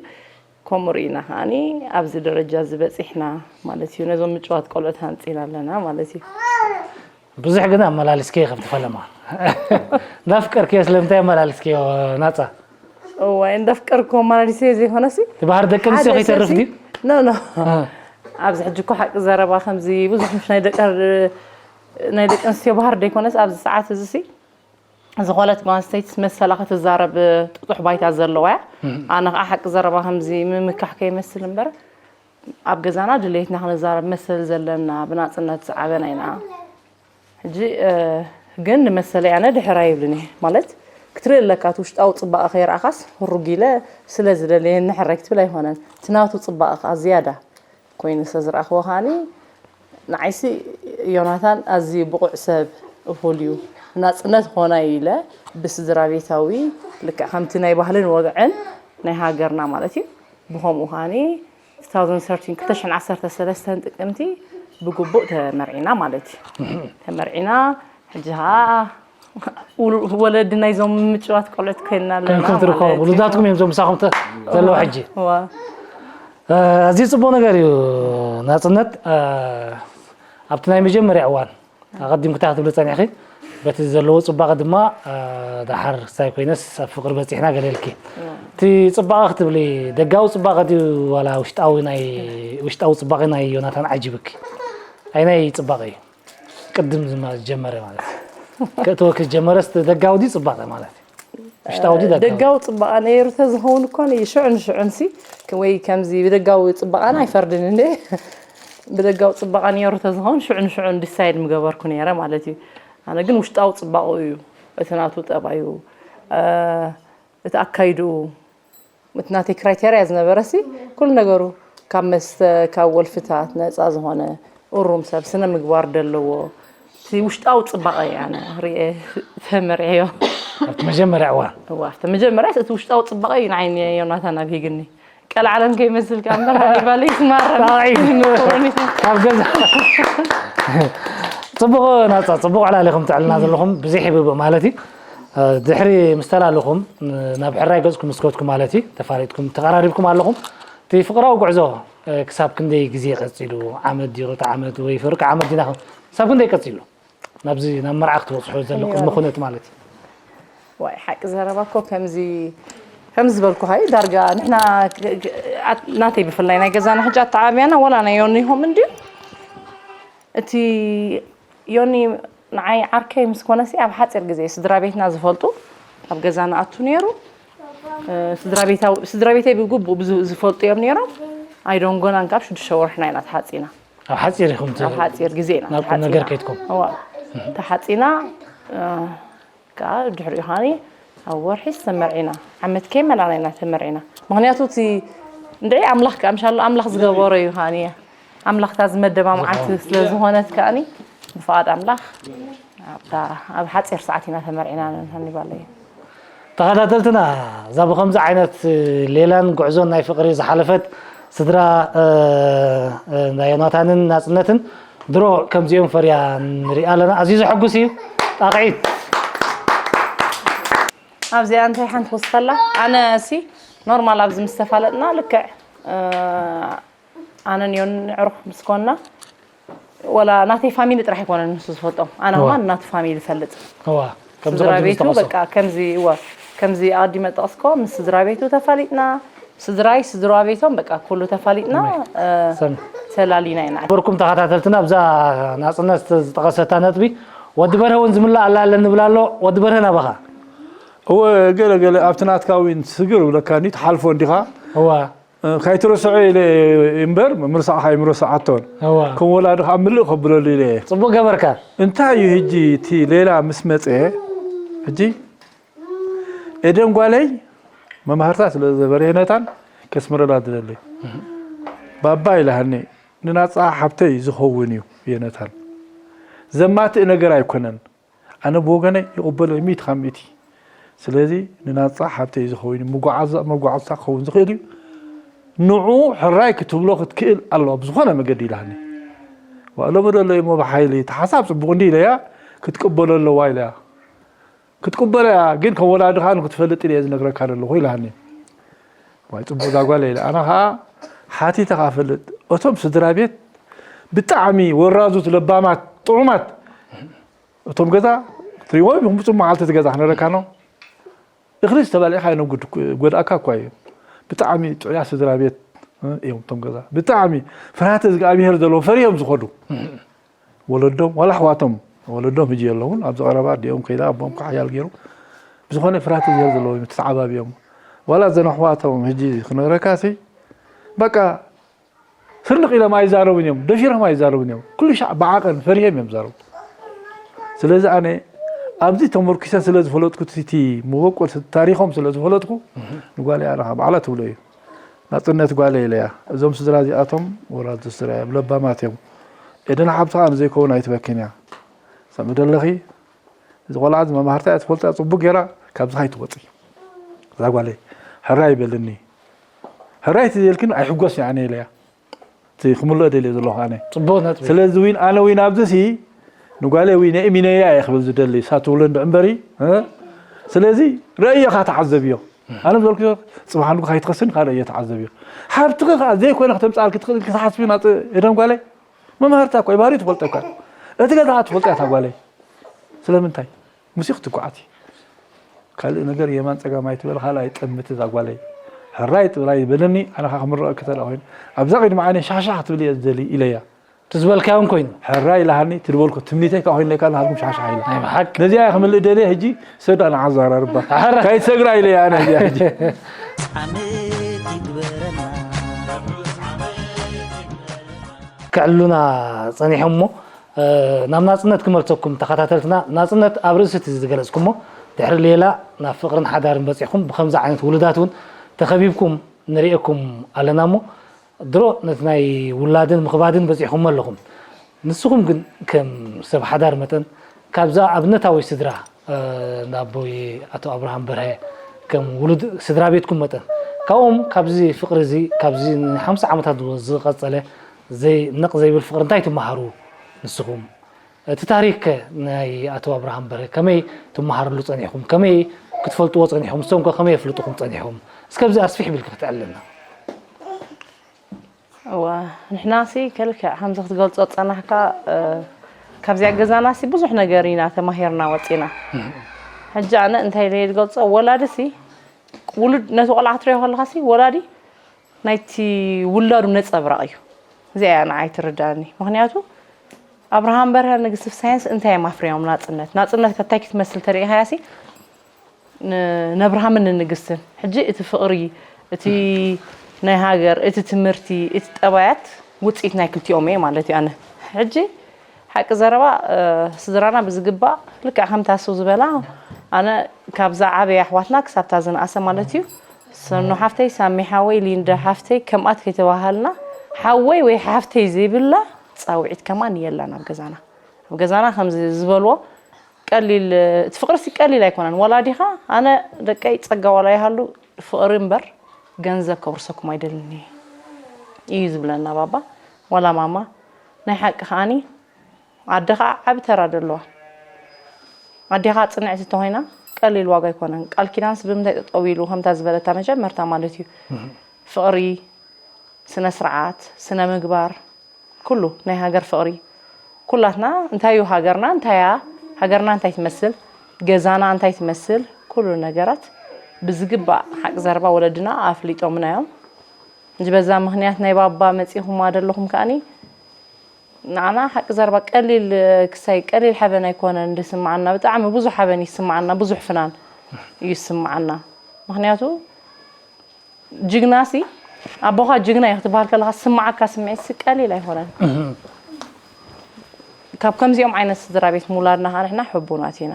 ከምኡ ርኢና ከዓኒ ኣብዚ ደረጃ እዚ በፂሕና ማለት እዩ ነዞም ምጭዋት ቆልዑት ሃንፂና ኣለና ማለት እዩ ብዙሕ ግን ኣመላሊስከዮ ከምቲ ፈለማ እንዳፍቀርክዮ ስለምንታይ ኣመላሊስክዮ ናፃ እዋይ እንዳፍቀርኩ ኣመላሊሰ ዘይኮነሲ እቲ ባህር ደቂ ኣንስትዮ ሓደ ከይተርፍ ሰብሲ- ድዩ ኖ ኖ ኣብዚ ሕጂ እኮ ሓቂ ዘረባ ከምዚ ብዙሕ ምስ ናይ ደቂ ናይ ደቂ ኣንስትዮ ባህር ደይኮነስ ኣብዚ ሰዓት እዚ ሲ ዝኾነት ጓል ኣንስተይቲ መሰላ ክትዛረብ ጥጡሕ ባይታ ዘለዋ እያ ኣነ ከዓ ሓቂ ዘረባ ከምዚ ምምካሕ ከይመስል እምበር ኣብ ገዛና ድሌትና ክንዛረብ መሰል ዘለና ብናፅነት ዝዓበና ኢና ሕጂ ግን ንመሰለይ ኣነ ድሕር ኣይብልን እየ ማለት ክትርኢ ኣለካ እቲ ውሽጣዊ ፅባቐ ከይረኣኻስ ህሩግ ኢለ ስለ ዝደለየ ንሕራይ ክትብል ኣይኮነን እቲ ናቱ ፅባቐ ከዓ ዝያዳ ኮይኑ ስለ ዝረኣኽዎ ከዓኒ ንዓይሲ ዮናታን ኣዝዩ ብቑዕ ሰብ እኹል እዩ ናፅነት ኾና ኢለ ብስድራ ቤታዊ ልክዕ ከምቲ ናይ ባህልን ወግዕን ናይ ሃገርና ማለት እዩ ብኸምኡ ከዓኒ 2013 ጥቅምቲ ብግቡእ ተመርዒና ማለት እዩ ተመርዒና ሕጂ ከዓ ወለዲ ናይዞም ምጭዋት ቆልዑት ኮይና ኣለና ኮንኩም ትርከቡ ውሉዳትኩም እዮም ዞም ምሳኹም ዘለዉ ሕጂ ኣዝዩ ፅቡቅ ነገር እዩ ናፅነት ኣብቲ ናይ መጀመርያ እዋን ኣቐዲምክታ ክትብሊ ፀኒሕኺ በቲ ዘለዎ ፅባቐ ድማ ደሓር ክሳይ ኮይነስ ኣብ ፍቅሪ በፂሕና ገለ ኢልኪ እቲ ፅባቐ ክትብሊ ደጋዊ ፅባቐ ድዩ ዋላ ውሽጣዊ ናይ ውሽጣዊ ፅባቐ ናይ ዮናታን ዓጂብኪ ኣይናይ ፅባቐ እዩ ቅድም ዝጀመረ ማለት እዩ ክእትወኪ ዝጀመረስ ደጋዊ ድዩ ፅባቐ ማለት እዩ ውሽጣዊ ድዩ ደጋዊ ደጋዊ ፅባቐ ነይሩ ተዝኸውን እኮ ሽዑ ንሽዑን ሲ ወይ ከምዚ ብደጋዊ ፅባቐና ኣይፈርድን እንደ ብደጋዊ ፅባቐ ነይሩ ተዝኸውን ሽዑ ንሽዑን ዲሳይድ ምገበርኩ ነይረ ማለት እዩ ኣነ ግን ውሽጣዊ ፅባቐኡ እዩ እቲ ናቱ ጠባዩ እቲ ኣካይድኡ እቲ ናተይ ክራይቴርያ ዝነበረ ሲ ኩሉ ነገሩ ካብ መስተ ካብ ወልፍታት ነፃ ዝኾነ እሩም ሰብ ስነ ምግባር ደለዎ እቲ ውሽጣዊ ፅባቐ እዩ ኣነ ርኤ ተመርዕዮ ኣብቲ መጀመርያ እዋን እዋ ኣብቲ መጀመርያ እቲ ውሽጣዊ ፅባቐ እዩ ንዓይ ዮናታን ኣብሂግኒ ቀልዓለም ከይመስልካ እምበር ሃሊባለ ይስማረና ካብ ገዛ ፅቡቕ ናፃ ፅቡቕ ዕላል ኢኹም ትዕልና ዘለኹም ብዘይ ሕብብእ ማለት እዩ ድሕሪ ምስ ተላለኹም ናብ ሕራይ ገፅኩም ምስ ከድኩም ማለት እዩ ተፋሊጥኩም ተቐራሪብኩም ኣለኹም እቲ ፍቕራዊ ጉዕዞ ክሳብ ክንደይ ግዜ ቀፂሉ ዓመት ድዩ ክልተ ዓመት ወይ ፍርቂ ዓመት ዲና ክሳብ ክንደይ ቀፂሉ ናብዚ ናብ መርዓ ክትበፅሑ ዘሎ ቅድሚ ኩነት ማለት እዩ ዋይ ሓቂ ዘረባ እኮ ከምዚ ከምዚ ዝበልኩኻ እዩ ዳርጋ ንሕና ናተይ ብፍላይ ናይ ገዛና ሕጂ ኣተዓብያና ወላ ናይ ዮኒ ሆም እንድዩ እቲ ዮኒ ንዓይ ዓርከይ ምስ ኮነሲ ኣብ ሓፂር ግዜ ስድራ ቤትና ዝፈልጡ ኣብ ገዛ ንኣቱ ነይሩ ስድራ ቤተይ ብግቡእ ዝፈልጡ እዮም ነይሮም ኣይዶንጎናን ካብ ሽዱሽተ ወርሕና ኢና ተሓፂና ኣብ ሓፂር ኢኹም ኣብ ሓፂር ግዜ ኢና ናብ ቁም ነገር ከይድኩም ተሓፂና ከዓ ድሕሪኡ ከዓኒ ኣብ ወርሒ ተመርዒና ዓመት ከይመላእና ኢና ተመርዒና ምክንያቱ እቲ እንድዒ ኣምላኽ ከዓ ምሻሎ ኣምላኽ ዝገበሮ እዩ ከዓኒ ኣምላኽታ ዝመደባ መዓልቲ ስለ ዝኾነት ከዓኒ ብፍቓድ ኣምላኽ ኣብታ ኣብ ሓፂር ሰዓት ኢና ተመርዒና ነን ሃኒባለይ ተኸታተልትና እዛ ብኸምዚ ዓይነት ሌላን ጉዕዞን ናይ ፍቕሪ ዝሓለፈት ስድራ ናይ ዮናታንን ናፅነትን ድሮ ከምዚኦም ፈርያ ንሪኣ ኣለና ኣዝዩ ዘሐጉስ እዩ ጣቕዒት ኣብዚኣ እንታይ ሓንቲ ክወስኸላ ኣነ ሲ ኖርማል ኣብዚ ምስ ተፋለጥና ልክዕ ኣነን ዮን ዕሩኽ ምስ ኮንና፣ ወላ ናተይ ፋሚሊ ጥራሕ ኣይኮነን ንሱ ዝፈልጦም፣ ኣነ ከማን ናቱ ፋሚሊ ይፈልጥ። እዋ ስድራ ቤቱ በቃ ከምዚ እወ ከምዚ ኣቐዲመ ጠቕስኮ ምስ ስድራ ቤቱ ተፋሊጥና፣ ስድራይ ስድራ ቤቶም በቃ ኩሉ ተፋሊጥና ተላሊና ኢና። በርኩም ተኸታተልትና ኣብዛ ናፅነት ዝጠቐሰታ ነጥቢ ወዲ በርሀ እውን ዝምላእ ኣላ ኣለ ንብል ኣሎ። ወዲ በርሀ ናባኻ። እወ ገለ ገለ ኣብቲ ናትካ እውን ስግር ብለካኒ ትሓልፎ እንዲኻ። እዋ ካይትረስዖ ኢለ እምበር ምርሳዕኻ ኣይምረስዓቶን። እዋ ከም ወላዲ ከዓ ምልእ ከብለሉ ኢለ እየ። ፅቡቅ ገበርካ። እንታይ እዩ ህጂ እቲ ሌላ ምስ መፀ ሕጂ ኤደን ጓለይ መማህርታ ስለ ዘበረ የነታን ከስምረላ ዝደሊ ባባ ኢላሃኒ ንናፃ ሓብተይ ዝኸውን እዩ የነታን ዘማትእ ነገር ኣይኮነን። ኣነ ብወገነይ ይቕበሎ እዩ ሚእቲ ካብ ሚእቲ። ስለዚ ንናፃ ሓብተይ ዝኸውን እዩ ምጉዓዛ መጓዓዝታ ክኸውን ዝኽእል እዩ። ንዑ ሕራይ ክትብሎ ክትክእል ኣለዋ ብዝኾነ መገዲ ኢላኒ። ዋ ሎሚ ደሎ እሞ ብሓይሊ እቲ ሓሳብ ፅቡቕ እንዲ ኢለያ ክትቅበሎ ኣለዋ ኢለያ ክትቅበሎ እያ ግን ከም ወላድኻ ንክትፈልጥ ኢለ ዝነግረካ ዘለኹ ኢላኒ። ዋይ ፅቡቕ እዛ ጓል ኢለ ኣነ ከዓ ሓቲተ ከዓ ፈልጥ እቶም ስድራ ቤት ብጣዕሚ ወራዙት ለባማት ጥዑማት እቶም ገዛ ትሪእዎም ኢኹም ብፅቡቅ መዓልቲ እቲ ገዛ ክነረካ ነው እኽሊ ዝተባልዕካ እዮም ጎድኣካ እኳ እዮም ብጣዕሚ ጥዑያ ስድራ ቤት እዮም እቶም ገዛ ብጣዕሚ ፍርሃተ እግዚኣብሄር ዘለዎ ፈሪሆም ዝኸዱ ወለዶም ዋላ ኣሕዋቶም ወለዶም ህጂ የለውን ኣብዚ ቀረባ ኣዲኦም ከይዳ ኣቦኦም ከዓ ሓያል ገይሩ ብዝኾነ ፍርሃተ እግዚኣብሄር ዘለዎ እዮም ተዓባቢኦም ዋላ እዘን ኣሕዋቶም ህጂ ክነግረካ ሲ በቃ ስርንቕ ኢሎም ኣይዛረቡን እዮም፣ ደፊሮም ኣይዛረቡን እዮም። ኩሉ ሻዕ ብዓቐን ፈሪሆም እዮም ዝዛረቡ። ስለዚ ኣነ ኣብዚ ተመርኲሰ ስለ ዝፈለጥኩ እቲ መበቆል ታሪኾም ስለ ዝፈለጥኩ ንጓለይ ኣነ ከዓ ባዕላ ትብሎ እዩ። ናፅነት ጓለይ ኢለያ። እዞም ስድራ እዚኣቶም ወራዝቲ ስድራ እዮም፣ ለባማት እዮም። ኤደን ሓብትኻ ንዘይከውን ኣይትበክን እያ። ሰምዒ ዶ ኣለኺ? እዚ ቆልዓ እዚ መማህርታ እያ ትፈልጦ እያ ፅቡቅ ጌራ ካብዚ ከይትወፂ እዛ ጓለይ ሕራይ ይበልኒ ሕራይ ተዘይልክን ኣይሕጎስ እየ ኣነ ኢለያ እቲ ክምልኦ ደልየ ዘለኹ ኣነ ፅቡቅ ነጥቢ ስለዚ ዊን ኣነ ዊን ኣብዚ ሲ ንጓለይ ዊን የእሚነያ እየ ክብል ዝደሊ እሳ ትብሎ እንድዒ እምበሪ እ ስለዚ ረእየኻ ተዓዘብዮ ኣነ ዝበልኩዮ ፅባሕ ንጉ ከይትኸስን ካልእ እየ ተዓዘብዮ ሓብትኺ ከዓ ዘይኮነ ክተምፅኣልኪ ትኽእል ኢልኪ ትሓስቢ ናፅ ኤደን ጓለይ መማህርታ እኮ እዩ ባህሪኡ ትፈልጦ እኳ እቲ ገዛ ትፈልጦ እያ እታ ጓለይ ስለምንታይ ሙዚቕ ትጓዓት እዩ ካልእ ነገር የማን ፀጋም ኣይትበል ካልእ ኣይጠምት እዛ ጓለይ ሕራይ ጥራይ ይበለኒ ኣነ ከዓ ክምረቐኪ ተላ ኮይኑ ኣብዛ ቅድሚ ዓይነ ሻሻ ክትብል እየ ዝደሊ ኢለያ ትዝበልካዮ እውን ኮይኑ ሕራይ ኢላሃኒ ትድበልኩ ትምኒተይ ከዓ ኮይኑ ለካ ናሃልኩም ሻሻ ኢለ ናይ ብሓቅ ነዚኣ እየ ክምልእ ደልየ ሕጂ ሰዳ ንዓዛራርባ ሕራይ። ካይትሰግራ ኢለያ ኣነ እዚኣ ሕጂ ዓመት ይግበረና ክዕሉና ፀኒሖም እሞ ናብ ናፅነት ክመልሰኩም ተኸታተልትና ናፅነት ኣብ ርእሲ እቲ ዝገለፅኩሞ ድሕሪ ሌላ ናብ ፍቕርን ሓዳርን በፂሕኩም ብከምዚ ዓይነት ውሉዳት እውን ተኸቢብኩም ንርእየኩም ኣለና እሞ ድሮ ነቲ ናይ ውላድን ምኽባድን በፂሕኩሞ ኣለኹም ንስኹም ግን ከም ሰብ ሓዳር መጠን ካብዛ ኣብነታዊ ስድራ ንኣቦይ ኣቶ ኣብርሃም በርሀ ከም ውሉድ ስድራ ቤትኩም መጠን ካብኦም ካብዚ ፍቅሪ እዚ ካብዚ ንሓምሳ ዓመታት ዝቀጸለ ዘይ ነቅ ዘይብል ፍቅሪ እንታይ ትመሃሩ ንስኹም? እቲ ታሪክ ከ ናይ ኣቶ ኣብርሃም በርሀ ከመይ ትመሃርሉ ጸኒሕኩም? ከመይ ክትፈልጥዎ ጸኒሕኩም? ንሶም ከ ከመይ የፍልጡኹም ጸኒሖም? እስከ ኣብዚ ኣስፊሕ ኢልኪ ከተዕልልና። እወ ንሕናሲ ከልክዕ ከምዚ ክትገልጾ ዝጸናሕካ ካብዚኣ ገዛናሲ ብዙሕ ነገር ኢና ተማሂርና ወጺና። ሕጂ ኣነ እንታይ ኢለ እየ ዝገልጾ ወላዲሲ ውሉድ ነቲ ቆልዓ ክትሪኦ ከለኻሲ ወላዲ ናይቲ ውላዱ ነጸብራቕ እዩ። እዚኣ እያ ንዓይ ትርድኣኒ። ምኽንያቱ ኣብርሃም በርሀ ንግስቲ ሳይንስ እንታይ እዮም ኣፍርዮም ናጽነት ናጽነት ከታይ ክትመስል ተሪኢኻያሲ ነብርሃምን ንንግስትን ሕጂ እቲ ፍቕሪ እቲ ናይ ሃገር እቲ ትምህርቲ እቲ ጠባያት ውፅኢት ናይ ክልቲኦም እየ ማለት እዩ ኣነ ሕጂ ሓቂ ዘረባ ስድራና ብዝግባእ ልክዕ ከምታ ሱ ዝበላ ኣነ ካብዛ ዓበይ ኣሕዋትና ክሳብታ ዝነኣሰ ማለት እዩ ሰኑ ሓፍተይ ሳሚ ሓወይ ሊንደ ሓፍተይ ከምኣት ከይተባሃልና ሓወይ ወይ ሓፍተይ ዘይብላ ፃውዒት ከማን የላን ኣብ ገዛና ኣብ ገዛና ከምዚ ዝበልዎ ቀሊል እቲ ፍቅርሲ ቀሊል ኣይኮነን ዋላ ዲኻ ኣነ ደቀይ ጸጋ ዋላ ይሃሉ ፍቅሪ እምበር ገንዘብ ከውርሰኩም ኣይደልን እዩ ዝብለና ባባ ዋላ ማማ ናይ ሓቂ ከዓኒ ኣደ ከዓ ዓቢ ተራ ደለዋ ኣዴኻ ፅንዕቲ ተኮይና ቀሊል ዋጋ ኣይኮነን። ቃል ኪዳንስ ብምንታይ ጠጠው ኢሉ ከምታ ዝበለታ መጀመርታ ማለት እዩ። ፍቕሪ፣ ስነ ስርዓት፣ ስነ ምግባር፣ ኩሉ ናይ ሃገር ፍቕሪ። ኩላትና እንታይ እዩ ሃገርና፣ እንታይ እያ ሃገርና፣ እንታይ ትመስል፣ ገዛና እንታይ ትመስል፣ ኩሉ ነገራት ብዝግባእ ሓቂ ዘረባ ወለድና ኣፍሊጦምና እዮም። እንጂ በዛ ምኽንያት ናይ ባባ መጺኹም ደለኹም ከኣኒ ንዓና ሓቂ ዘረባ ቀሊል ክሳይ ቀሊል ሓበን ኣይኮነን ዝስምዓና፣ ብጣዕሚ ብዙሕ ሓበን ይስምዓና፣ ብዙሕ ፍናን እዩ ዝስምዓና። ምኽንያቱ ጅግናሲ ኣቦኻ ጅግና እዩ ክትበሃል ከለኻ ዝስምዓካ ስምዒት ሲ ቀሊል ኣይኮነን። ካብ ከምዚኦም ዓይነት ስድራ ቤት ምውላድና ከዓ ንሕና ሕቡናት ኢና።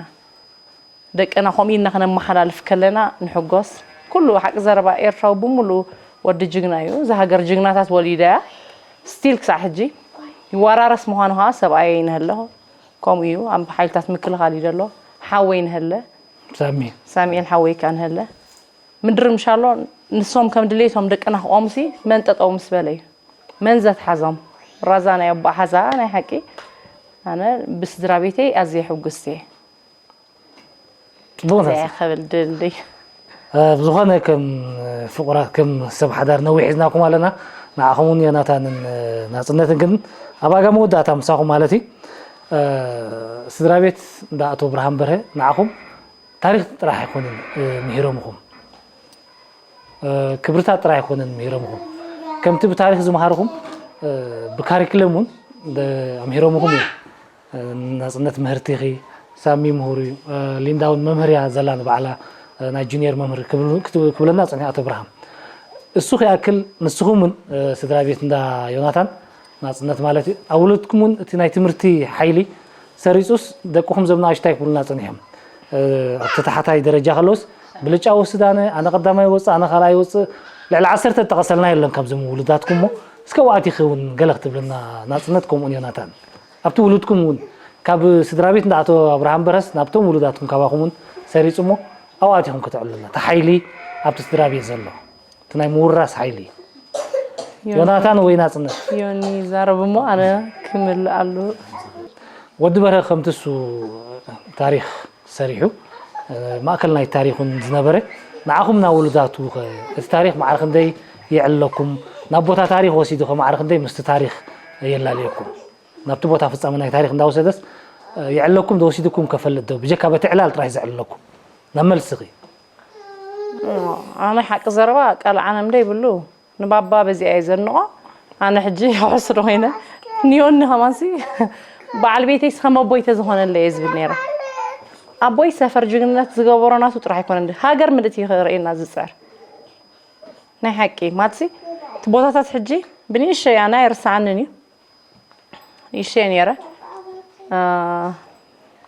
ደቅና ከምኡ ኢልና ከነመሓላልፍ ከለና ንሕጎስ። ኩሉ ሓቂ ዘረባ ኤርትራዊ ብምሉኡ ወዲ ጅግና እዩ። እዛ ሃገር ጅግናታት ወሊዳ እያ። ስቲል ክሳዕ ሕጂ ይወራረስ ምዃኑ ከዓ ሰብኣየይ ንሀለ ከምኡ እዩ። ኣብ ሓይልታት ምክልኻል እዩ ዘሎ። ሓወይ ንሀለ ሳሚ። ሳሚኤል ሓወይ ከዓ ንሀለ ምድሪ ምሻሎ ንሶም ከም ድሌቶም ደቅና ክቆሙሲ መን ጠጠው ምስ በለ እዩ። መን ዘትሓዞም ራዛ ናይ ኣቦ ሓዛ ናይ ሓቂ ኣነ ብስድራ ቤተይ ኣዝየ ሕጉስቲ እየ። ጽቡቕ እዚኣ እየ ከብል ድልድይ ብዝኾነ ከም ፍቑራት ከም ሰብ ሓዳር ነዊሕ ሒዝናኩም ኣለና። ንዓኹም እውን ዮናታንን ናጽነትን ግን ኣብ ኣጋ መወዳእታ ምሳኹም ማለት እዩ። ስድራ ቤት እንዳ ኣቶ ብርሃን በርሀ ንዓኹም ታሪኽ ጥራሕ ኣይኮንን ምሂሮምኹም፣ ክብርታት ጥራሕ ኣይኮንን ምሂሮምኹም። ከምቲ ብታሪኽ ዝመሃርኹም ብካሪክለም እውን ኣምሂሮምኹም እዮም። ናፅነት ምህርቲ ኢኺ፣ ሳሚ ምሁር እዩ፣ ሊንዳ እውን መምህር እያ ዘላ ንባዕላ ናይ ጁኒየር መምህር ክብለና ፀኒሑ ኣቶ ብርሃም። እሱ ክኣክል ንስኹም እውን ስድራ ቤት እንዳ ዮናታን ናፅነት ማለት እዩ ኣብ ውሉድኩም እውን እቲ ናይ ትምህርቲ ሓይሊ ሰሪፁስ ደቅኹም ዘም ንኣሽታይ ክብሉና ፀኒሖም። ኣብቲ ታሕታይ ደረጃ ከለውስ ብልጫ ወስድ ኣነ ኣነ ቀዳማይ ወፅእ ኣነ ካልኣይ ወፅእ ልዕሊ ዓሰርተ እተቐሰልና የለን ካብዞም ውሉዳትኩም እሞ እስከ ዋኣት ይኸውን ገለ ክትብልና ናፅነት ከምኡን ዮናታን ኣብቲ ውሉድኩም እውን ካብ ስድራ ቤት እንዳ ኣቶ ኣብርሃም በረስ ናብቶም ውሉዳትኩም ካባኹም እውን ሰሪፁ እሞ ኣብኣት ኢኹም ከተዕሉልና እቲ ሓይሊ ኣብቲ ስድራ ቤት ዘሎ እቲ ናይ ምውራስ ሓይሊ ዮናታን ወይ ናፅነት ዮኒ ይዛረብ እሞ ኣነ ክምልኣሉ ወዲ በርሀ ከምቲ እሱ ታሪክ ሰሪሑ ማእከል ናይ ታሪክ እውን ዝነበረ ንዓኹም ናብ ውሉዳቱ ከ እቲ ታሪክ ማዕረ ክንደይ የዕልለኩም ናብ ቦታ ታሪክ ወሲዱ ከ ማዕረ ክንደይ ምስቲ ታሪክ የላልየኩም ናብቲ ቦታ ፍፃመ ናይ ታሪክ እንዳወሰደስ የዕለኩም ዶ ወሲድኩም ከፈልጥ ዶ ብጀካ በቲ ዕላል ጥራይ ዘዕልለኩም ናብ መልስኺ ኣነ ሓቂ ዘረባ ቃል ዓነም ደይብሉ ንባባ በዚኣ እየ ዘንቆ ኣነ ሕጂ ሕስዶ ኮይነ ንዮኒ ከማንሲ በዓል ቤተይ ስኸም ኣቦይ ተዝኾነለ እየ ዝብል ነይረ ኣቦይ ሰፈር ጅግንነት ዝገበሮ ናቱ ጥራሕ ኣይኮነ ሃገር ምልእቲ ክርእየና ዝፅዕር ናይ ሓቂ ማትሲ እቲ ቦታታት ሕጂ ብንእሸይ ኣነ ኣይርስዓንን እዩ ይሸ ነይረ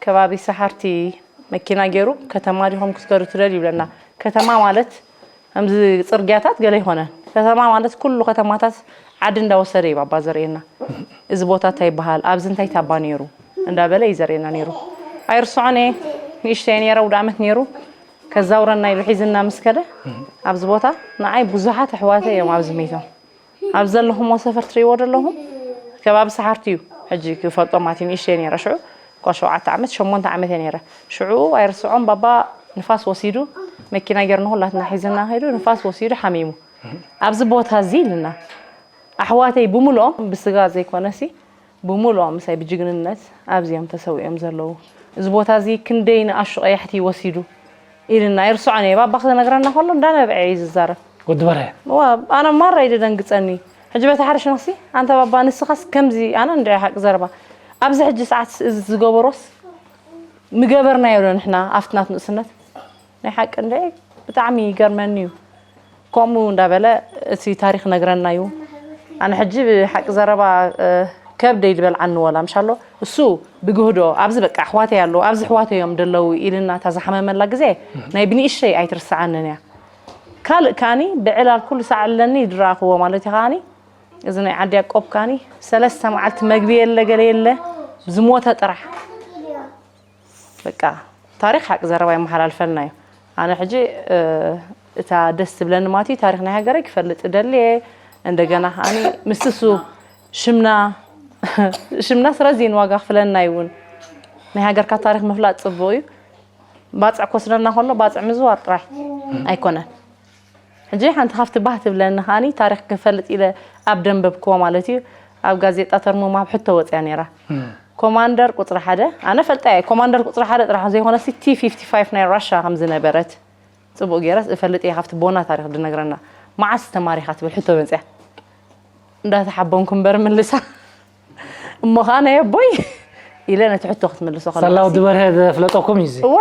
ከባቢ ሰሓርቲ መኪና ገይሩ ከተማ ዲኹም ክትከዱ ትደል ይብለና ከተማ ማለት ከምዚ ፅርግያታት ገለ ይኮነ ከተማ ማለት ኩሉ ከተማታት ዓዲ እንዳወሰደ እዩ ባባ ዘርእየና እዚ ቦታ እንታይ ይበሃል ኣብዚ እንታይ ታባ ነይሩ እንዳበለ እዩ ዘርእየና ነይሩ ኣይርስዖን እየ ንእሽተይ ነይረ ውድ ዓመት ነይሩ ከዛውረና ኢሉ ሒዝና ምስ ከደ ኣብዚ ቦታ ንዓይ ብዙሓት ኣሕዋተይ እዮም ኣብዚ ሜቶም ኣብ ዘለኹሞ ሰፈር ትርእይዎ ዘለኹም ከባቢ ሰሓርቲ እዩ ሕጂ ክፈልጦ ማለት እዩ ንእሽተይ ነይረ ሽዑ እኳ ሸውዓተ ዓመት ሸሞንተ ዓመት እየ ነይረ ሽዑ ኣይርስዖም ባባ ንፋስ ወሲዱ መኪና ጌርና ሁላትና ሒዝና ከይዱ ንፋስ ወሲዱ ሓሚሙ ኣብዚ ቦታ እዚ ኢልና ኣሕዋተይ ብምልኦም ብስጋ ዘይኮነሲ ብምልኦም ምሳይ ብጅግንነት ኣብዚ እዮም ተሰዊኦም ዘለዉ እዚ ቦታ እዚ ክንደይ ንኣሹ ቀያሕቲ ወሲዱ ኢልና ይርስዖን እየ ባባ ክነግረና ከሎ እንዳነብዐ እዩ ዝዛረብ ወዲ በርሀ ዋ ኣነ ማራ እዩ ደንግፀኒ ሕጂ በታ ሓደ ሸነኽሲ ኣንታ ባባ ንስኻስ ከምዚ ኣነ እንድዒ ሓቂ ዘረባ ኣብዚ ሕጂ ሰዓት እዚ ዝገበሮስ ምገበርናዮ ዶ ንሕና ኣብቲ ናት ንእስነት ናይ ሓቂ እንድዒ ብጣዕሚ ይገርመኒ እዩ ከምኡ እንዳበለ እቲ ታሪክ ነግረና እዩ ኣነ ሕጂ ብሓቂ ዘረባ ከብደይ ዝበልዓኒ ወላ ምሻሎ እሱ ብግህዶ ኣብዚ በቃ ኣሕዋተይ ኣለዉ ኣብዚ ኣሕዋተይ እዮም ደለዉ ኢልና እታ ዝሓመመላ ግዜ ናይ ብንእሸይ ኣይትርስዓንን እያ ካልእ ከኣኒ ብዕላል ኩሉ ሳዕ ኣለኒ ድረኣኽዎ ማለት እዩ ከኣኒ እዚ ናይ ዓዲ ያቆብ ከኣኒ ሰለስተ መዓልቲ መግቢ የለ ገለ የለ ዝሞተ ጥራሕ በቃ ታሪክ ሓቂ ዘረባ ይመሓላልፈልና እዩ ኣነ ሕጂ እታ ደስ ትብለኒ ማለት እዩ ታሪክ ናይ ሃገረይ ክፈልጥ ደልየ እንደገና ከኣኒ ምስቲ እሱ ሽምና ሽምና ስረዚን ዋጋ ክፍለና ይውን ናይ ሃገርካ ታሪክ ምፍላጥ ፅቡቅ እዩ ባፅዕ ክወስደና ከሎ ባፅዕ ምዝዋር ጥራሕ ኣይኮነን። ሕጂ ሓንቲ ካብቲ ባህ ትብለኒ ከዓኒ ታሪኽ ክንፈልጥ ኢለ ኣብ ደንበብክዎ ማለት እዩ ኣብ ጋዜጣ ተርሞም ኣብ ሕቶ ወፅያ ነይራ። ኮማንደር ቁፅሪ ሓደ ኣነ ፈልጣ እየ። ኮማንደር ቁፅሪ ሓደ ጥራሕ ዘይኮነሲ ቲ ፊፍቲ ፋይቭ ናይ ራሻ ከም ዝነበረት ፅቡቕ ገይረስ እፈልጥ እየ። ካብቲ ቦና ታሪኽ ዝነግረና መዓስ ተማሪኻ ትብል ሕቶ መፅያ እንዳተሓበንኩ እምበር ምልሳ እሞ ከዓ ናይ ኣቦይ ኢለ ነቲ ሕቶ ክትምልሶ ከለኻ ሳላው ዝበርሀ ዘፍለጠኩም እዩ እዚ እዋ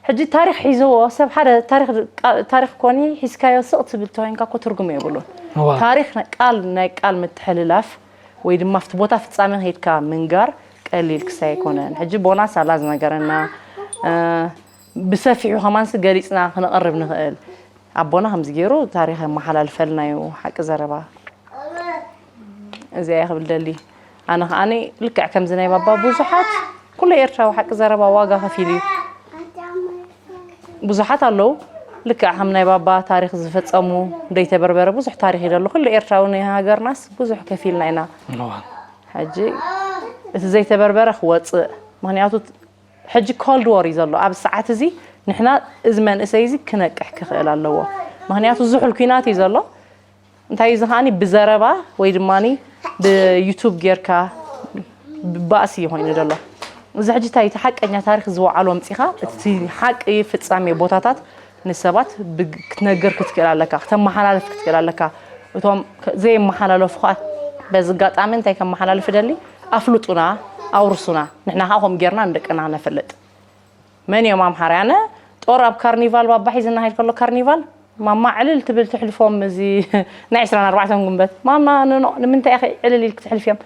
ሕጂ ታሪክ ሒዝዎ ሰብ ሓደ ታሪክ ቃ- ታሪክ ኮኒ ሒዝካዮ ስቕ ትብል ተኮይንካ እኮ ትርጉም የብሉን። እዋ። ታሪክ ነ- ቃል ናይ ቃል ምትሕልላፍ ወይ ድማ ኣብቲ ቦታ ፍጻሜ ከይድካ ምንጋር ቀሊል ክሳይ ኣይኮነን። ሕጂ ቦና ሳላ ዝነገረና እ፣ ብሰፊሑ ከማንስ ገሊጽና ክነቕርብ ንኽእል ኣቦና ከምዚ ገይሩ ታሪክ የመሓላልፈልና እዩ ሓቂ ዘረባ። እዚኣ እየ ክብል ደሊ ኣነ ከዓኒ ልክዕ ከምዚ ናይ ባባ ብዙሓት ኩሉ ኤርትራዊ ሓቂ ዘረባ ዋጋ ከፊሉ እዩ ብዙሓት ኣለዉ ልክዕ ከም ናይ ባባ ታሪክ ዝፈጸሙ ዘይተበርበረ ብዙሕ ታሪክ እዩ ዘሎ ኩሉ ኤርትራዊ ናይ ሃገርናስ ብዙሕ ከፊልና ኢና ሕጂ እቲ ዘይተበርበረ ክወፅእ ምክንያቱ ሕጂ ኮልድ ዎር እዩ ዘሎ ኣብ ሰዓት እዚ ንሕና እዚ መንእሰይ እዚ ክነቅሕ ክኽእል ኣለዎ ምክንያቱ ዝሑል ኩናት እዩ ዘሎ እንታይ እዚ ከዓኒ ብዘረባ ወይ ድማ ብዩቱብ ጌርካ ባእሲ ኮይኑ ዘሎ እዚ ሕጂ እንታይ እቲ ሓቀኛ ታሪክ ዝወዓሎ ኣምፂኻ እቲ ሓቂ ፍፃሜ ቦታታት ንሰባት ክትነግር ክትክእል ኣለካ ክተመሓላልፍ ክትክእል ኣለካ እቶም ዘየመሓላለፉ ከዓ በዚ ኣጋጣሚ እንታይ ከመሓላልፍ ደሊ ኣፍልጡና ኣውርሱና ንሕና ከዓ ከምኡ ጌርና ንደቅና ነፈልጥ መን እዮም ኣምሓርያ ኣነ ጦር ኣብ ካርኒቫል ባባ ሒዝና ሂድ ከሎ ካርኒቫል ማማ ዕልል ትብል ትሕልፎም እዚ ናይ ዕስራን ኣርባዕተን ጉንበት ማማ ኖኖ ንምንታይ ኢኺ ዕልል ኢልክ ትሕልፍዮም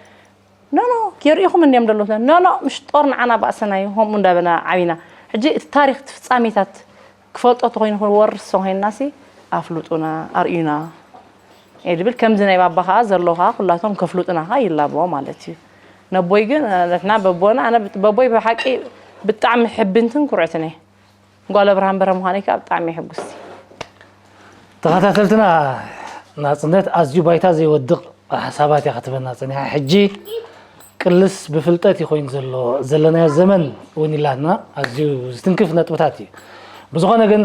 ኖኖ የርእኹም እንዲዮም ደሎ ኖኖ ምሽ ጦር ንዓና ባእሰና እዩ ከምኡ እንዳበና ዓቢና ሕጂ እቲ ታሪክ እቲ ፍጻሜታት ክፈልጦ ተኮይኑ ክወርስ ተኮይንና ሲ ኣፍልጡና ኣርእዩና እየ ድብል ከምዚ ናይ ባባ ከዓ ዘሎ ከዓ ኩላቶም ከፍልጡና ከዓ ይላበዎ ማለት እዩ ነቦይ ግን ንሕና በቦና ኣነ በቦይ ብሓቂ ብጣዕሚ ሕብንትን ኩርዕትን እየ ጓል ኣብርሃም በረ ምዃነይ ከዓ ብጣዕሚ እየ ሕጉስቲ ተኸታተልትና ናፅነት ኣዝዩ ባይታ ዘይወድቕ ሓሳባት እያ ክትበና ፀኒሓ ሕጂ ቅልስ ብፍልጠት እዩ ኮይኑ ዘሎ ዘለናዮ ዘመን እውን ኢላትና ኣዝዩ ዝትንክፍ ነጥብታት እዩ ብዝኾነ ግን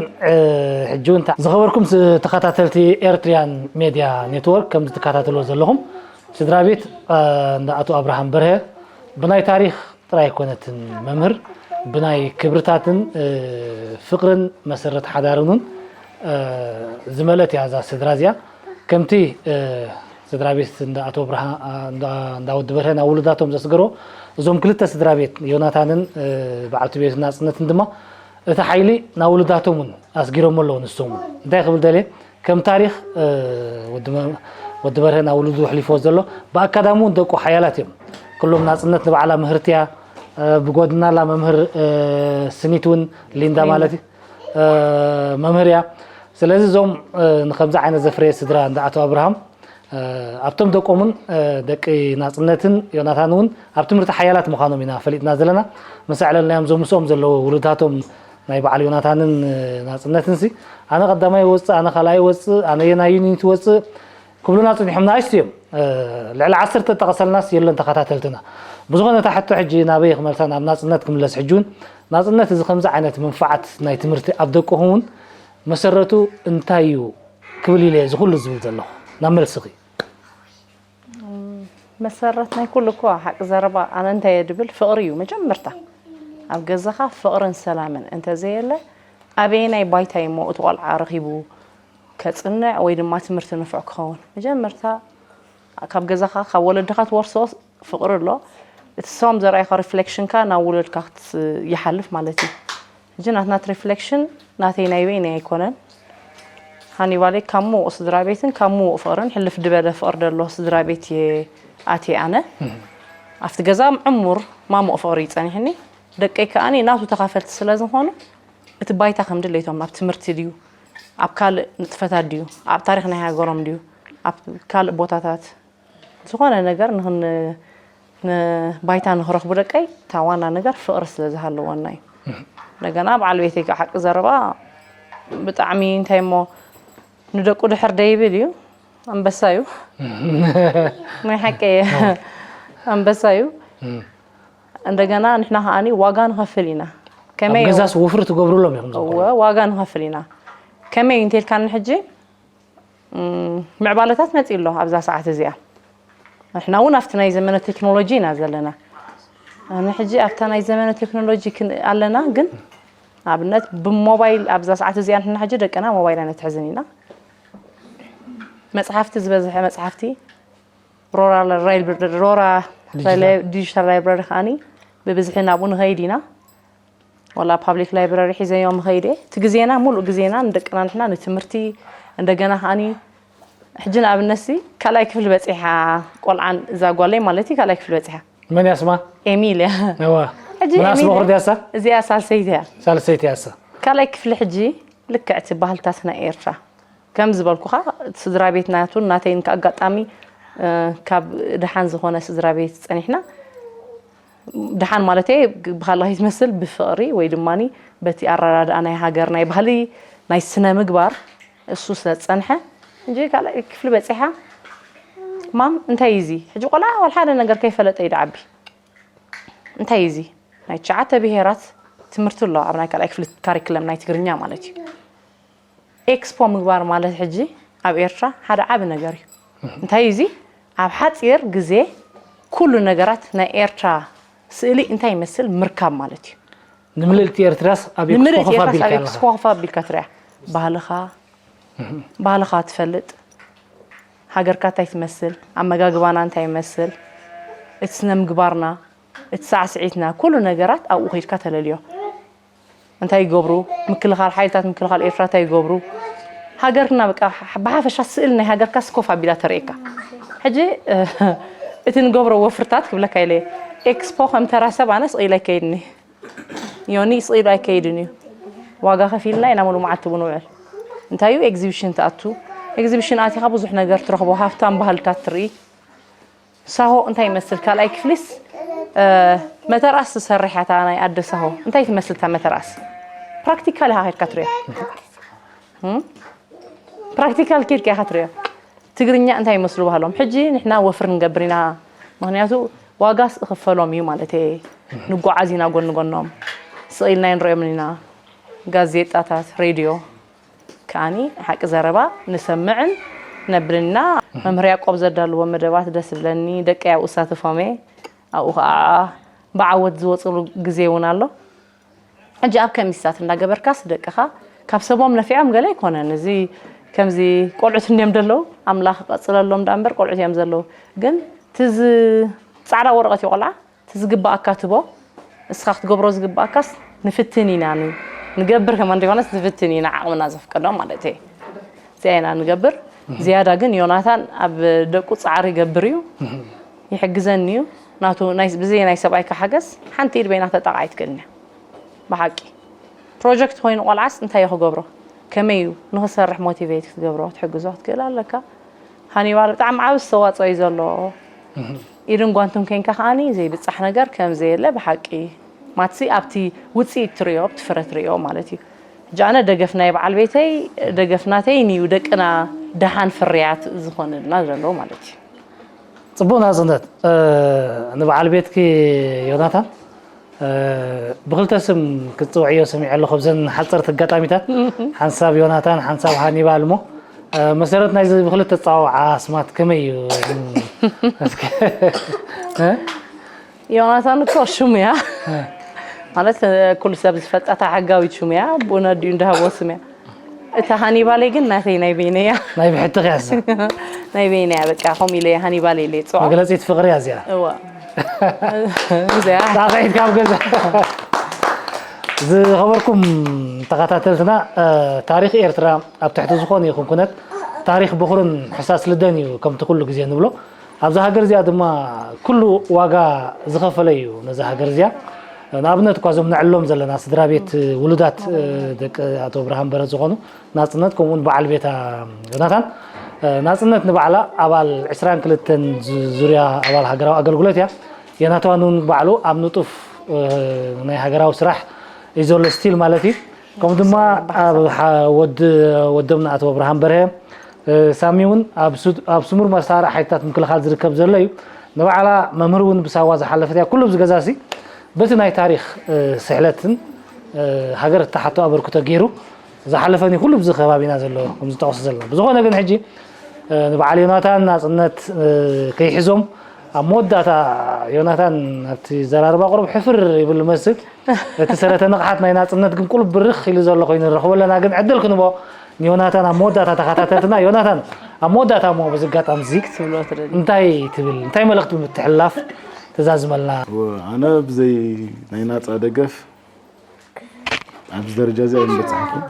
ሕጂ እውን ዝኸበርኩም ተኸታተልቲ ኤርትሪያን ሜድያ ኔትወርክ ከም ዝትከታተልዎ ዘለኹም ስድራ ቤት እንዳ ኣቶ ኣብርሃም በርሀ ብናይ ታሪክ ጥራይ ኣይኮነትን መምህር ብናይ ክብርታትን ፍቅርን መሰረት ሓዳርን እውን ዝመልአት እያ እዛ ስድራ እዚኣ ከምቲ ስድራ ቤት እንዳ ኣቶ ብርሃ እንዳ ወዲ በርሀ ናብ ውሉዳቶም ዘስገርዎ እዞም ክልተ ስድራ ቤት ዮናታንን በዓልቲ ቤቱ ናፅነትን ድማ እቲ ሓይሊ ናብ ውሉዳቶም እውን ኣስጊሮሞ ኣለዉ ንሶም እውን እንታይ ክብል ደልየ ከም ታሪኽ ወዲ በርሀ ናብ ውሉዱ ኣሕሊፍዎ ዘሎ ብኣካዳሚ እውን ደቁ ሓያላት እዮም ኩሎም ናፅነት ንባዕላ ምህርቲ እያ ብጎድናላ መምህር ስኒት እውን ሊንዳ ማለት እዩ መምህር እያ ስለዚ እዞም ንከምዚ ዓይነት ዘፍረየ ስድራ እንዳ ኣቶ ኣብርሃም ኣብቶም ደቆምን ደቂ ናፅነትን ዮናታን እውን ኣብ ትምህርቲ ሓያላት ምዃኖም ኢና ፈሊጥና ዘለና ምስ ኣዕለልናዮም እዞም ምስኦም ዘለዉ ውሉዳቶም ናይ በዓል ዮናታንን ናፅነትን ሲ ኣነ ቀዳማይ ወፅእ ኣነ ካልኣይ ወፅእ ኣነ የናይ ዩኒት ወፅእ ክብሉና ፅኒሖም ንኣሽቱ እዮም ልዕሊ ዓሰርተ ጠቐሰልናስ የለን ተኸታተልትና ብዝኾነ እታ ሕቶ ሕጂ ናበይ ክመልሳ ናብ ናፅነት ክምለስ ሕጂ እውን ናፅነት እዚ ከምዚ ዓይነት መንፋዓት ናይ ትምህርቲ ኣብ ደቅኹም እውን መሰረቱ እንታይ እዩ ክብል ኢለ እዚ ኩሉ ዝብል ዘለኹ ናብ መልስኺ መሰረት ናይ ኩሉ እኮ ሓቂ ዘረባ ኣነ እንታይ እየ ድብል ፍቕሪ እዩ መጀመርታ ኣብ ገዛኻ ፍቕርን ሰላምን እንተዘየለ ኣበየናይ ባይታ እሞ እቲ ቆልዓ ረኺቡ ከፅንዕ ወይ ድማ ትምህርቲ ንፉዕ ክኸውን መጀመርታ ካብ ገዛኻ ካብ ወለድኻ ትወርሶ ፍቕሪ ኣሎ እቲ ሰም ዘርኣይካ ሪፍሌክሽንካ ናብ ውለድካ ይሓልፍ ማለት እዩ ሕጂ ናትና እቲ ሪፍሌክሽን ናተይ ናይ በይነይ ኣይኮነን ሃኒባለይ ካብ ምውቕ ስድራ ቤትን ካብ ምውቕ ፍቕርን ሕልፍ ድበለ ፍቕሪ ደሎ ስድራ ቤት እየ ኣትየ ኣነ ኣብቲ ገዛ ዕሙር ማሙቕ ፍቕሪ እዩ ጸኒሕኒ ደቀይ ከኣ ናቱ ተኻፈልቲ ስለ ዝኾኑ እቲ ባይታ ከም ድሌቶም ኣብ ትምህርቲ ድዩ ኣብ ካልእ ንጥፈታት ድዩ ኣብ ታሪኽ ናይ ሃገሮም ድዩ ኣብ ካልእ ቦታታት ዝኾነ ነገር ንኽን ንባይታ ንኽረኽቡ ደቀይ እታ ዋና ነገር ፍቕሪ ስለ ዝሃለወና እዩ። እንደገና በዓል ቤተይ ከዓ ሓቂ ዘረባ ብጣዕሚ እንታይ እሞ ንደቁ ድሕር ደይብል እዩ። ኣንበሳ እዩ። ናይ ሓቂ ኣንበሳ እዩ። እንደገና ንሕና ከዓኒ ዋጋ ንኸፍል ኢና። ከመይ ገዛስ ወፍሪ ትገብሩሎም ኢኹም ዘ እወ ዋጋ ንኸፍል ኢና። ከመይ እንተልካኒ ሕጂ ምዕባለታት መፂ ኣሎ ኣብዛ ሰዓት እዚኣ። ንሕና እውን ኣብቲ ናይ ዘመነ ቴክኖሎጂ ኢና ዘለና። ኣነ ሕጂ ኣብታ ናይ ዘመነ ቴክኖሎጂ ኣለና፣ ግን ኣብነት ብሞባይል ኣብዛ ሰዓት እዚኣ ንሕና ሕጂ ደቅና ሞባይል ኣይነትሕዝን ኢና። መፅሓፍቲ ዝበዝሐ መፅሓፍቲ ሮራ ዲጂታል ላይብረሪ ከዓኒ ብብዝሒ ናብኡ ንኸይድ ኢና። ዋላ ፓብሊክ ላይብረሪ ሒዘዮም ኸይደ እቲ ግዜና ሙሉእ ግዜና ንደቅና ንሕና ንትምህርቲ እንደገና ከዓኒ ሕጂ ንኣብነትሲ ካልኣይ ክፍሊ በፂሓ ቆልዓን እዛ ጓለይ ማለት እዩ ካልኣይ ክፍሊ በፂሓ መን ያስማ ኤሚል እያ ነዋ ሕጂ ምናስ ኤሚል መኹር ድያሳ እዚኣ ሳልሰይቲ እያ ሳልሰይቲ ያሳ ካልኣይ ክፍሊ ሕጂ ልክዕቲ ባህልታት ናይ ኤርትራ ከም ዝበልኩኻ ስድራ ቤት ናቱን ናተይን ኣጋጣሚ ካብ ደሓን ዝኾነ ስድራ ቤት ፀኒሕና ደሓን ማለት ብካላ ከይትመስል ብፍቕሪ ወይ ድማ በቲ ኣረዳድኣ ናይ ሃገር ናይ ባህሊ ናይ ስነ ምግባር እሱ ስለ ዝፀንሐ እንጂ ካልኣይ ክፍሊ በፂሓ ማም እንታይ እዩ እዚ ሕጂ ቆልዓ ዋላ ሓደ ነገር ከይፈለጠ እዩ ድዓቢ እንታይ እዩ እዚ ናይ ትሽዓተ ብሄራት ትምህርቲ ኣሎ ኣብ ናይ ካልኣይ ክፍሊ ካሪክለም ናይ ትግርኛ ማለት እዩ ኤክስፖ ምግባር ማለት ሕጂ ኣብ ኤርትራ ሓደ ዓቢ ነገር እዩ። እንታይ እዩ እዚ? ኣብ ሓጺር ግዜ ኩሉ ነገራት ናይ ኤርትራ ስእሊ እንታይ ይመስል ምርካብ ማለት እዩ። ንምልእቲ ኤርትራስ ኣብ ንምልእቲ ኤክስፖ ኤርትራስ ኣብ ኣቢልካ ኤክስፖ ኣለኻ? ከፍ ኣቢልካ ትሪኣ። ባህልኻ ባህልኻ ትፈልጥ፣ ሃገርካ እንታይ ትመስል፣ ኣመጋግባና እንታይ ይመስል፣ እቲ ስነ ምግባርና፣ እቲ ሳዕስዒትና፣ ኩሉ ነገራት ኣብኡ ከይድካ ተለልዮ። እንታይ ይገብሩ ምክልኻል ሓይልታት ምክልኻል ኤርትራ እንታይ ይገብሩ ሃገርና በቃ ብሓፈሻ ስእል ናይ ሃገርካ ስኮፍ ኣቢላ ተርእየካ ሕጂ እቲ ንገብሮ ወፍርታት ክብለካ ኢለ ኤክስፖ ከም ተራ ሰብ ኣነ ስቕ ኢለ ከይድኒ ዮኒ ስቕ ኢሉ ኣይከይድን እዩ ዋጋ ከፊልና ኢና ሙሉ መዓልቲ ብንውዕል እንታይ እዩ ኤግዚቢሽን ትኣቱ ኤግዚቢሽን ኣቲኻ ብዙሕ ነገር ትረኽቦ ሃፍታም ባህልታት ትርኢ ሳሆ እንታይ ይመስል ካልኣይ ክፍሊስ መተርኣስ ትሰርሕ እያ እታ ናይ ኣደ ሳሆ እንታይ ትመስል እታ መተርኣስ ፕራክቲካል ኢኻ ከድካ ትሪኦ ፕራክቲካል ኬድካ ኢኻ ትሪኦ ትግርኛ እንታይ ይመስሉ ባህሎም ሕጂ ንሕና ወፍር ንገብር ኢና ምክንያቱ ዋጋስ እኽፈሎም እዩ ማለት ንጓዓዝ ኢና ጎኒ ጎኖም ስቕ ኢልና ንሪኦምን ኢና ጋዜጣታት ሬድዮ ከኣኒ ሓቂ ዘረባ ንሰምዕን ነብልን ኢና። መምህር ያቆብ ዘዳልዎ መደባት ደስ ዝብለኒ ደቀይ ኣብኡ እሳተፎም እየ ኣብኡ ከዓ ብዓወት ዝወፅሉ ግዜ እውን ኣሎ። ሕጂ ኣብ ከሚሳት እንዳገበርካስ ደቅኻ ካብ ሰቦም ነፊዖም ገለ ኣይኮነን እዚ ከምዚ ቆልዑት እንድዮም ደለዉ ኣምላኽ ቀፅለሎም ዳ እምበር ቆልዑት እዮም ዘለዉ ግን ትዝ ፃዕዳ ወረቐት እዩ ቆልዓ እቲ ዝግባኣካ ትቦ እስኻ ክትገብሮ ዝግባኣካስ ንፍትን ኢና ንገብር ከማን ደይኮነስ ንፍትን ኢና ዓቕምና ዘፍቀዶ ማለት እየ እዚኣ ኢና ንገብር ዝያዳ ግን ዮናታን ኣብ ደቁ ፃዕሪ ይገብር እዩ ይሕግዘኒ እዩ ናቱ ብዘይ ናይ ሰብኣይካ ሓገዝ ሓንቲ ኢድ በይና ተጣቕ ኣይትክእልን እያ ብሓቂ ፕሮጀክት ኮይኑ ቆልዓስ እንታይ እዩ ክገብሮ ከመይ እዩ ንክሰርሕ ሞቲቬት ክትገብሮ ክትሕግዞ ክትክእል ኣለካ ሃኒባል ብጣዕሚ ዓብ ዝተዋፅኦ እዩ ዘሎ ኢድን ጓንትን ኮንካ ከዓኒ ዘይብፃሕ ነገር ከም ዘየለ ብሓቂ ማትሲ ኣብቲ ውፅኢት ትሪኦ ኣብቲ ፍረ ትሪኦ ማለት እዩ ሕጂ ኣነ ደገፍ ናይ በዓል ቤተይ ደገፍ ናተይ ንዩ ደቅና ደሓን ፍርያት ዝኾንልና ዘሎ ማለት እዩ ፅቡቅ ናፅነት ንበዓል ቤትኪ ዮናታን ብክልተ ስም ክትፅውዕዮ ሰሚዐ ኣለኹ ኣብዘን ሓፀርቲ ኣጋጣሚታት ሓንሳብ ዮናታን ሓንሳብ ሃኒባል እሞ መሰረት ናይዚ ብክልተ ፃውዓ ስማት ከመይ እዩ ዮናታን እኮ ሽሙ እያ ማለት ኩሉ ሰብ ዝፈልጣታ ሕጋዊት ሽሙ እያ ብኡነ ድዩ እንዳሃቦ ስም እያ እታ ሃኒባለይ ግን ናተይ ናይ በይነያ ናይ ብሕትኽ እያ እዛ ናይ በይነያ በቃ ከምኡ ኢለ ሃኒባለይ ኢለ ይፅዋ መግለፂት ፍቕሪ እያ እዚኣ እዋ እዚኣ ጣቕዒት ካብ ገዛ ዝኸበርኩም ተኸታተልትና ታሪክ ኤርትራ ኣብ ትሕቲ ዝኾነ ይኹን ኩነት ታሪክ በኹርን ሕሳስ ልደን እዩ ከምቲ ኩሉ ግዜ ንብሎ ኣብዛ ሃገር እዚኣ ድማ ኩሉ ዋጋ ዝኸፈለ እዩ ነዛ ሃገር እዚኣ ንኣብነት እኳ እዞም ነዕሎም ዘለና ስድራ ቤት ውሉዳት ደቂ ኣቶ ብርሃን በረት ዝኾኑ ናፅነት ከምኡውን በዓል ቤታ ዮናታን ናፅነት ንባዕላ ኣባል ዕስራን ክልተን ዙርያ ኣባል ሃገራዊ ኣገልግሎት እያ ዮናታን እውን ባዕሉ ኣብ ንጡፍ ናይ ሃገራዊ ስራሕ እዩ ዘሎ ስቲል ማለት እዩ ከምኡ ድማ ኣብ ወዶምና ኣቶ ብርሃን በርሀ ሳሚ እውን ኣብ ስሙር መሳርያ ሓይልታት ምክልኻል ዝርከብ ዘሎ እዩ። ንባዕላ መምህር እውን ብሳዋ ዝሓለፈት እያ። ኩሉ ኣብዚ ገዛ እዚ በቲ ናይ ታሪኽ ስሕለትን ሃገር እተሓቶ ኣበርክቶ ገይሩ ዝሓለፈን እዩ ኩሉ ብዚ ከባቢና ዘሎ ከም ዝጠቕሱ ዘለና። ብዝኾነ ግን ሕጂ ንበዓል ዮናታን ናጽነት ከይሕዞም ኣብ መወዳእታ ዮናታን ኣብቲ ዘራርባ ቁሩብ ሕፍር ይብል መስል። እቲ ሰረተ ንቕሓት ናይ ናጽነት ግን ቁሩብ ብርኽ ኢሉ ዘሎ ኮይኑ ንረኽቦ ኣለና። ግን ዕድል ክንቦ ንዮናታን ኣብ መወዳእታ ተኸታተልትና። ዮናታን ኣብ መወዳእታ እሞ በዚ ኣጋጣሚ እዚ እንታይ ትብል እንታይ መልእኽቲ ምትሕልላፍ ተዛዝመልና? ኣነ ብዘይ ናይ ናጻ ደገፍ ኣብዚ ደረጃ እዚ ኣይምበጻሕኩን።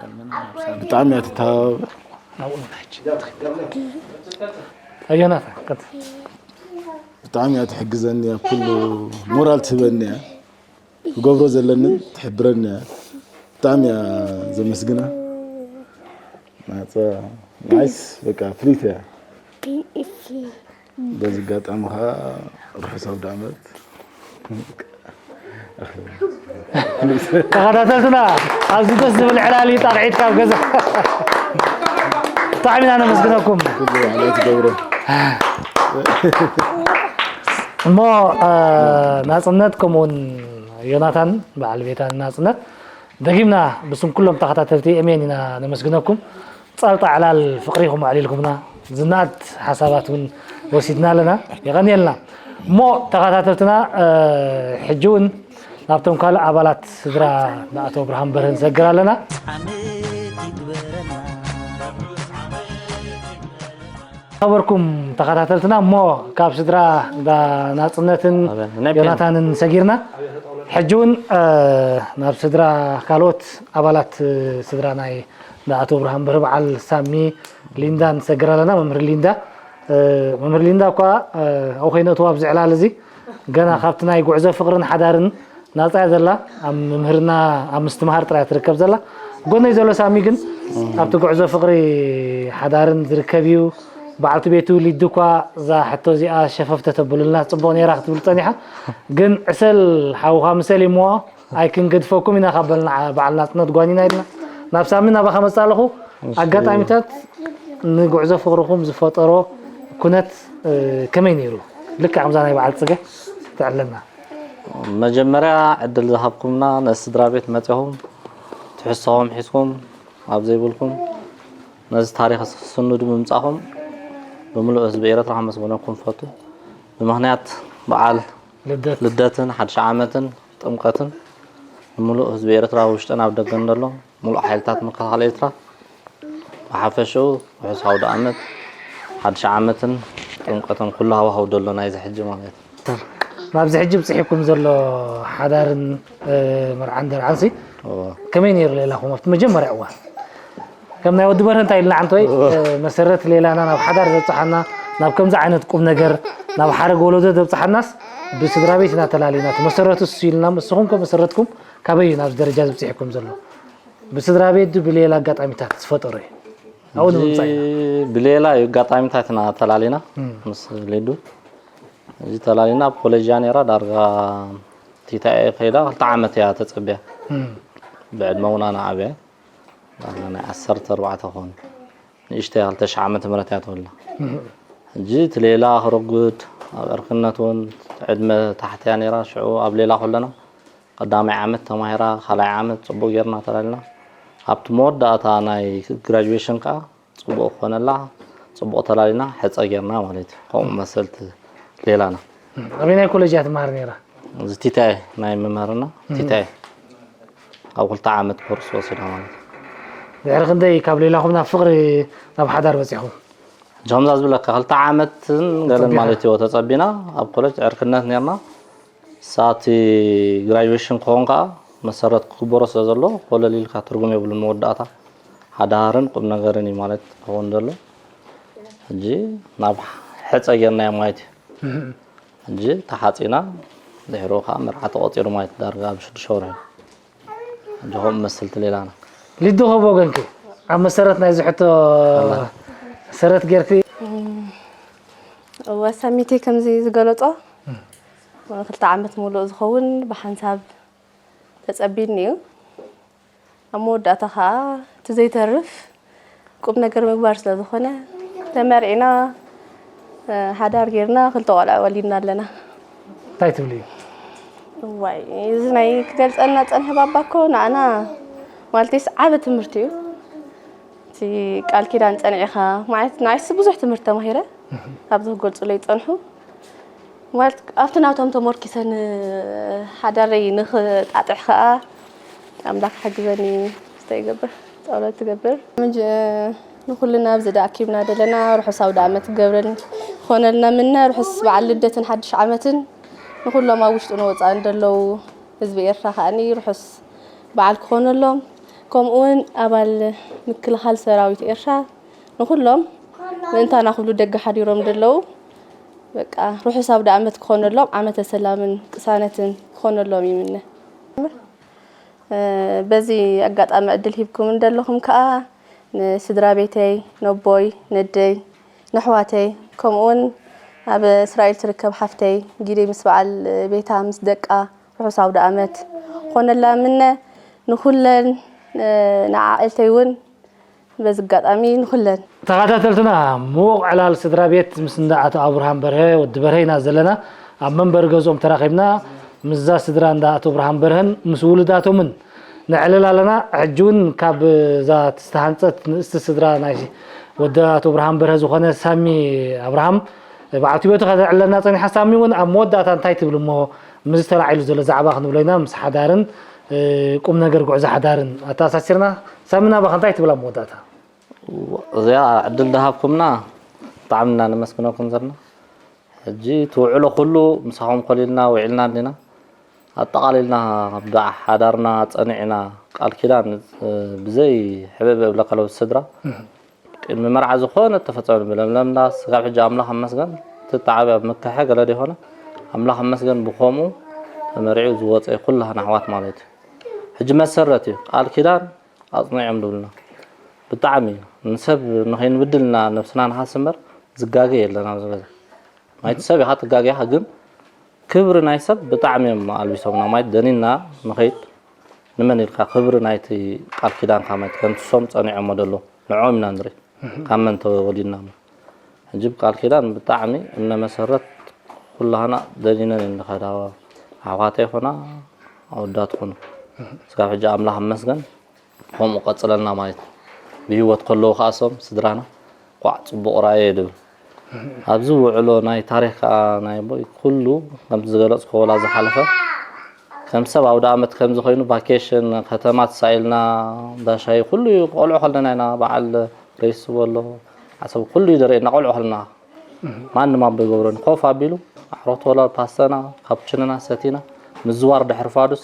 ብጣዕሚ እያ ትተባባዕ። ናብኡ ንሕጂ ዮናታን ቀጥ ብጣዕሚ እያ ትሕግዘኒ ኣብ ኩሉ ሞራል ትህበኒ እያ። ክገብሮ ዘለኒ ትሕብረኒ እያ። ብጣዕሚ እያ ዘመስግና። ናጸ ናይስ በቃ ፍሊት እያ። በዚ ኣጋጣሚ ከዓ ርሑስ ኣውደ ዓመት። ተኸታተልትና ኣብዚ ደስ ዝብል ዕላሊ ጣቕዒት ካብ ገዛ ብጣዕሚ ኢና ነመስግነኩም። ኩሉ ባዕሉ ትገብሮ። እሞ ናፅነት ከምኡውን ዮናታን በዓል ቤታ ናፅነት ደጊምና ብስም ኩሎም ተኸታተልቲ ኤሜን ኢና ነመስግነኩም። ጻልጣ ዕላል ፍቕሪ ኢኹም ኣዕሊልኩምና ዝናኣድ ሓሳባት እውን ወሲድና ኣለና። የቐንየልና። እሞ ተኸታተልትና ሕጂ እውን ናብቶም ካልእ ኣባላት ስድራ ንኣቶ ኣብርሃም በርሀ ንሰግር ኣለና። ሓመድ ይግበረና። ኸበርኩም ተኸታተልትና እሞ ካብ ስድራ ናጽነትን ዮናታንን ሰጊርና ሕጂ እውን ናብ ስድራ ካልኦት ኣባላት ስድራ ናይ ንኣቶ ኣብርሃም በርሀ በዓል ሳሚ ሊንዳ ንሰግር ኣለና። መምህር ሊንዳ መምህር ሊንዳ እኳ ኣብኡ ከይነእትዋ ኣብዚ ዕላል እዚ ገና ካብቲ ናይ ጉዕዞ ፍቕርን ሓዳርን ናጻ እያ ዘላ ኣብ ምምህርና ኣብ ምስትምሃር ጥራይ ትርከብ ዘላ። ጎነይ ዘሎ ሳሚ ግን ኣብቲ ጉዕዞ ፍቕሪ ሓዳርን ዝርከብ እዩ። በዓልቲ ቤቱ ሊዱ እኳ እዛ ሕቶ እዚኣ ሸፈፍ ተተብሉልና ጽቡቕ ነይራ ክትብል ጸኒሓ። ግን ዕሰል ሓውኻ ምሰል ይሞ ኣይክንገድፈኩም ኢና ካብ በልና በዓል ናጽነት ጓኒና ኢልና ናብ ሳሚ ናባኻ መጽእ ኣለኹ። ኣጋጣሚታት ንጉዕዞ ፍቕርኹም ዝፈጠሮ ኩነት ከመይ ነይሩ? ልክዕ ከምዛ ናይ በዓል ጽገ ትዕለና። መጀመርያ ዕድል ዝሃብኩምና ነቲ ስድራ ቤት መጺኹም ትሕዝቶኹም ሒዝኩም ኣብ ዘይብልኩም ነዚ ታሪኽ ስኑድ ብምምጻኹም ብምሉእ ህዝቢ ኤረትራ ከመስግነኩም ፈቱ። ብምኽንያት በዓል ልደት። ልደትን ሓድሽ ዓመትን ጥምቀትን ንምሉእ ህዝቢ ኤረትራ ኣብ ውሽጥን ኣብ ደገን ዘሎ ሙሉእ ሓይልታት ምክልኻል ኤርትራ ብሓፈሽኡ ርሑስ ኣውደ ኣመት ሓድሽ ዓመትን ጥምቀትን ኩሉ ሃዋህው ደሎ ናይዚ ሕጂ ማለት እዩ። ናብዚ ሕጂ ብፅሒኩም ዘሎ ሓዳርን መርዓን ደርዓንሲ ከመይ ነይሩ ሌላኹም ኣብቲ መጀመርያ እዋን? ከም ናይ ወዲ በርሀ እንታይ ኢልና ዓንቶይ መሰረት ሌላና ናብ ሓዳር ዘብፅሓና ናብ ከምዚ ዓይነት ቁም ነገር ናብ ሓረግ ወለዶ ዘብፅሓናስ ብስድራ ቤት ኢና ተላሊና እቲ መሰረቱ እሱ ኢልና ንስኹም ከ መሰረትኩም ካበይ እዩ ናብዚ ደረጃ እዚ ብፂሕኩም ዘሎ? ብስድራ ቤት ድዩ ብሌላ ኣጋጣሚታት ዝፈጠሮ እዩ? ኣብኡ ንምምፃእ ኢና። ብሌላ እዩ ኣጋጣሚታት ኢና ተላሊና ምስ ሌዱ እዚ ተላሊና ኣብ ኮሌጅ እያ ነይራ ዳርጋ ቲታኤ ከይዳ ክልተ ዓመት እያ ተፀቢያ ብዕድመ እውን ኣነ ዓብያ ናይ ዓሰርተ ኣርባዕተ ክኾን ንእሽተይ ክልተ ሽሕ ዓመተ ምህረት እያ ተወላ ሕጂ እቲ ሌላ ክረጉድ ኣብ ዕርክነት እውን ዕድመ ታሕቲ እያ ነይራ ሽዑ ኣብ ሌላ ከለና ቀዳማይ ዓመት ተማሂራ ካልኣይ ዓመት ፅቡቅ ጌርና ተላልና ኣብቲ መወዳእታ ናይ ግራጁዌሽን ከዓ ፅቡቅ ክኾነላ ፅቡቅ ተላሊና ሕፀ ጌርና ማለት እዩ ከምኡ መሰልቲ ሌላና ኣበይ ናይ ኮሌጅ እያ ትመሃር ነይራ እዚ ቲታይ ናይ መምህርና ቲታይ ኣብ ክልተ ዓመት ኮርስ ወሲዳ ማለት እዩ ድሕሪ ክንደይ ካብ ሌላኹም ናብ ፍቕሪ ናብ ሓዳር በፂኹም ከምዛ ዝብለካ ክልተ ዓመትን ገለን ማለት እዩ ተፀቢና ኣብ ኮሌጅ ዕርክነት ነርና ሳቲ ግራጁዌሽን ክኾን ከዓ መሰረት ክግበሮ ስለ ዘሎ ኮለል ኢልካ ትርጉም የብሉን መወዳእታ ሓዳርን ቁም ነገርን እዩ ማለት ክኸውን ዘሎ ሕጂ ናብ ሕፀ ጌርናዮ ማለት እዩ ሕጂ ተሓፂና ድሕሩ ከዓ መርዓ ተቆፂሩ ማለት ዳርጋ ኣብ ሽዱሽተ ወርሒ ሕጂ ከምኡ መስልቲ ሌላና ሊዱ ከብ ወገንኪ ኣብ መሰረት ናይዚ ሕቶ ሰረት ጌርኪ እወ ሰሚቴ ከምዚ ዝገለጾ ክልተ ዓመት ሙሉእ ዝኸውን ብሓንሳብ ተጸቢኒ እዩ ኣብ መወዳእታ ከዓ እቲ ዘይተርፍ ቁም ነገር ምግባር ስለ ዝኾነ ተመርዒና ሓዳር ጌርና ክልተ ቆልዓ ወሊድና ኣለና እንታይ ትብሊ ዋይ፣ እዚ ናይ ክገልጸልና ጸንሐ ባባ እኮ ንኣና ማለትስ ዓቢ ትምህርቲ እዩ። እቲ ቃል ኪዳን ጸኒዕኻ ማለት ንኣይስ ብዙሕ ትምህርቲ ተማሂረ። ኣብዚ ክገልጹለይ ጸንሑ ማለት ኣብቲ ናቶም ተመርኪሰን ሓዳረይ ንኽጣጥሕ ከኣ ኣምላኽ ሓግዘኒ። ስተ ይገብር ጸሎት ትገብር ምንጅ ንኩልና ኣብዚ ዳ ኣኪብና ዘለና ርሑስ ኣውደ ዓመት ክገብረን ክኾነልና ምነ ርሑስ በዓል ልደትን ሓድሽ ዓመትን ንኩሎም ኣብ ውሽጥን ወጻእን ዘለዉ ህዝቢ ኤርትራ ከኣኒ ርሑስ በዓል ክኾነሎም፣ ከምኡ እውን ኣባል ምክልኻል ሰራዊት ኤርትራ ንኩሎም ምእንታና ክብሉ ደገ ሓዲሮም ዘለዉ በቃ ርሑስ ኣውደ ዓመት ክኾነሎም፣ ዓመተ ሰላምን ቅሳነትን ክኾነሎም ይምነ። እ፣ በዚ ኣጋጣሚ ዕድል ሂብኩም እንደለኹም ከኣ ንስድራ ቤተይ፣ ነቦይ፣ ነደይ፣ ነሕዋተይ፣ ከምኡውን ኣብ እስራኤል ትርከብ ሓፍተይ ጊደይ ምስ በዓል ቤታ ምስ ደቃ ርሑስ ኣውደ ዓመት ኾነላ ምነ ንኹለን፣ እ፣ ንዓዕልተይ እውን በዚ ኣጋጣሚ ንኹለን። ተኸታተልትና፣ ምዉቕ ዕላል ስድራ ቤት ምስ እንዳ ኣቶ ኣብርሃም በርሀ፣ ወዲ በርሀ ኢና ዘለና። ኣብ መንበሪ ገዝኦም ተራኺብና፣ ምስዛ ስድራ እንዳ ኣቶ ኣብርሃም በርሀን ምስ ውሉዳቶምን ነዕልል ኣለና። ሕጂ እውን ካብ እዛ ዝተሃንጸት ንእስቲ ስድራ ናይ ወዲ ኣቶ ኣብርሃም በርሀ ዝኾነ ሳሚ ኣብርሃም በዓልቲ ቤቱ ከተዕልለና ጸኒሓ። ሳሚ እውን ኣብ መወዳእታ እንታይ ትብል እሞ፣ ምስዚ ተላዒሉ ዘሎ ዛዕባ ክንብሎ ኢና፣ ምስ ሓዳርን፣ እ፣ ቁም ነገር ጉዕዞ ሓዳርን ኣተኣሳሲርና። ሳሚ ናባኻ እንታይ ትብል ኣብ መወዳእታ? እዚኣ ዕድል ዝሃብኩምና ብጣዕሚ ኢና ነመስግነኩም ዘለና። ሕጂ እቲ ውዕሎ ኩሉ ምሳኹም ኮሊልና ውዒልና እንዲና። ኣጠቓሊልና ኣብ ዳ-፣ ሓዳርና ጸኒዕና ቃል ኪዳን፣ እ፣ ብዘይ ሕብእብእ እብለካ ኣለኹ ስድራ። እህ። ቅድሚ መርዓ ዝኾነ ተፈጸመ ብለምለም ዳስ፣ ስጋብ ሕጂ ኣምላኽ ይመስገን፣ እቲ ኣተዓባብያ ኣብ መካሐ ገለ ደይኮነ፣ ኣምላኽ ይመስገን ብኸምኡ ተመሪዑ ዝወጸ ኩላህና ኣሕዋት ማለት እዩ። ሕጂ መሰረት እዩ፣ ቃል ኪዳን ኣጽኒዖም ዝብሉና። ብጣዕሚ እዩ። ንሰብ ንኸይንብድልና ነብስና ንሓስ እምበር ዝጋገ የለን ኣብዚ ገዛ። ማየት ሰብ ኢኻ ትጋገ ኢኻ፣ ግን ክብሪ ናይ ሰብ ብጣዕሚ እዮም ኣልቢሶምና። ማየት ደኒና ንኸይድ ንመን ኢልካ ክብሪ ናይቲ ቃል ኪዳንካ ማየት ከምቲ ሶም ጸኒዖሞ ደሎ ንዕኦም ኢና ንርኢ። ካብ መን ተወሊድና እሞ። ሕጂ ብቃል ኪዳን ብጣዕሚ እምነ መሰረት ኩላህና ደኒነን እንኸዳ ኣሕዋት ይኹና ኣወዳት ይኹኑ። ስጋብ ሕጂ ኣምላኽ ይመስገን። ከምኡ ቀጽለልና ማለት እዩ። ብህይወት ከለዉ ከኣ ሶም ስድራና ኳዕ ጽቡቕ ራእየ ድብል። ኣብዚ ውዕሎ ናይ ታሪኽ ከኣ ናይ ኣቦይ ኩሉ ከምቲ ዝገለጽኩ ወላ ዝሓለፈ ከም ሰብ ኣውደ ኣመት ከምዚ ኮይኑ ቫኬሽን ከተማ ተሳኢልና እንዳሻሂ ኩሉ እዩ። ቆልዑ ከለና ኢና በዓል ሬስ በሎ ዓሰብ ኩሉ እዩ ደረእና ቆልዑ ከለና ማንም ኣቦ ይገብሮን ኮፍ ኣቢሉ ኣሕሮት ወላ ፓስተና ካፕችንና ሰቲና ምዝዋር ድሕሪ ፋዱስ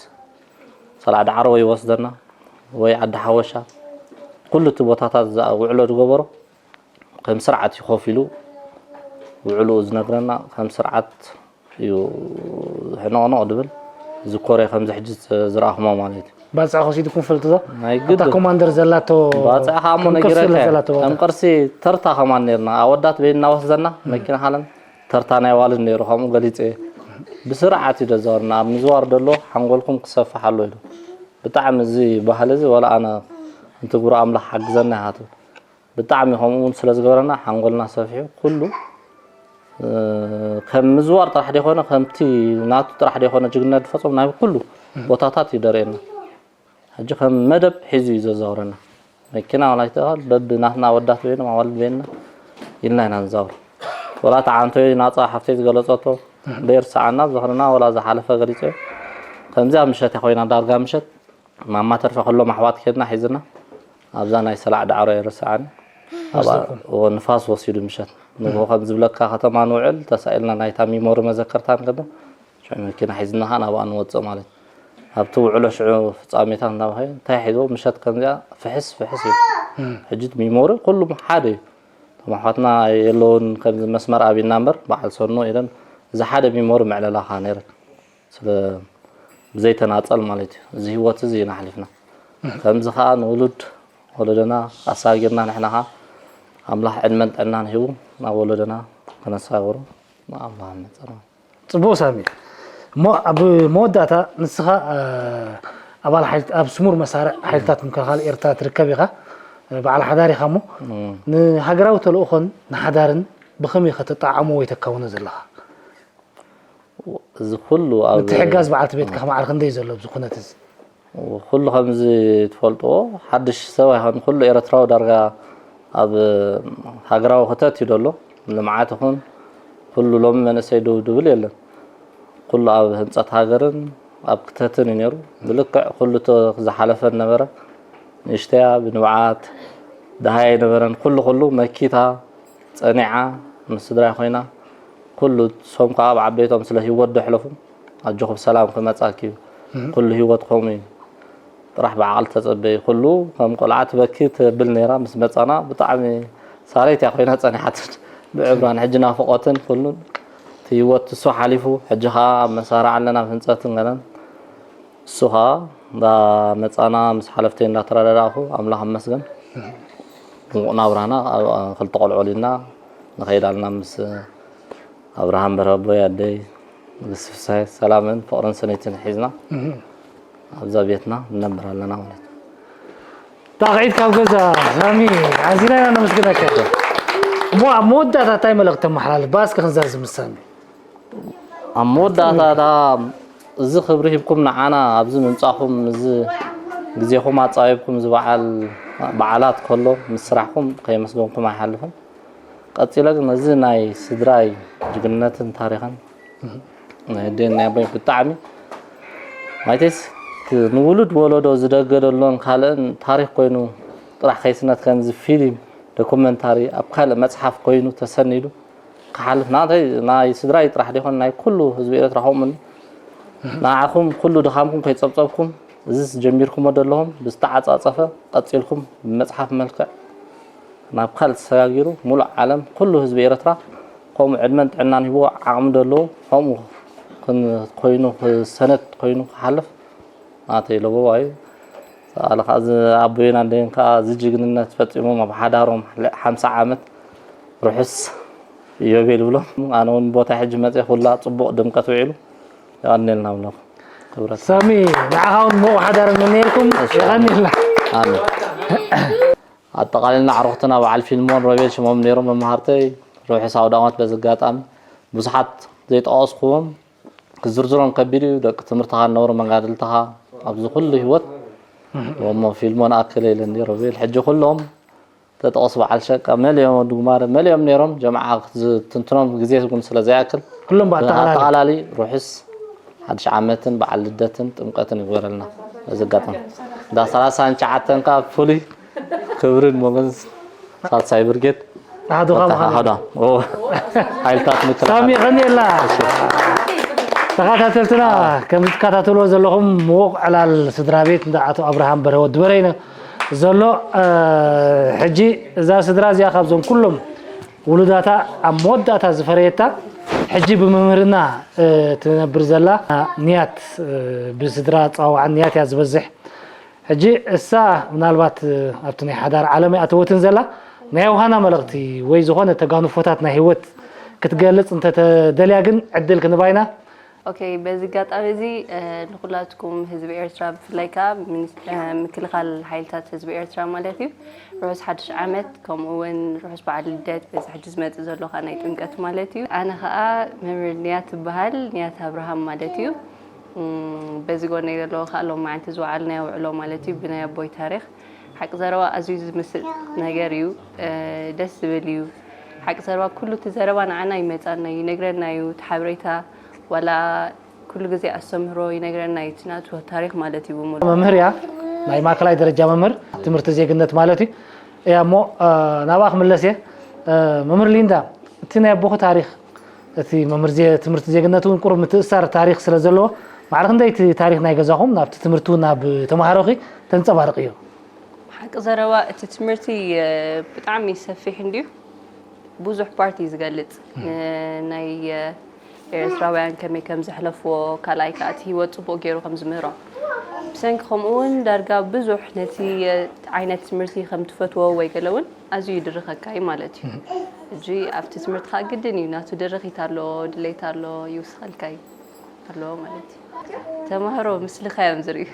ሰላዕ ዳዕሮ ወይ ወስደና ወይ ዓዲ ሓወሻ ኩሉ እቲ ቦታታት ዝኣ-፣ ውዕሎ ዝገበሮ ከም ስርዓት እዩ ኮፍ ኢሉ ውዕልኡ ዝነግረና ከም ስርዓት እዩ ሕኖቕኖቕ ድብል ዝኮረ ከምዚ ሕጂ ዝረኣኹሞ ማለት እዩ። ባጽዕ ከሲድኩም ፈልጡ ዶ? ናይ ግድ ኣብታ ኮማንደር ዘላቶ ባጽዕ ከዓ እሞ ከም ቅርሲ ነጊረካ እየ። ዘላቶ ቦታ። ከም ቅርሲ ተርታ ከማን ነርና ኣወዳት በይንና ወስደና መኪና ሓለን ተርታ ናይ ዋልን ነይሩ ከምኡ ገሊጸ እየ። ብስርዓት እዩ ደዛወርና ኣብ ምዝዋር ደሎ ሓንጎልኩም ክሰፍሕ ኣሎ ኢሉ። ብጣዕሚ እዚ ባህሊ እዚ ወላ ኣነ እንትግብሮ ኣምላኽ ሓግዘና ይሃቱ። ብጣዕሚ ከምኡ እውን ስለ ዝገበረና ሓንጎልና ሰፊሑ ኩሉ፣ እ፣ ከም ምዝዋር ጥራሕ ደይኮነ ከምቲ ናቱ ጥራሕ ደይኮነ ጅግንነት ዝፈጸሙ ናይ ኩሉ ቦታታት እዩ ደርእየና። ሕጂ ከም መደብ ሒዙ እዩ ዘዛውረና። መኪና ወላ ኣይትበሃል በብናትና ኣወዳት በይኖም ኣዋልድ በይንና ኢልና ኢና ንዛውር። ወላ ተዓንቶይ ናጻ ሓፍተይ ዝገለጸቶ ደይርስዓና ዝኽርና ወላ ዝሓለፈ ገሊጸዮ። ከምዚኣ ምሸት ኮይና ዳርጋ ምሸት ማማ ተርፈ ከሎም ኣሕዋት ኬድና ሒዝና ኣብዛ ናይ ሰላዕ ዳዕሮ የረስዓኒ። ኣብኣ ወሲድኩም? እዎ፣ ንፋስ ወሲዱ ምሸት። ንግሆ ከም ዝብለካ ከተማ ንውዕል፣ ተሳኢልና ናይታ ሚሞሪ መዘከርታ ንገብር። ሽዑ መኪና ሒዝና ኸዓ ናብኣ ንወጽእ ማለት እዩ። ኣብቲ ውዕሎ ሽዑ ፍጻሜታት እናበኸየ እንታይ ሒዝዎ ምሸት ከምዚኣ ፍሕስ ፍሕስ እዩ። እም። ሕጂ እቲ ሚሞሪ ኩሉም ሓደ እዩ። እቶም ኣሕዋትና የለውን ከምዚ መስመር ኣብና እምበር በዓል ሰኖ ኢለን እዚ ሓደ ሚሞሪ መዕለላ ኸዓ ነይረን። ስለ ብዘይተናጸል ማለት እዩ። እዚ ህይወት እዚ ኢና ኣሕሊፍና። ከምዚ ኸዓ ንውሉድ ወለዶና ኣሳጊርና ንሕና ኸዓ ኣምላኽ ዕድመን ጥዕናን ሂቡ ናብ ወለዶና ከነሳግሮ ንኣምላኽ ንመጸና። ጽቡቕ ሳሚ። እሞ ኣብ መወዳእታ ንስኻ፣ እ፣ ኣባል ሓይል-፣ ኣብ ስሙር መሳርዕ ሓይልታት ምክልኻል ኤርትራ ትርከብ ኢኻ። እ፣ በዓል ሓዳር ኢኻ እሞ እም። ንሃገራዊ ተልእኾን ንሓዳርን ብኸመይ ኢኻ ተጣዕሞ ወይ ተካውኖ ዘለኻ? እዚ ኩሉ ኣብ ምትሕጋዝ በዓልቲ ቤትካ ከማዕር ክንደይ ዘሎ ኣብዚ ኩነት እዚ? ኩሉ ከምዚ ትፈልጥዎ ሓድሽ ሰብ ኣይኮን። ኩሉ ኤርትራዊ ዳርጋ ኣብ ሃገራዊ ክተት እዩ ደሎ። ልምዓት ይኹን ኩሉ ሎሚ መንእሰይ ደው ድብል የለን። ኩሉ ኣብ ህንጸት ሃገርን ኣብ ክተትን እዩ ነይሩ። ብልክዕ ኩሉ እቶ ዝሓለፈን ነበረ። ንእሽተያ ብንብዓት ደሃይ ኣይነበረን። ኩሉ ኩሉ መኪታ ጸኒዓ ምስ ስድራ ኮይና ኩሉ ሶም ከዓ ኣብ ዓበይቶም ስለ ህይወት ደሕለፉ ኣጆኹ ብሰላም ክመጻኪ እዩ። ኩሉ ህይወት ከምኡ እዩ። ጥራሕ ብዓቕሊ ተጸበይ። ኩሉ ከም ቆልዓ ትበኪ ትብል ነይራ። ምስ መጻና ብጣዕሚ ሳለይቲ እያ ኮይና ጸኒሓትን ብዕብራን ሕጂ ናፍቖትን ኩሉን እቲ ህይወት እሱ ሓሊፉ ሕጂ ከዓ ኣብ መሳርዓ ኣለና ኣብ ህንጸትን ገለን እሱ ከዓ እንዳ መጻና ምስ ሓለፍተይ እንዳተረዳዳእኹ ኣምላኽ ይመስገን ድሙቕ ናብራና ኣብ ክልተ ቆልዑ ወሊድና ንኸይድ ኣለና ምስ ኣብርሃም በረቦይ ኣደይ ንግስቲ ፍስሃይ ሰላምን ፍቕርን ሰነይትን ሒዝና ኣብዛ ቤትና ንነብር ኣለና ማለት እዩ። ጣቕዒት ካብ ገዛ ሳሚ ኣዚና ኢና ነመስግነካ። እሞ ኣብ መወዳእታ እንታይ መልእኽቲ ተመሓላልፍ? ባስኪ ክንዛዝም ምስ ሳሚ። ኣብ መወዳእታ ዳ እዚ ክብሪ ሂብኩም ንዓና ኣብዚ ምምጻኹም እዚ ግዜኹም ኣጻቢብኩም እዚ በዓል በዓላት ከሎ ምስ ስራሕኩም ከየመስገንኩም ኣይሓልፍን። ቀጺለ ግን እዚ ናይ ስድራይ ጅግንነትን ታሪኽን ናይ ኣደይን ናይ ኣቦይ ብጣዕሚ ማለትስ ክ- ንውሉድ ወለዶ ዝደገደሎን ካልእን ታሪኽ ኮይኑ ጥራሕ ከይስነት ከምዚ ፊልም ዶኩመንታሪ ኣብ ካልእ መጽሓፍ ኮይኑ ተሰኒዱ ክሓልፍ ናተይ ናይ ስድራይ ጥራሕ ዲኾን ናይ ኩሉ ህዝቢ ኤርትራ ከምኡን ንዓኹም ኩሉ ድኻምኩም ከይጸብጸብኩም እዚ ጀሚርኩሞ ዘለኹም ብዝተዓጻጸፈ ቀጺልኩም ብመጽሓፍ መልክዕ ናብ ካልእ ተሰጋጊሩ ሙሉእ ዓለም ኩሉ ህዝቢ ኤርትራ ከምኡ ዕድመን ጥዕናን ሂብዎ ዓቕሚ ዘለዎ ከምኡ ክን- ኮይኑ ክሰነት ኮይኑ ክሓልፍ ናተይ ለበዋ እዩ። ሰኣለ ከዓ እዚ ኣቦይን ኣደይን ከዓ እዚ ጅግንነት ፈፂሞም ኣብ ሓዳሮም ልዕ ሓምሳ ዓመት ርሑስ ኢዮቤል ይብሎም። ኣነ እውን ቦታ ሕጂ መፅአ ኩላ ፅቡቕ ድምቀት ውዒሉ የቐንየልና ብለኹም ክብረት ሳሚ ንዓኻ እውን ምቑ ሓዳር እምነየልኩም። የቐንየልና። ኣሜን። ኣጠቓሊልና ኣዕሩኽትና በዓል ፊልሞን ሮቤል ሽሞም ነይሮም መምሃርተይ። ርሑስ ኣውደ ዓመት። በዚ ኣጋጣሚ ብዙሓት ዘይጠቐስኩዎም ክዝርዝሮም ከቢድ እዩ። ደቂ ትምህርትኻ ነበሩ መጋድልትኻ ኣብዚ ኩሉ ህይወት እሞ ፊልሞን ኣክል ኢለ እንዲ ሮቤል ሕጂ ኩሎም ተጠቐሱ በዓል ሸቃ መሊኦም ወዲ ጉማረ መሊኦም ነይሮም። ጀምዓ ክትትንትኖም ግዜ እውን ስለ ዘይኣክል ኩሎም ብኣጠቓላሊ ኣጠቓላሊ ርሑስ ሓድሽ ዓመትን በዓል ልደትን ጥምቀትን ይግበረልና። በዚ ኣጋጣሚ እንዳ ሰላሳን ትሽዓተን ከዓ ፍሉይ ክብርን ሞገስ ሳልሳይ ብርጌድ ኣህዱኻ ምዃኑ። ኣህዳ ሓይልታት ምክልኻል ሳሚ ቀኒየላ። ተኸታተልትና ከም ትከታተልዎ ዘለኹም ምዉቕ ዕላል ስድራ ቤት እንዳ ኣቶ ኣብርሃም በርሀ ወዲ በረይነ ዘሎ ሕጂ እዛ ስድራ እዚኣ ካብዞም ኩሎም ውሉዳታ ኣብ መወዳእታ ዝፈረየታ ሕጂ ብመምህርና ትነብር ዘላ ንያት ብስድራ ፃዋዕን ንያት እያ ዝበዝሕ። ሕጂ እሳ ምናልባት ኣብቲ ናይ ሓዳር ዓለም ኣይኣተወትን ዘላ ናይ ዮሃና መልእኽቲ ወይ ዝኾነ ተጋንፎታት ናይ ህይወት ክትገልጽ እንተተደልያ ግን ዕድል ክንባ ኢና። ኦኬ፣ በዚ ኣጋጣሚ እዚ ንኩላትኩም ህዝቢ ኤርትራ ብፍላይ ከዓ ምክልኻል ሓይልታት ህዝቢ ኤርትራ ማለት እዩ ርሑስ ሓድሽ ዓመት ከምኡ እውን ርሑስ በዓል ልደት በዚ ሕጂ ዝመፅእ ዘሎ ከዓ ናይ ጥምቀት ማለት እዩ። ኣነ ከዓ መምህር ንያት ትበሃል ንያት ኣብርሃም ማለት እዩ። በዚ ጎነይ ዘለዎ ከዓ ሎማዓንቲ ዝወዓልናዮ ውዕሎ ማለት እዩ ብናይ ኣቦይ ታሪኽ ሓቂ ዘረባ ኣዝዩ ዝምስጥ ነገር እዩ። ደስ ዝብል እዩ። ሓቂ ዘረባ ኩሉ እቲ ዘረባ ንዓና ይመፃና እዩ ይነግረና እዩ እቲ ሓበሬታ ዋላ ኩሉ ግዜ ኣስተምህሮ ይነግረና እዩ እቲ ናቱ ታሪኽ ማለት እዩ ብሙሉ። መምህር እያ ናይ ማእከላይ ደረጃ መምህር ትምህርቲ ዜግነት ማለት እዩ። እያ እሞ ናብኣ ክምለስ እየ። መምህር ሊንዳ እቲ ናይ ኣቦኺ ታሪኽ እቲ መምህር ትምህርቲ ዜግነት እውን ቁሩብ ምትእሳር ታሪኽ ስለ ዘለዎ ማዕረ ክንደይ እቲ ታሪኽ ናይ ገዛኹም ናብቲ ትምህርቲ እውን ናብ ተምሃሮኺ ተንፀባርቕ እዩ? ሓቂ ዘረባ እቲ ትምህርቲ ብጣዕሚ ሰፊሕ እንድዩ ብዙሕ ፓርቲ እዩ ዝገልፅ ናይ ኤርትራውያን ከመይ ከም ዘሕለፍዎ ካልኣይ ከዓ እቲ ህይወት ፅቡቅ ገይሩ ከም ዝምህሮም ብሰንኪ ከምኡ እውን ዳርጋ ብዙሕ ነቲ ዓይነት ትምህርቲ ከም ትፈትዎ ወይ ገለ እውን ኣዝዩ ይድርኸካ እዩ ማለት እዩ። ሕጂ ኣብቲ ትምህርቲ ከዓ ግድን እዩ ናቱ ድርኺት ኣሎ ድሌት ኣሎ ይውስኸልካ እዩ ኣለዎ ማለት እዩ። ተማሃሮ ምስልኻ እዮም ዝርእዩ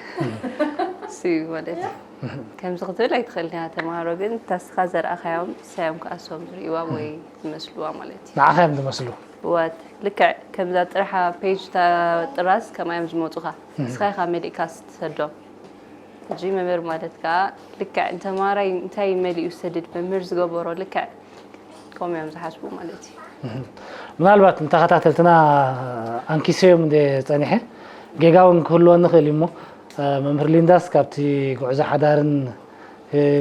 እሱ እዩ ማለት እዩ። ከምዚ ክትብል ኣይትኽእልን ኢኻ ተማሃሮ ግን እታ ንስኻ ዘርኣኻዮም ንሳዮም ከዓ እሶም ዝርእይዋ ወይ ዝመስልዋ ማለት እዩ። ንዓኻ እዮም ዝመስሉ። ዋት ልክዕ ከምዛ ጥርሓ ፔጅ እታ ጥራዝ ከምኣ እዮም ዝመፁኻ። ንስኻ ኢኻ መሊእካ ስትሰዶም። ሕጂ መምህር ማለት ከዓ ልክዕ ንተማሃራይ እንታይ መሊኡ ዝሰድድ መምህር ዝገበሮ ልክዕ ከምኡ እዮም ዝሓስቡ ማለት እዩ። ምናልባት ንተኸታተልትና ኣንኪሰዮም እንደ ፀኒሐ ጌጋ እውን ክህልወኒ ይኽእል እዩ እሞ መምህር ሊንዳስ ካብቲ ጉዕዞ ሓዳርን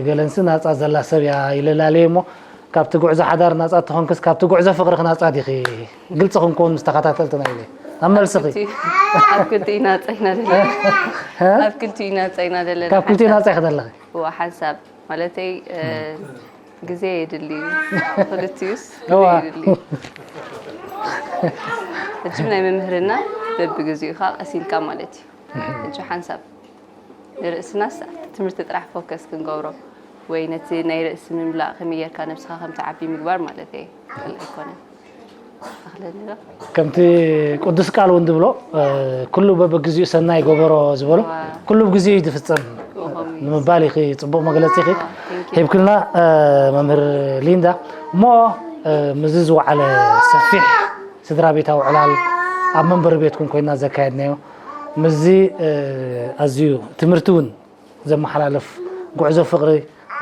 ገለንሲ ናፃ ዘላ ሰብ እያ ኢለ ላለየ እሞ ካብቲ ጉዕዞ ሓዳር ናፃ ትኾንክስ ካብቲ ጉዕዞ ፍቕርኽ ናፃ ዲኺ? ግልፂ ክንከውን ምስ ተኸታተልትና ኢለ ኣብ መልስኺ ኣብ ክልቲኡ ናፃ ኢና ዘለና። ኣብ ክልቲኡ ናፃ ኢና ዘለና። ካብ ክልቲኡ ናፃ ኢኺ ዘለኺ? እዋ ሓንሳብ ማለተይ ግዜ የድሊ እዩ። ክልቲኡስ ግዜ እዋ። የድሊ እዩ። ሕጂ ናይ መምህርና በብግዚኡ ከዓ ቀስ ኢልካ ማለት እዩ። ሕጂ ሓንሳብ ንርእስናስ ኣብቲ ትምህርቲ ጥራሕ ፎከስ ክንገብሮ ወይ ነቲ ናይ ርእሲ ምምላእ ከመይ ጌርካ ነብስኻ ከም ትዓቢ ምግባር ማለት እየ። ካልእ ኣይኮነን። ኣኽለኒ ዶ? ከምቲ ቅዱስ ቃል እውን ዝብሎ ኩሉ በብግዚኡ ሰናይ ገበሮ ዝበሎ ኩሉ ብግዚኡ እዩ ዝፍፀም ንምባል ኢኺ ፅቡቕ መግለፂ ኢኺ ሂብክልና መምህር ሊንዳ። እሞ ምስዚ ዝወዓለ ሰፊሕ ስድራ ቤታዊ ዕላል ኣብ መንበሪ ቤትኩም ኮይና ዘካየድናዮ ምስዚ ኣዝዩ ትምህርቲ እውን ዘመሓላልፍ ጉዕዞ ፍቕሪ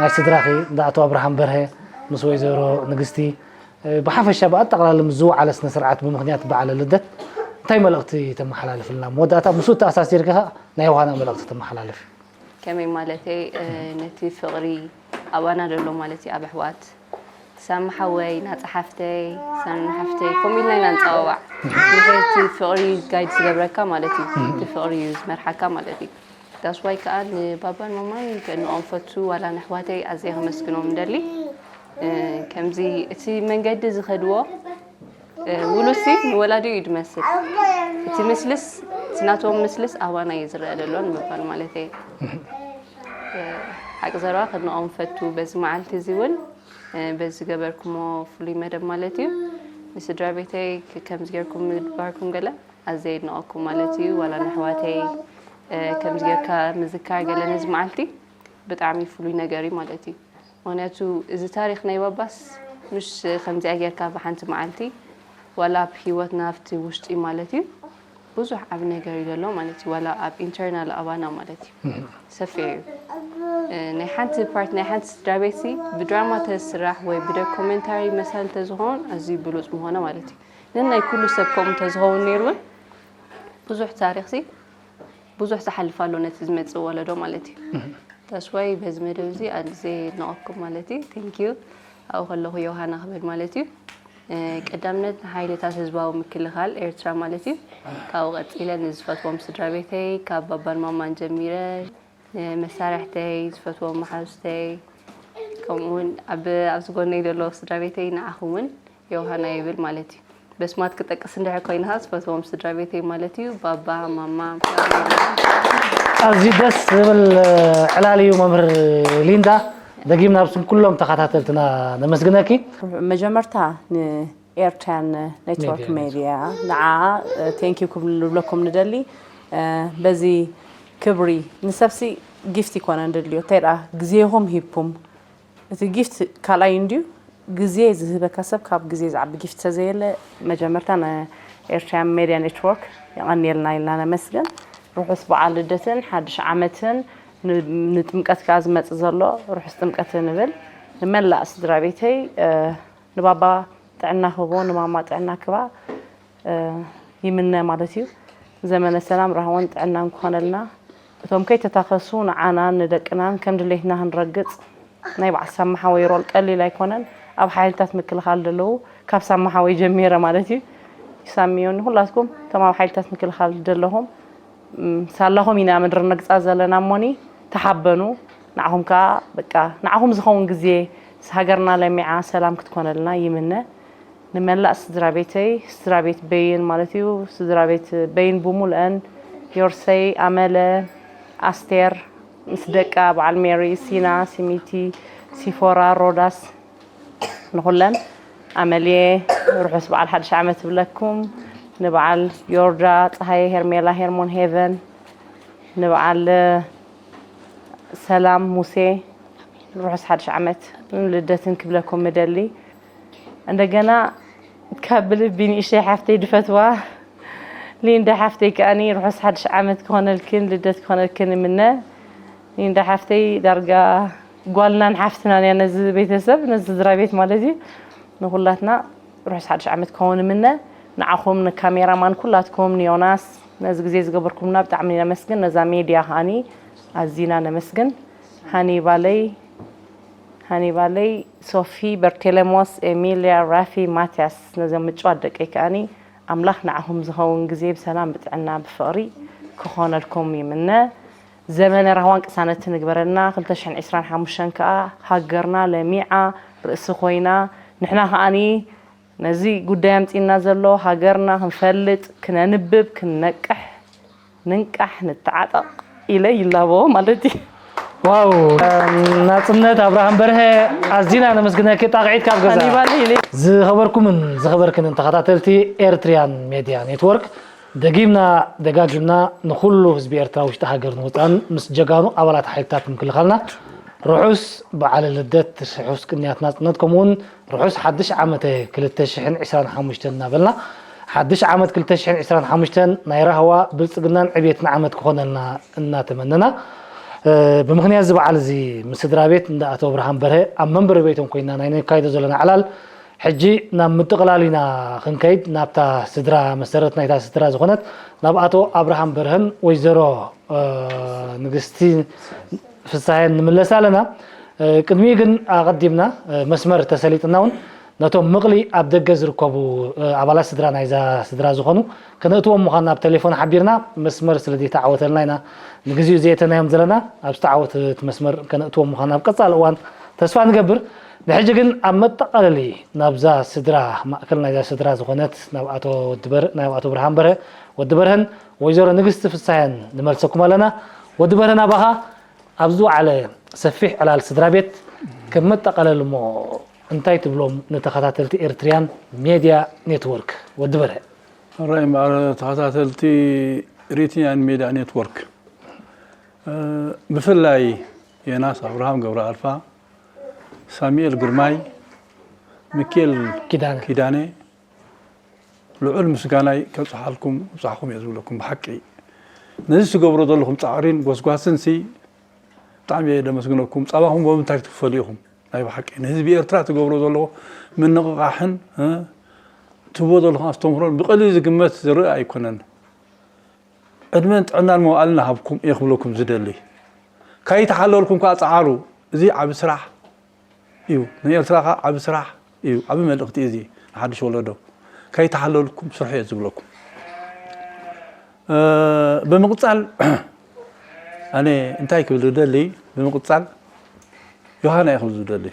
ናይ ስድራኺ እንዳ ኣቶ ኣብርሃም በርሀ ምስ ወይዘሮ ንግስቲ ብሓፈሻ ብኣጠቓላሊ ምስ ዝወዓለ ስነ ስርዓት ብምኽንያት በዓለ ልደት እንታይ መልእኽቲ ተመሓላልፍልና? መወዳእታ ምስኡ ተኣሳሲርካ ናይ ዮሃና መልእኽቲ ተመሓላልፍ። ከመይ ማለተይ ነቲ ፍቕሪ ኣባና ዘሎ ማለት እዩ ኣብ ኣሕዋት ሳሚ ሓወይ ናፃ ሓፍተይ ሳሚ ሓፍተይ ከምኡ ኢልና ኢና ንፀዋዋዕ። ምክንያቱ ፍቕሪ ጋይድ ዝገብረካ ማለት እዩ። እቲ ፍቕሪ እዩ ዝመርሓካ ማለት እዩ። ዳስዋይ ከዓ ንባባን ማማን ከንኦም ፈቱ ዋላ ንኣሕዋተይ ኣዝየ ከመስግኖም ንደሊ። ከምዚ እቲ መንገዲ ዝኸድዎ ውሉሲ ንወላዲ እዩ ዝመስል። እቲ ምስልስ እቲ ናቶም ምስልስ ኣባና እዩ ዝረአ ዘሎ ንምባል ማለት እየ። ሓቂ ዘረባ ከድንቖም ፈቱ በዚ መዓልቲ እዚ እውን በዚ ዝገበርኩሞ ፍሉይ መደብ ማለት እዩ። ንስድራ ቤተይ ከምዚ ጌርኩም ምግባርኩም ገለ ኣዝየ የድንቐኩም ማለት እዩ። ዋላ ንኣሕዋተይ ከምዚ ጌርካ ምዝካር ገለ ነዚ መዓልቲ ብጣዕሚ ፍሉይ ነገር እዩ ማለት እዩ። ምክንያቱ እዚ ታሪክ ናይ ባባስ ምሽ ከምዚኣ ጌርካ ብሓንቲ መዓልቲ ዋላ ኣብ ሂወትና ኣብቲ ውሽጢ ማለት እዩ ብዙሕ ዓብ ነገር እዩ ዘሎ ማለት እዩ ዋላ ኣብ internal ኣባና ማለት እዩ ሰፊሕ እዩ ናይ ሓንቲ part ናይ ሓንቲ ስድራ ቤት ሲ ብድራማ ተዝስራሕ ወይ ብዶኮመንታሪ መሳሊ ተዝኸውን ኣዝዩ ብሉፅ ምኾነ ማለት እዩ ነናይ ኩሉ ሰብ ከምኡ ተዝኸውን ነይሩ እውን ብዙሕ ታሪክ ሲ ብዙሕ ዝሓልፍ ኣሎ ነቲ ዝመፅእ ወለዶ ማለት እዩ። That's why በዚ መደብ እዚ ኣዝየ የድንቐኩም ማለት እዩ። Thank you ኣብኡ ከለኹ ዮሃና ክብል ማለት እዩ። ቀዳምነት ንሓይልታት ህዝባዊ ምክልኻል ኤርትራ ማለት እዩ። ካብኡ ቀፂለ ንዝፈትዎም ስድራ ቤተይ ካብ ባባን ማማን ጀሚረ ንመሳርሕተይ ዝፈትዎም መሓዙተይ ከምኡ እውን ኣብ ኣብዚ ጎነይ ዘለዉ ስድራ ቤተይ ንዓኹም እውን ዮሃና ይብል ማለት እዩ። በስማት ክጠቅስ እንድሕር ኮይንኻ ዝፈትዎም ስድራ ቤተይ ማለት እዩ ባባ ማማ ኣዝዩ ደስ ዝብል ዕላል እዩ መምህር ሊንዳ። ደጊምና ኣብ ስም ኩሎም ተኸታተልትና ነመስግነኪ። መጀመርታ ንኤርትራያን ኔትወርክ ሜድያ ንዓ ቴንኪዩ ክብለኩም ንደሊ። በዚ ክብሪ ንሰብሲ ጊፍት ይኮነ ንድልዮ እንታይ ደኣ ግዜኹም ሂብኩም እቲ ጊፍት ካልኣይ እንድዩ ግዜ ዝህበካ ሰብ ካብ ግዜ ዝዓቢ ጊፍት ተዘየለ መጀመርታ ንኤርትራያን ሜድያ ኔትወርክ የቐንየልና ኢልና ነመስግን። ርሑስ በዓል ልደትን ሓድሽ ዓመትን ንጥምቀት ከዓ ዝመፅእ ዘሎ ርሑስ ጥምቀት ንብል። ንመላእ ስድራ ቤተይ ንባባ ጥዕና ክቦ ንማማ ጥዕና ክባ ይምነ ማለት እዩ። ዘመነ ሰላም ራህዋን ጥዕናን ክኾነልና እቶም ከይተታኸሱ ንዓናን ንደቅናን ከም ድሌትና ክንረግፅ ናይ በዓል ሳማ ሓወይ ሮል ቀሊል ኣይኮነን። ኣብ ሓይልታት ምክልኻል ዘለዉ ካብ ሳማ ሓወይ ጀሚረ ማለት እዩ ይሳምዮ ንኩላትኩም እቶም ኣብ ሓይልታት ምክልኻል ዘለኹም ሳላኹም ኢና ምድሪ ነግፃ ዘለና እሞኒ ተሓበኑ ንዓኹም ከዓ በቃ ንዓኹም ዝኸውን ግዜ ሃገርና ለሚዓ ሰላም ክትኮነልና ይምነ። ንመላእ ስድራ ቤተይ ስድራ ቤት በይን ማለት እዩ ስድራ ቤት በይን ብሙልአን ዮርሰይ ኣመለ ኣስቴር ምስ ደቃ በዓል ሜሪ ሲና ሲሚቲ ሲፎራ ሮዳስ ንኹለን ኣመልየ ርሑስ በዓል ሓድሽ ዓመት እብለኩም ንበዓል ዮርዳ ፀሃየ ሄርሜላ ሄርሞን ሄቨን ንበዓል ሰላም ሙሴ ርሑስ ሓድሽ ዓመት ልደትን ክብለኩም ምደሊ እንደገና ካብ ብልቢ ንእሽተይ ሓፍተይ ድፈትዋ ሊንዳ ሓፍተይ ከኣኒ ርሑስ ሓድሽ ዓመት ክኾነልክን ልደት ክኾነልክን እምነ። ሊንዳ ሓፍተይ ዳርጋ ጓልናን ሓፍትናን እያ ነዚ ቤተሰብ፣ ነዚ ስድራ ቤት ማለት እዩ። ንኹላትና ርሑስ ሓድሽ ዓመት ክኸውን እምነ። ንዓኹም ንካሜራማን ኩላትኩም ንዮናስ ነዚ ግዜ ዝገበርኩምና ብጣዕሚ ነመስግን። ነዛ ሜድያ ከኣኒ ኣዚና ነመስግን። ሃኒባለይ ሃኒባለይ፣ ሶፊ፣ በርቴለሞስ፣ ኤሚልያ፣ ራፊ፣ ማትያስ፣ ነዞም ምጭዋት ደቀይ ከኣኒ ኣምላኽ ንዓኹም ዝኸውን ግዜ ብሰላም ብጥዕና ብፍቕሪ ክኾነልኩም ይምነ። ዘመነ ራህዋን ቅሳነትን ንግበረልና። ክልተ ሽሕን ዕስራን ሓሙሽተን ከኣ ሃገርና ለሚዓ ርእሲ ኮይና ንሕና ከኣኒ ነዚ ጉዳይ ኣምጺእና ዘሎ ሃገርና ክንፈልጥ ክነንብብ ክንነቅሕ ንንቃሕ ንተዓጠቕ ኢለ ይላቦ ማለት እዩ። ዋው ናፅነት ኣብርሃም በርሀ ኣዚና ነመስግነኪ። ጣቕዒት ካብ ገዛ ሃኒባል ኢለ ዝኸበርኩምን ዝኸበርክንን ተኸታተልቲ ኤርትሪያን ሜድያ ኔትወርክ ደጊምና ደጋጊምና ንኹሉ ህዝቢ ኤርትራ ውሽጢ ሃገር ንወፃን ምስ ጀጋኑ ኣባላት ሓይልታት ምክልኻልና ርሑስ በዓለ ልደት ርሑስ ቅንያት ናፅነት ከምኡውን ርሑስ ሓድሽ ዓመተ ክልተ ሽሕን ዕስራን ሓሙሽተን እናበልና ሓድሽ ዓመት ክልተ ሽሕን ዕስራን ሓሙሽተን ናይ ራህዋ ብልፅግናን ዕብየትን ዓመት ክኾነልና እናተመነና ብምኽንያት እዚ በዓል እዚ ምስ ስድራ ቤት እንዳ ኣቶ ኣብርሃም በርሀ ኣብ መንበሪ ቤቶም ኮይና ናይ ነካይዶ ዘለና ዕላል ሕጂ ናብ ምጥቕላል ኢና ክንከይድ ናብታ ስድራ መሰረት ናይታ ስድራ ዝኾነት ናብ ኣቶ ኣብርሃም በርሀን ወይዘሮ ንግስቲ ፍሳሀን ንምለስ ኣለና። ቅድሚኡ ግን ኣቐዲምና መስመር ተሰሊጥና እውን ነቶም ምቕሊ ኣብ ደገ ዝርከቡ ኣባላት ስድራ ናይዛ ስድራ ዝኾኑ ከነእትዎም ምዃንና ኣብ ቴሌፎን ሓቢርና መስመር ስለ ዘይተዓወተልና ኢና ንግዚኡ ዘየተናዮም ዘለና። ኣብ ዝተዓወተ እቲ መስመር ከነእትዎም ምዃንና ኣብ ቀፃሊ እዋን ተስፋ ንገብር። ንሕጂ ግን ኣብ መጠቓለሊ ናብዛ ስድራ ማእከል ናይዛ ስድራ ዝኾነት ናብ ኣቶ ወዲ በር- ናብ ኣቶ ብርሃን በርሀ ወዲ በርሀን ወይዘሮ ንግስቲ ፍሳሀን ንመልሰኩም ኣለና። ወዲ በርሀ ናባኻ ኣብ ዝወዓለ ሰፊሕ ዕላል ስድራ ቤት ከም መጠቓለሊ እሞ እንታይ ትብሎም ንተኸታተልቲ ኤርትሪያን ሜድያ ኔትወርክ ወዲ በርሀ? ራይ ማዕረ ተኸታተልቲ ሪትያን ሜድያ ኔትወርክ ብፍላይ የናስ ኣብርሃም ገብረ ኣልፋ ሳሙኤል ግርማይ ሚኬል ኪዳነ ኪዳነ ልዑል ምስጋናይ ከብፅሓልኩም ብፃሕኩም እየ ዝብለኩም ብሓቂ ነዚ ትገብሮ ዘለኹም ፃዕሪን ጎስጓስን ሲ ብጣዕሚ እየ ደመስግነኩም ፃባኹም ብምንታይ ትክፈሉ ኢኹም ናይ ብሓቂ ንህዝቢ ኤርትራ ትገብሮ ዘለኹ ምንቕቓሕን ትቦ ዘለኹም ኣስተምህሮን ብቐሊል ዝግመት ዝርእ ኣይኮነን ዕድመን ጥዕናን መዋእልን ሃብኩም እየ ክብለኩም ዝደሊ ከይተሓለልኩም ከዓ ፀዓሩ እዚ ዓብ ስራሕ እዩ ንኤርትራ ከዓ ዓብ ስራሕ እዩ ዓብ መልእክቲ እዚ ንሓድሽ ወለዶ ከይተሓለልኩም ስርሑ እየ ዝብለኩም ብምቅፃል ኣነ እንታይ ክብል ዝደሊ ብምቅፃል ዮሃና እየ ክብል ዝደሊ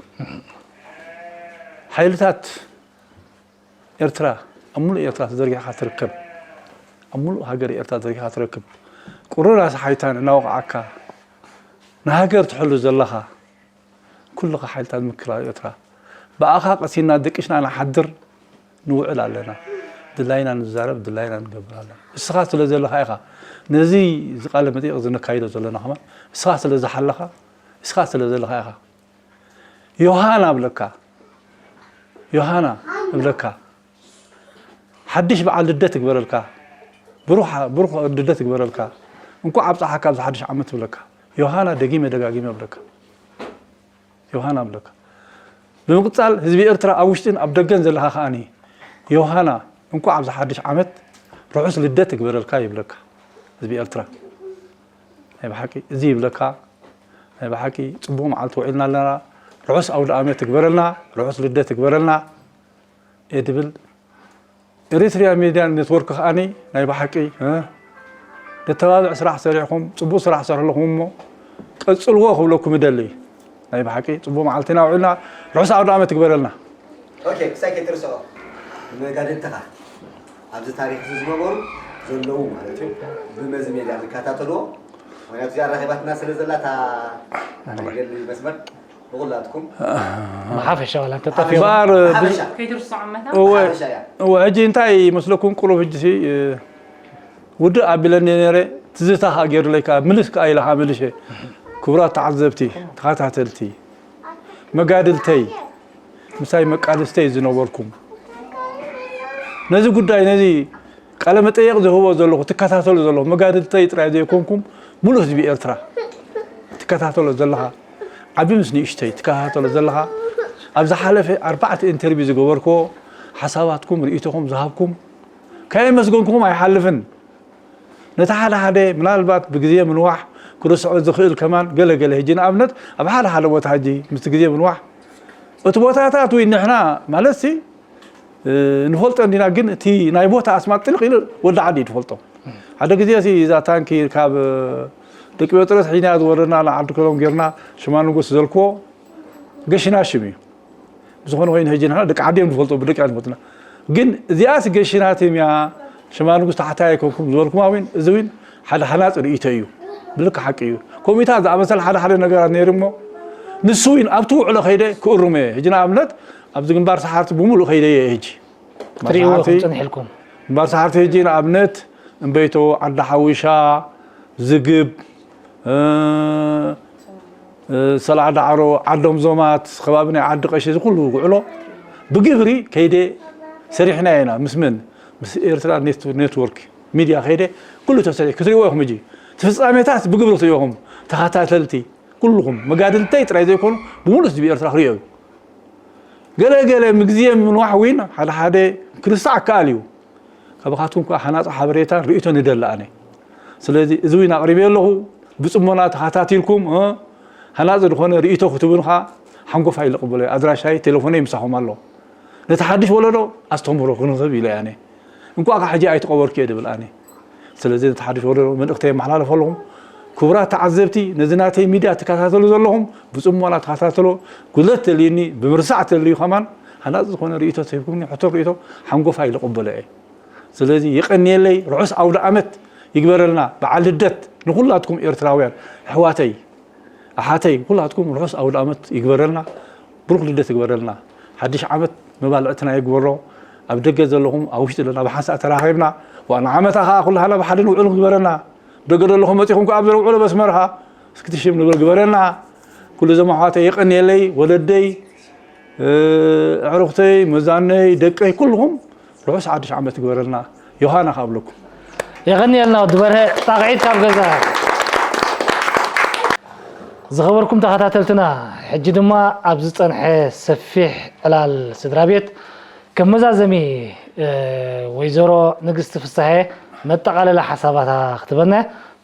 ሓይልታት ኤርትራ ኣብ ሙሉእ ኤርትራ ተዘርጊሕካ ትርከብ ኣብ ሙሉእ ሃገር ኤርትራ ተዘርጊሕካ ትረክብ ቁሩራ ሰሓይታን እናወቕዓካ ንሃገር ትሕሉ ዘለኻ ኩልኻ ሓይልታት ምክልኻል ኤርትራ ብኣኻ ቀሲና ደቂስና ንሓድር ንውዕል ኣለና ድላይና ንዛረብ ድላይና ንገብር ኣለና እስኻ ስለ ዘለኻ ኢኻ ነዚ ዝቃለ መጠይቕ ዝነካይዶ ዘለና ከማን እስኻ ስለ ዝሓለኻ እስኻ ስለ ዘለኻ ኢኻ ዮሃና እብለካ ዮሃና እብለካ ሓድሽ በዓል ልደት እግበረልካ ብሩኽ ብሩኽ ልደት እግበረልካ እንኳዕ ኣብፀሓካ ኣብዚ ሓድሽ ዓመት እብለካ ዮሃና ደጊመ ደጋጊመ እብለካ ዮሃና እብለካ ብምቅፃል ህዝቢ ኤርትራ ኣብ ውሽጥን ኣብ ደገን ዘለኻ ከዓኒ ዮሃና እንኳዕ ኣብዚ ሓድሽ ዓመት ርሑስ ልደት እግበረልካ ይብለካ ህዝቢ ኤርትራ ናይ ብሓቂ እዚ ይብለካ ናይ ብሓቂ ፅቡቅ መዓልቲ ውዒልና ኣለና ርሑስ ኣውደ ኣመት እግበረልና ርሑስ ልደት እግበረልና እየ ድብል ኤሪትሪያ ሚድያ ኔትወርክ ከዓኒ ናይ ብሓቂ ደተባብዕ ስራሕ ሰሪሕኩም ፅቡቅ ስራሕ ሰርሕልኩም እሞ ቀፅልዎ ክብለኩም ይደሊ ናይ ብሓቂ ፅቡቅ መዓልቲ ኢና ውዒልና ርሑስ ኣውደ ኣመት እግበረልና ኦኬ ክሳይ ከይትርስዖ መጋድልትኻ ኣብዚ ታሪክ እዚ ዝነበሩ ዘለዉ ማለት እዩ ብመዚ ሜድያ ዝከታተልዎ ምክንያቱ እዚኣ ራኺባትና ስለ ዘላ እታ መገዲ መስመር ብኩላትኩም ብሓፈሻ ዋላ እንተጠፊኡ እምበኣር ሓበሻ ከይትርስዖ መታ እወ ሓበሻ እያ እወ ሕጂ እንታይ ይመስለኩም ቁሩብ ሕጂ ሲ ውድእ ኣቢለኒ ነረ ትዝታ ከዓ ገይሩለይ ከዓ ምልስ ከዓ ኢለ ከዓ መልሸ ክቡራት ተዓዘብቲ ተኸታተልቲ መጋድልተይ ምሳይ መቃልስተይ ዝነበርኩም ነዚ ጉዳይ ነዚ ቃለ መጠየቕ ዝህቦ ዘለኹ ትከታተሉ ዘለኹ መጋድልተይ ጥራይ ዘይኮንኩም፣ ሙሉእ ህዝቢ ኤርትራ ትከታተሎ ዘለኻ፣ ዓቢ ምስ ንእሽተይ ትከታተሎ ዘለኻ፣ ኣብ ዝሓለፈ ኣርባዕተ ኢንተርቪው ዝገበርክዎ ሓሳባትኩም ርእይቶኹም ዝሃብኩም ከየመስገንኩኹም ኣይሓልፍን። ነቲ ሓደ ሓደ ምናልባት ብግዜ ምንዋሕ ክርስዖ ዝኽእል ከማን ገለ ገለ፣ ሕጂ ንኣብነት ኣብ ሓደ ሓደ ቦታ ሕጂ ምስቲ ግዜ ምንዋሕ እቲ ቦታታት ወይ ንሕና ማለት ሲ ንፈልጦ እንዲና፣ ግን እቲ ናይ ቦታ ኣስማት ጥልቕ ኢሉ ወዲ ዓዲ እዩ ዝፈልጦ። ሓደ ግዜ ሲ እዛ ታንኪ ካብ ደቂ ጴጥሮስ ሒና ዝወረድና ንዓዲ ከሎም ጌርና ሽማ ንጉስ ዘልክዎ ገሽና ሽም እዩ። ብዝኾነ ኮይኑ ሕጂ ንሕና ደቂ ዓዲ እዮም ዝፈልጡ፣ ብደቂ ዓዲ ዝፈልጡና። ግን እዚኣስ ገሽና ትም እያ፣ ሽማ ንጉስ ታሕታይ ኣይኮንኩም ዝበልኩም እውን፣ እዚ እውን ሓደ ሃናፂ ርእይቶ እዩ። ብልክ ሓቂ እዩ። ኮሚታት ዝኣመሰለ ሓደ ሓደ ነገራት ነይሩ እሞ፣ ንሱ እውን ኣብቲ ውዕሎ ከይደ ክእርሞ እየ። ሕጂ ንኣብነት ኣብዚ ግንባር ሰሓርቲ ብምሉእ ከይደ እየ ሕጂ። ክትርእይዎ ሰሓርቲ ኢኹም ጽንሕ ኢልኩም። ግንባር ሰሓርቲ ሕጂ ንኣብነት እምበይቶ፣ ዓዲ ሓዊሻ፣ ዝግብ፣ እ፣ እ፣ ሰልዓ ዳዕሮ፣ ዓዶም ዞማት፣ ከባቢ ናይ ዓዲ ቀሺ፣ እዚ ኩሉ ውዕሎ ብግብሪ ከይደ ሰሪሕና ኢና። ምስ መን? ምስ ኤርትራ ኔት-፣ ኔትወርክ ሚድያ ከይደ ኩሉ ተሰሪሑ ክትርእይዎ ኢኹም። ሕጂ እቲ ፍጻሜታት ብግብሪ ክትርእይዎ ኢኹም። ተኸታተልቲ ኩልኹም መጋድልተይ ጥራይ ዘይኮኑ ብምሉእ ህዝቢ ኤርትራ ክርእዮ እዩ። ገለ ገለ ምግዜ ምንዋሕ እውን ሓደ ሓደ ክርስዕ ኣከኣል እዩ። ካባኻትኩም ከኣ ሃናጺ ሓበሬታን ርእይቶን ይደሊ ኣነ። ስለዚ እዚ እውን ኣቕሪበ ኣለኹ። ብጽሞና ተኸታቲልኩም፣ እ፣ ሃናጺ ዝኾነ ርእይቶ ክትህቡን ከኣ ሓንጎፋይ ልቕበሎ እየ። ኣድራሻይ፣ ቴሌፎነይ ምሳኹም ኣሎ። ነቲ ሓድሽ ወለዶ ኣስተምህሮ ክንህብ ኢለ እየ ኣነ። እንቋዕ ካብ ሕጂ ኣይተቐበርኩ እየ ድብል ኣነ። ስለዚ ነቲ ሓድሽ ወለዶ መልእኽተይ የመሓላልፈ ኣለኹም። ክቡራት ተዓዘብቲ፣ ነዚ ናተይ ሚድያ ትከታተሉ ዘለኹም ብጽሞና ተኸታተሎ። ጉድለት ተልዩኒ ብምርሳዕ ተልዩ ከማን ሃናጺ ዝኾነ ርእይቶ ተሂብኩምኒ፣ ሕቶ ርእይቶ ሓንጎፋይ ልቕበሎ እየ። ስለዚ የቐንየለይ፣ ርሑስ ኣውደ ዓመት ይግበረልና። በዓል ልደት ንኹላትኩም ኤርትራውያን ኣሕዋተይ፣ ኣሓተይ፣ ኩላትኩም ርሑስ ኣውደ ዓመት ይግበረልና። ብሩኽ ልደት ይግበረልና። ሓድሽ ዓመት መባልዕትና ይግበሮ። ኣብ ደገ ዘለኹም ኣብ ውሽጢ ዘለና ብሓንሳእ ተራኺብና ዋና ዓመታ ኸኣ ኩላህና ብሓደ ንውዕል ይግበረና። ደገ ዘለኹም መጺኹም ከኣ ኣብ ውዕሎ በስመርሃ እስክቲ ሽም ንብል ግበረና። ኩሉ እዞም ኣሕዋተይ የቐንየለይ፣ ወለደይ፣ እ፣ ኣዕሩኽተይ፣ መዛነይ፣ ደቀይ፣ ኩልኹም ርሑስ ሓድሽ ዓመት ይግበረልና። ዮሃና ካብ ኣለኩም። የቐንየልና ወዲ በርሀ፣ ጣቕዒት ካብ ገዛ። ዝኸበርኩም ተኸታተልትና፣ ሕጂ ድማ ኣብ ዝጸንሐ ሰፊሕ ዕላል ስድራ ቤት ከም መዛዘሚ፣ እ፣ ወይዘሮ ንግስቲ ፍስሃየ መጠቓለሊ ሓሳባታ ክትበና።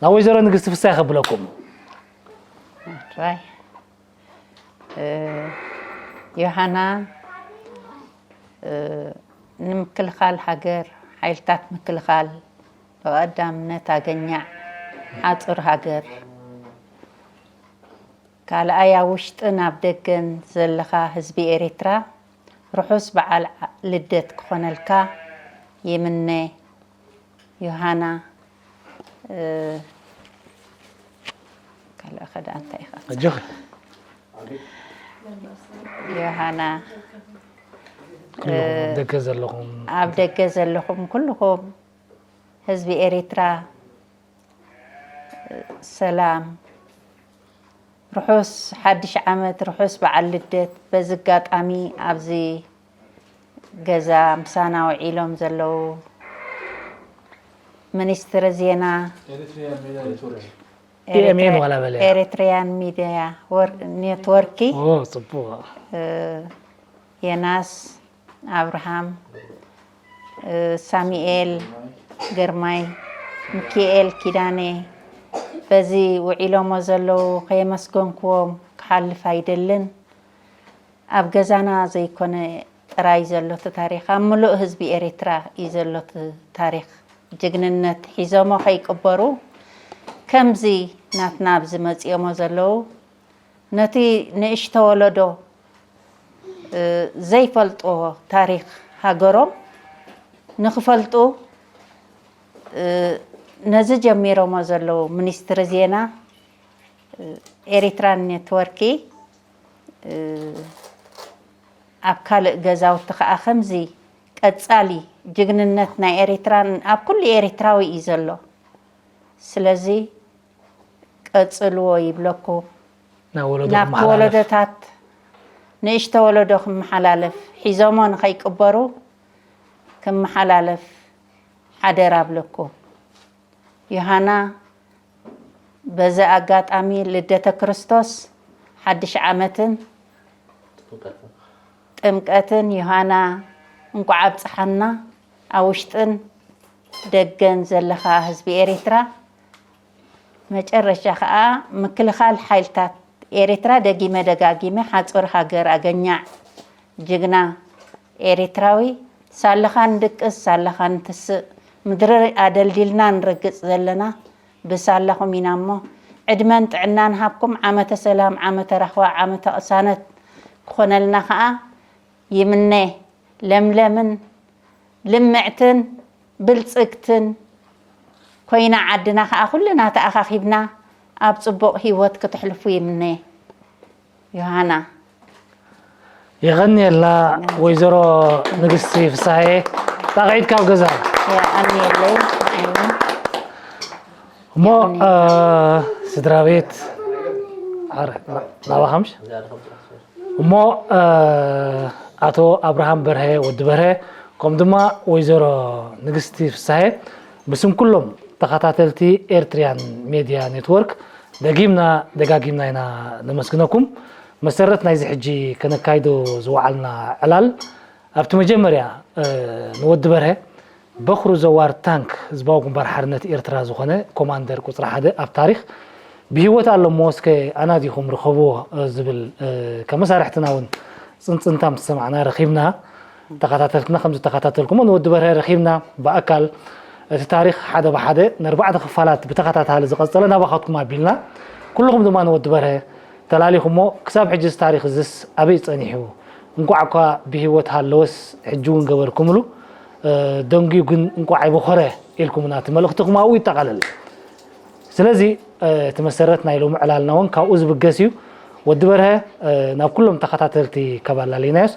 ናብ ወይዘሮ ንግስቲ ፍስሃየ ከብለኩም። ራይ፣ እ፣ ዮሃና፣ እ፣ ንምክልኻል ሃገር፣ ሓይልታት ምክልኻል፣ ብቐዳምነት ኣገኛዕ ሓጹር ሃገር፣ ካልኣይ ኣብ ውሽጥን ኣብ ደገን ዘለኻ ህዝቢ ኤሪትራ፣ ርሑስ በዓል ዓ-፣ ልደት ክኾነልካ ይምነ። ዮሃና፣ እ፣ ካልእ ኸ ደኣ እንታይ ኢኻ? ኣጆኺ። ዮሃና፣ ኩልኹም እ፣ ደገ ዘለኹም። ኣብ ደገ ዘለኹም ኩልኹም ህዝቢ ኤሪትራ፣ እ፣ ሰላም፣ ርሑስ ሓድሽ ዓመት፣ ርሑስ በዓል ልደት። በዚ ኣጋጣሚ ኣብዚ ገዛ ምሳና ውዒሎም ዘለዉ ሚኒስትሪ ዜና፣ Eritrean Media Network። ኤ ኤም ኤን ኤሪትረ-፣ ዋላ በለያ። ኤሪትሪያን ሚድያ ወር-፣ ኔትወርኪ፣ ኦ፣ ጽቡቕ። እ፣ የናስ፣ ኣብርሃም፣ እ፣ ሳሙኤል፣ ግርማይ፣ ሚኪኤል፣ ኪዳነ፣ በዚ ውዒሎሞ ዘለዉ ከየመስገንክዎም ክሓልፍ ኣይደልን። ኣብ ገዛና ዘይኮነ ጥራይ ዘሎ እቲ ታሪኽ፣ ኣብ ምሉእ ህዝቢ ኤሪትራ እዩ ዘሎ እቲ ታሪኽ። ጅግንነት ሒዞሞ ከይቅበሩ፣ ከምዚ ናትና ኣብዚ መጺኦሞ ዘለዉ፣ ነቲ ንእሽቶ ወለዶ፣ እ፣ ዘይፈልጥዎ ታሪኽ ሃገሮም ንኽፈልጡ፣ እ፣ ነዚ ጀሚሮሞ ዘለዉ ሚኒስትሪ ዜና፣ እ፣ ኤሪትራን ኔትወርኪ፣ እ፣ ኣብ ካልእ ገዛውቲ ከኣ ከምዚ ቀጻሊ ጅግንነት ናይ ኤሪትራን ኣብ ኩሉ ኤሪትራዊ እዩ ዘሎ። ስለዚ ቀጽልዎ ይብለኩም። ናብ ወለዶ ናብቲ ክመሓላለፍ። ወለዶታት፣ ንእሽቶ ወለዶ ክመሓላለፍ፣ ሒዞሞ ንኸይቅበሩ ክመሓላለፍ ሓደራ ኣብለኩም። ዮሃና፣ በዚ ኣጋጣሚ ልደተ ክርስቶስ፣ ሓድሽ ዓመትን ጥምቀትን፣ ዮሃና፣ እንቋዕ ኣብጽሓና። ኣብ ውሽጥን ደገን ዘለኻ ህዝቢ ኤሪትራ፣ መጨረሻ ኸኣ ምክልኻል ሓይልታት ኤሪትራ፣ ደጊመ ደጋጊመ፣ ሓጹር ሃገር ኣገኛዕ፣ ጅግና ኤሪትራዊ፣ ሳላኻ ንድቅስ፣ ሳላኻ ንትስእ፣ ምድሪ ኣደልዲልና ንረግጽ ዘለና ብሳላኹም ኢና እሞ፣ ዕድመን ጥዕናን ሃብኩም፣ ዓመተ ሰላም፣ ዓመተ ራህዋ፣ ዓመተ ቅሳነት ክኾነልና ኸኣ ይምነ። ለምለምን ልምዕትን ብልጽግትን ኮይና ዓድና ኸኣ ኩልና ተኣኻኺብና ኣብ ጽቡቕ ህይወት ክተሕልፉ ይምነ። ዮሃና። የቐንየልና ወይዘሮ ንግስቲ ፍሳሐ፣ ጣቕዒት ካብ ገዛ። የቐንየለይ። እሞ፣ እ፣ ስድራ ቤት፣ ኣረ፣ ናባኻ ምሽ? እሞ፣ እ፣ ኣቶ ኣብርሃም በርሀ፣ ወዲ በርሀ፣ ከምኡ ድማ ወይዘሮ ንግስቲ ፍሳሐ፣ ብስም ኩሎም ተኸታተልቲ ኤርትሪያን ሜድያ ኔትወርክ፣ ደጊምና ደጋጊምና ኢና ነመስግነኩም። መሰረት ናይዚ ሕጂ ከነካይዶ ዝወዓልና ዕላል፣ ኣብቲ መጀመርያ፣ እ፣ ንወዲ በርሀ፣ በኹሪ ዘዋር ታንክ ህዝባዊ ግንባር ሓርነት ኤርትራ ዝኾነ ኮማንደር ቁጽሪ ሓደ ኣብ ታሪኽ ብህይወት ኣሎ እሞ፣ እስከ ኣናዲኹም ርኸብዎ፣ እ፣ ዝብል፣ እ፣ ካብ መሳርሕትና እውን ጽንጽንታ ምስ ሰማዕና ረኺብና። ተኸታተልትና ከም ዝተኸታተልኩሞ ንወዲ በርሀ ረኺብና ብኣካል። እቲ ታሪኽ ሓደ ብሓደ ንኣርባዕተ ክፋላት ብተኸታታሊ ዝቐጸለ ናባኻትኩም ኣቢልና። ኩልኹም ድማ ንወዲ በርሀ ተላሊኹሞ፣ ክሳብ ሕጂ እዚ ታሪኽ እዝስ ኣበይ ጸኒሑ? እንቋዕ እኳ ብህይወት ሃለወስ ሕጂ እውን ገበርኩምሉ፣ እ፣ ደንጉዩ ግን እንቋዕ ኣይበኾረ ኢልኩምና፣ እቲ መልእኽትኹም ኣብኡ ይጠቓለል። ስለዚ፣ እ፣ እቲ መሰረት ናይ ሎሚ ዕላልና እውን ካብኡ ዝብገስ እዩ። ወዲ በርሀ፣ እ፣ ናብ ኩሎም ተኸታተልቲ ካብ ኣላለይናዮስ፣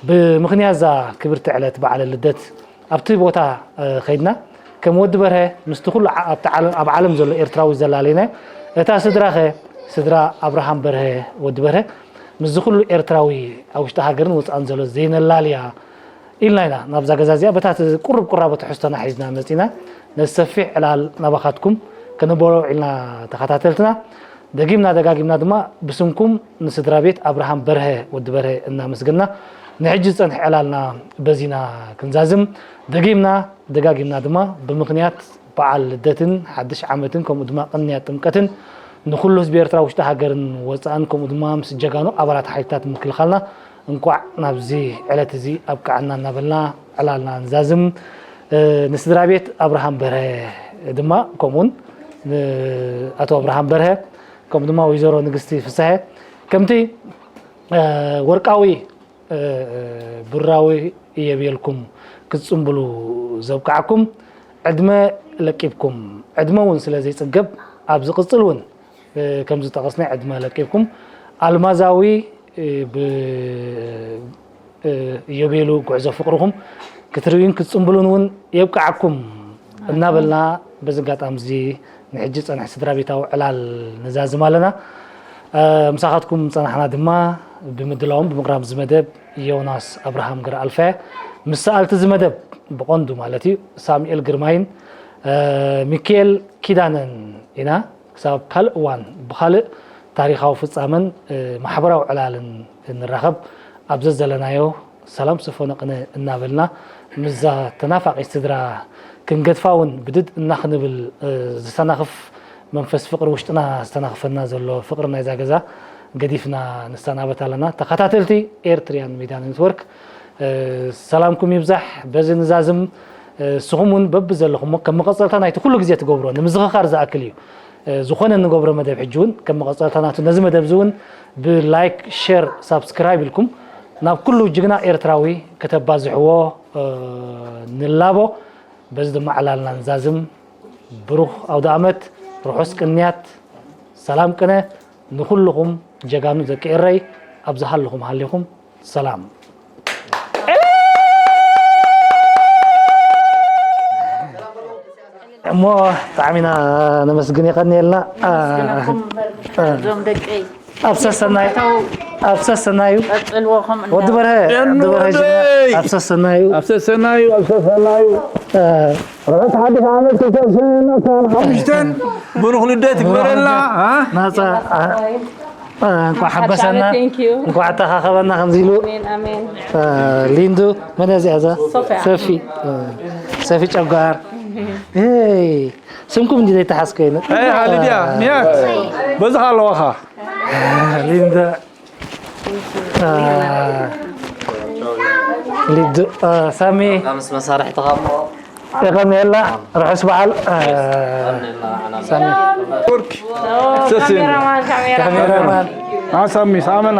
ብምኽንያት እዛ ክብርቲ ዕለት በዓለ ልደት ኣብቲ ቦታ፣ እ፣ ኸይድና፣ ከም ወዲ በርሀ ምስቲ ኩሉ ዓ-፣ ኣብቲ ዓለም፣ ኣብ ዓለም ዘሎ ኤርትራዊ ዘላለይናዮ፣ እታ ስድራኸ፣ ስድራ ኣብርሃም በርሀ፣ ወዲ በርሀ፣ ምስዚ ኩሉ ኤርትራዊ ኣብ ውሽጢ ሃገርን ወጻእን ዘሎ ዘይነላልያ ኢልና ኢና ናብዛ ገዛ እዚኣ፣ በታ እቲ ቁሩብ ቁራቦ ትሕዝቶና ሒዝና መጺና። ነዚ ሰፊሕ ዕላል ናባኻትኩም ከነቦሮ ውዒልና ተኸታተልትና። ደጊምና ደጋጊምና ድማ ብስምኩም ንስድራ ቤት ኣብርሃም በርሀ፣ ወዲ በርሀ፣ እናመስገና፣ ንሕጂ ዝጸንሐ ዕላልና በዚና ክንዛዝም። ደጊምና ደጋጊምና ድማ ብምኽንያት በዓል ልደትን ሓድሽ ዓመትን ከምኡ ድማ ቅንያት ጥምቀትን ንኹሉ ህዝቢ ኤርትራ ውሽጢ ሃገርን ወጻእን ከምኡ ድማ ምስ ጀጋኑ ኣባላት ሓይልታት ምክልኻልና እንቋዕ ናብዚ ዕለት እዚ ኣብቅዓና እናበልና ዕላልና ንዛዝም። እ፣ ንስድራ ቤት ኣብርሃም በርሀ ድማ ከምኡውን ንኣቶ ኣብርሃም በርሀ ከምኡ ድማ ወይዘሮ ንግስቲ ፍስሐ ከምቲ፣ እ፣ ወርቃዊ እ፣ ብራዊ እየብየልኩም ክትጽምብሉ ዘብቅዓኩም ዕድመ ለቂብኩም፣ ዕድመ እውን ስለ ዘይጽገብ ኣብ ዝቕጽል እውን፣ እ፣ ከም ዝጠቐስና ዕድመ ለቂብኩም ኣልማዛዊ፣ እ፣ ብ-፣ እ፣ እዮቤሉ ጉዕዞ ፍቕርኹም ክትርእዩን ክትጽምብሉን እውን የብቅዓኩም እናበልና በዚ ኣጋጣሚ እዚ ንሕጂ ዝጸንሐ ስድራ ቤታዊ ዕላል ንዛዝም ኣለና። እ፣ ምሳኻትኩም ዝጸናሕና ድማ ብምድላውን ብምቕራብ እዚ መደብ ዮናስ ኣብርሃም ገረኣልፈ፣ ምስ ሰኣልቲ እዚ መደብ ብቐንዱ ማለት እዩ ሳሙኤል ግርማይን፣ እ፣ ሚካኤል ኪዳነን ኢና። ክሳብ ካልእ እዋን ብኻልእ ታሪኻዊ ፍጻመን፣ እ፣ ማሕበራዊ ዕላልን ንራኸብ። ኣብ ዘዘለናዮ ሰላም ስፈኖ ቅነ እናበልና ምስዛ ተናፋቒት ስድራ ክንገድፋ እውን ብድድ እናኽንብል፣ እ፣ ዝተናኽፍ መንፈስ ፍቕሪ ውሽጥና ዝተናኽፈና ዘሎ ፍቕሪ ናይዛ ገዛ ገዲፍና ንሰናበት ኣለና። ተኸታተልቲ ኤርትሪያን ሚድያ ኔትወርክ፣ እ፣ ሰላምኩም ይብዛሕ። በዚ ንዛዝም፣ እ፣ ንስኹም እውን በብዘለኹሞ ከም መቐጸልታ ናይቲ ኩሉ ግዜ ትገብሮ ንምዝኽኻር ዝኣክል እዩ። እ፣ ዝኾነ እንገብሮ መደብ ሕጂ እውን ከም መቐጸልታ ናቱ ነዚ መደብ እዚ እውን ብላይክ፣ ሼር፣ ሳብስክራይብ ኢልኩም ናብ ኩሉ ጅግና ኤርትራዊ ከተባዝሕዎ፣ እ፣ ንላቦ። በዚ ድማ ዕላልና ንዛዝም። ብሩኽ ኣውደ ኣመት፣ ርሑስ ቅንያት፣ ሰላም ቅነ ንኹልኹም ጀጋኑ ደቂ ኤረይ፣ ኣብ ዝሃለኹም ሃሊኹም ሰላም። እሞ ብጣዕሚ ኢና ነመስግን፣ የቐንየልና። ነመስግነኩም እምበር፣ እ፣ እዞም ደቀይ ኣብ ሰሰናይ፣ እቶም ኣብ ሰሰናዩ ቀጽልዎ ከም ወዲ በርሀ ወዲ በርሀ ጅግና። ኣብ ሰሰናዩ ኣብ ሰሰናዩ ኣብ ሰሰናዩ እ፣ ርሑስ ሓድሽ ዓመት ክልተ ሽሕን ዕስራን ሓሙሽተን ብሩኽ ልደት ይግበረልና። እ? ናፃ እ፣ እ፣ እንኳዕ ሓበሰና Thank you. እንኳዕ ተኻኸበና ከምዚ ኢሉ ኣሜን ኣሜን። እ፣ ሊንዱ መን እያ እዚኣ እዛ ሶፊያ። ሰፊ እ፣ ሰፊ ጨጓር ይ ስምኩም እንዲ ዘይተሓዝ ኮይኑ ኣይ ሃልድያ ንያት በዚ ኣለዋኻ ሊንዳ እ፣ ሊዱ እ፣ ሳሚ ምስ መሳርሕትኻ እሞ የቐንየልና ርሑስ በዓል እ፣ ሳሚ ወርክ ሰሲን ካሜራማን አ ሳሚ ሳመና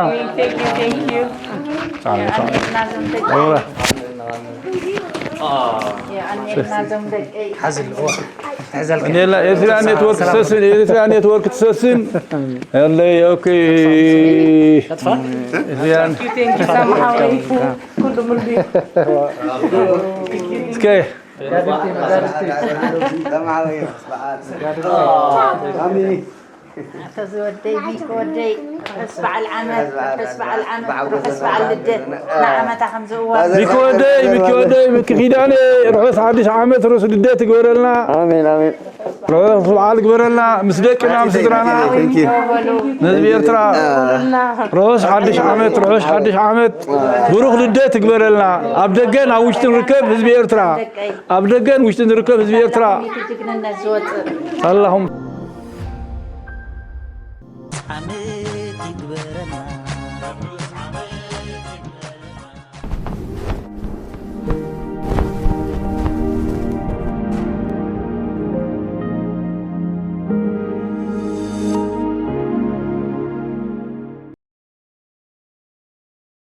ኔላ ኤርትራ ኔትወርክ ትሰስን ኤርትራ ኔትወርክ ትሰስን ያለይ ኦኬ እስከ ተዝወደይ ቢክ ወደይ ርሑስ በዓል ዓመት ርሑስ በዓል ዓመት ርሑስ በዓል ልደት ንዓመታ ከምዝእዋ ሚኪ ወደይ ሚኪ ወደይ ሚኪ ኪዳነ ርሑስ ሓድሽ ዓመት ርሑስ ልደት ይግበረልና ኣሜን ኣሜን ርሑስ በዓል ይግበረልና ምስ ደቅና ምስ ስድራና Thank you። ንህዝቢ ኤርትራ ርሑስ ሓድሽ ዓመት ርሑስ ሓድሽ ዓመት ብሩኽ ልደት ይግበረልና ኣብ ደገን ኣብ ውሽጥን ርከብ ህዝቢ ኤርትራ ኣብ ደገን ውሽጥን ዝርከብ ህዝቢ ኤርትራ ጅግንነት ዝወፅእ ኣላኹም ዓመት ይግበረልና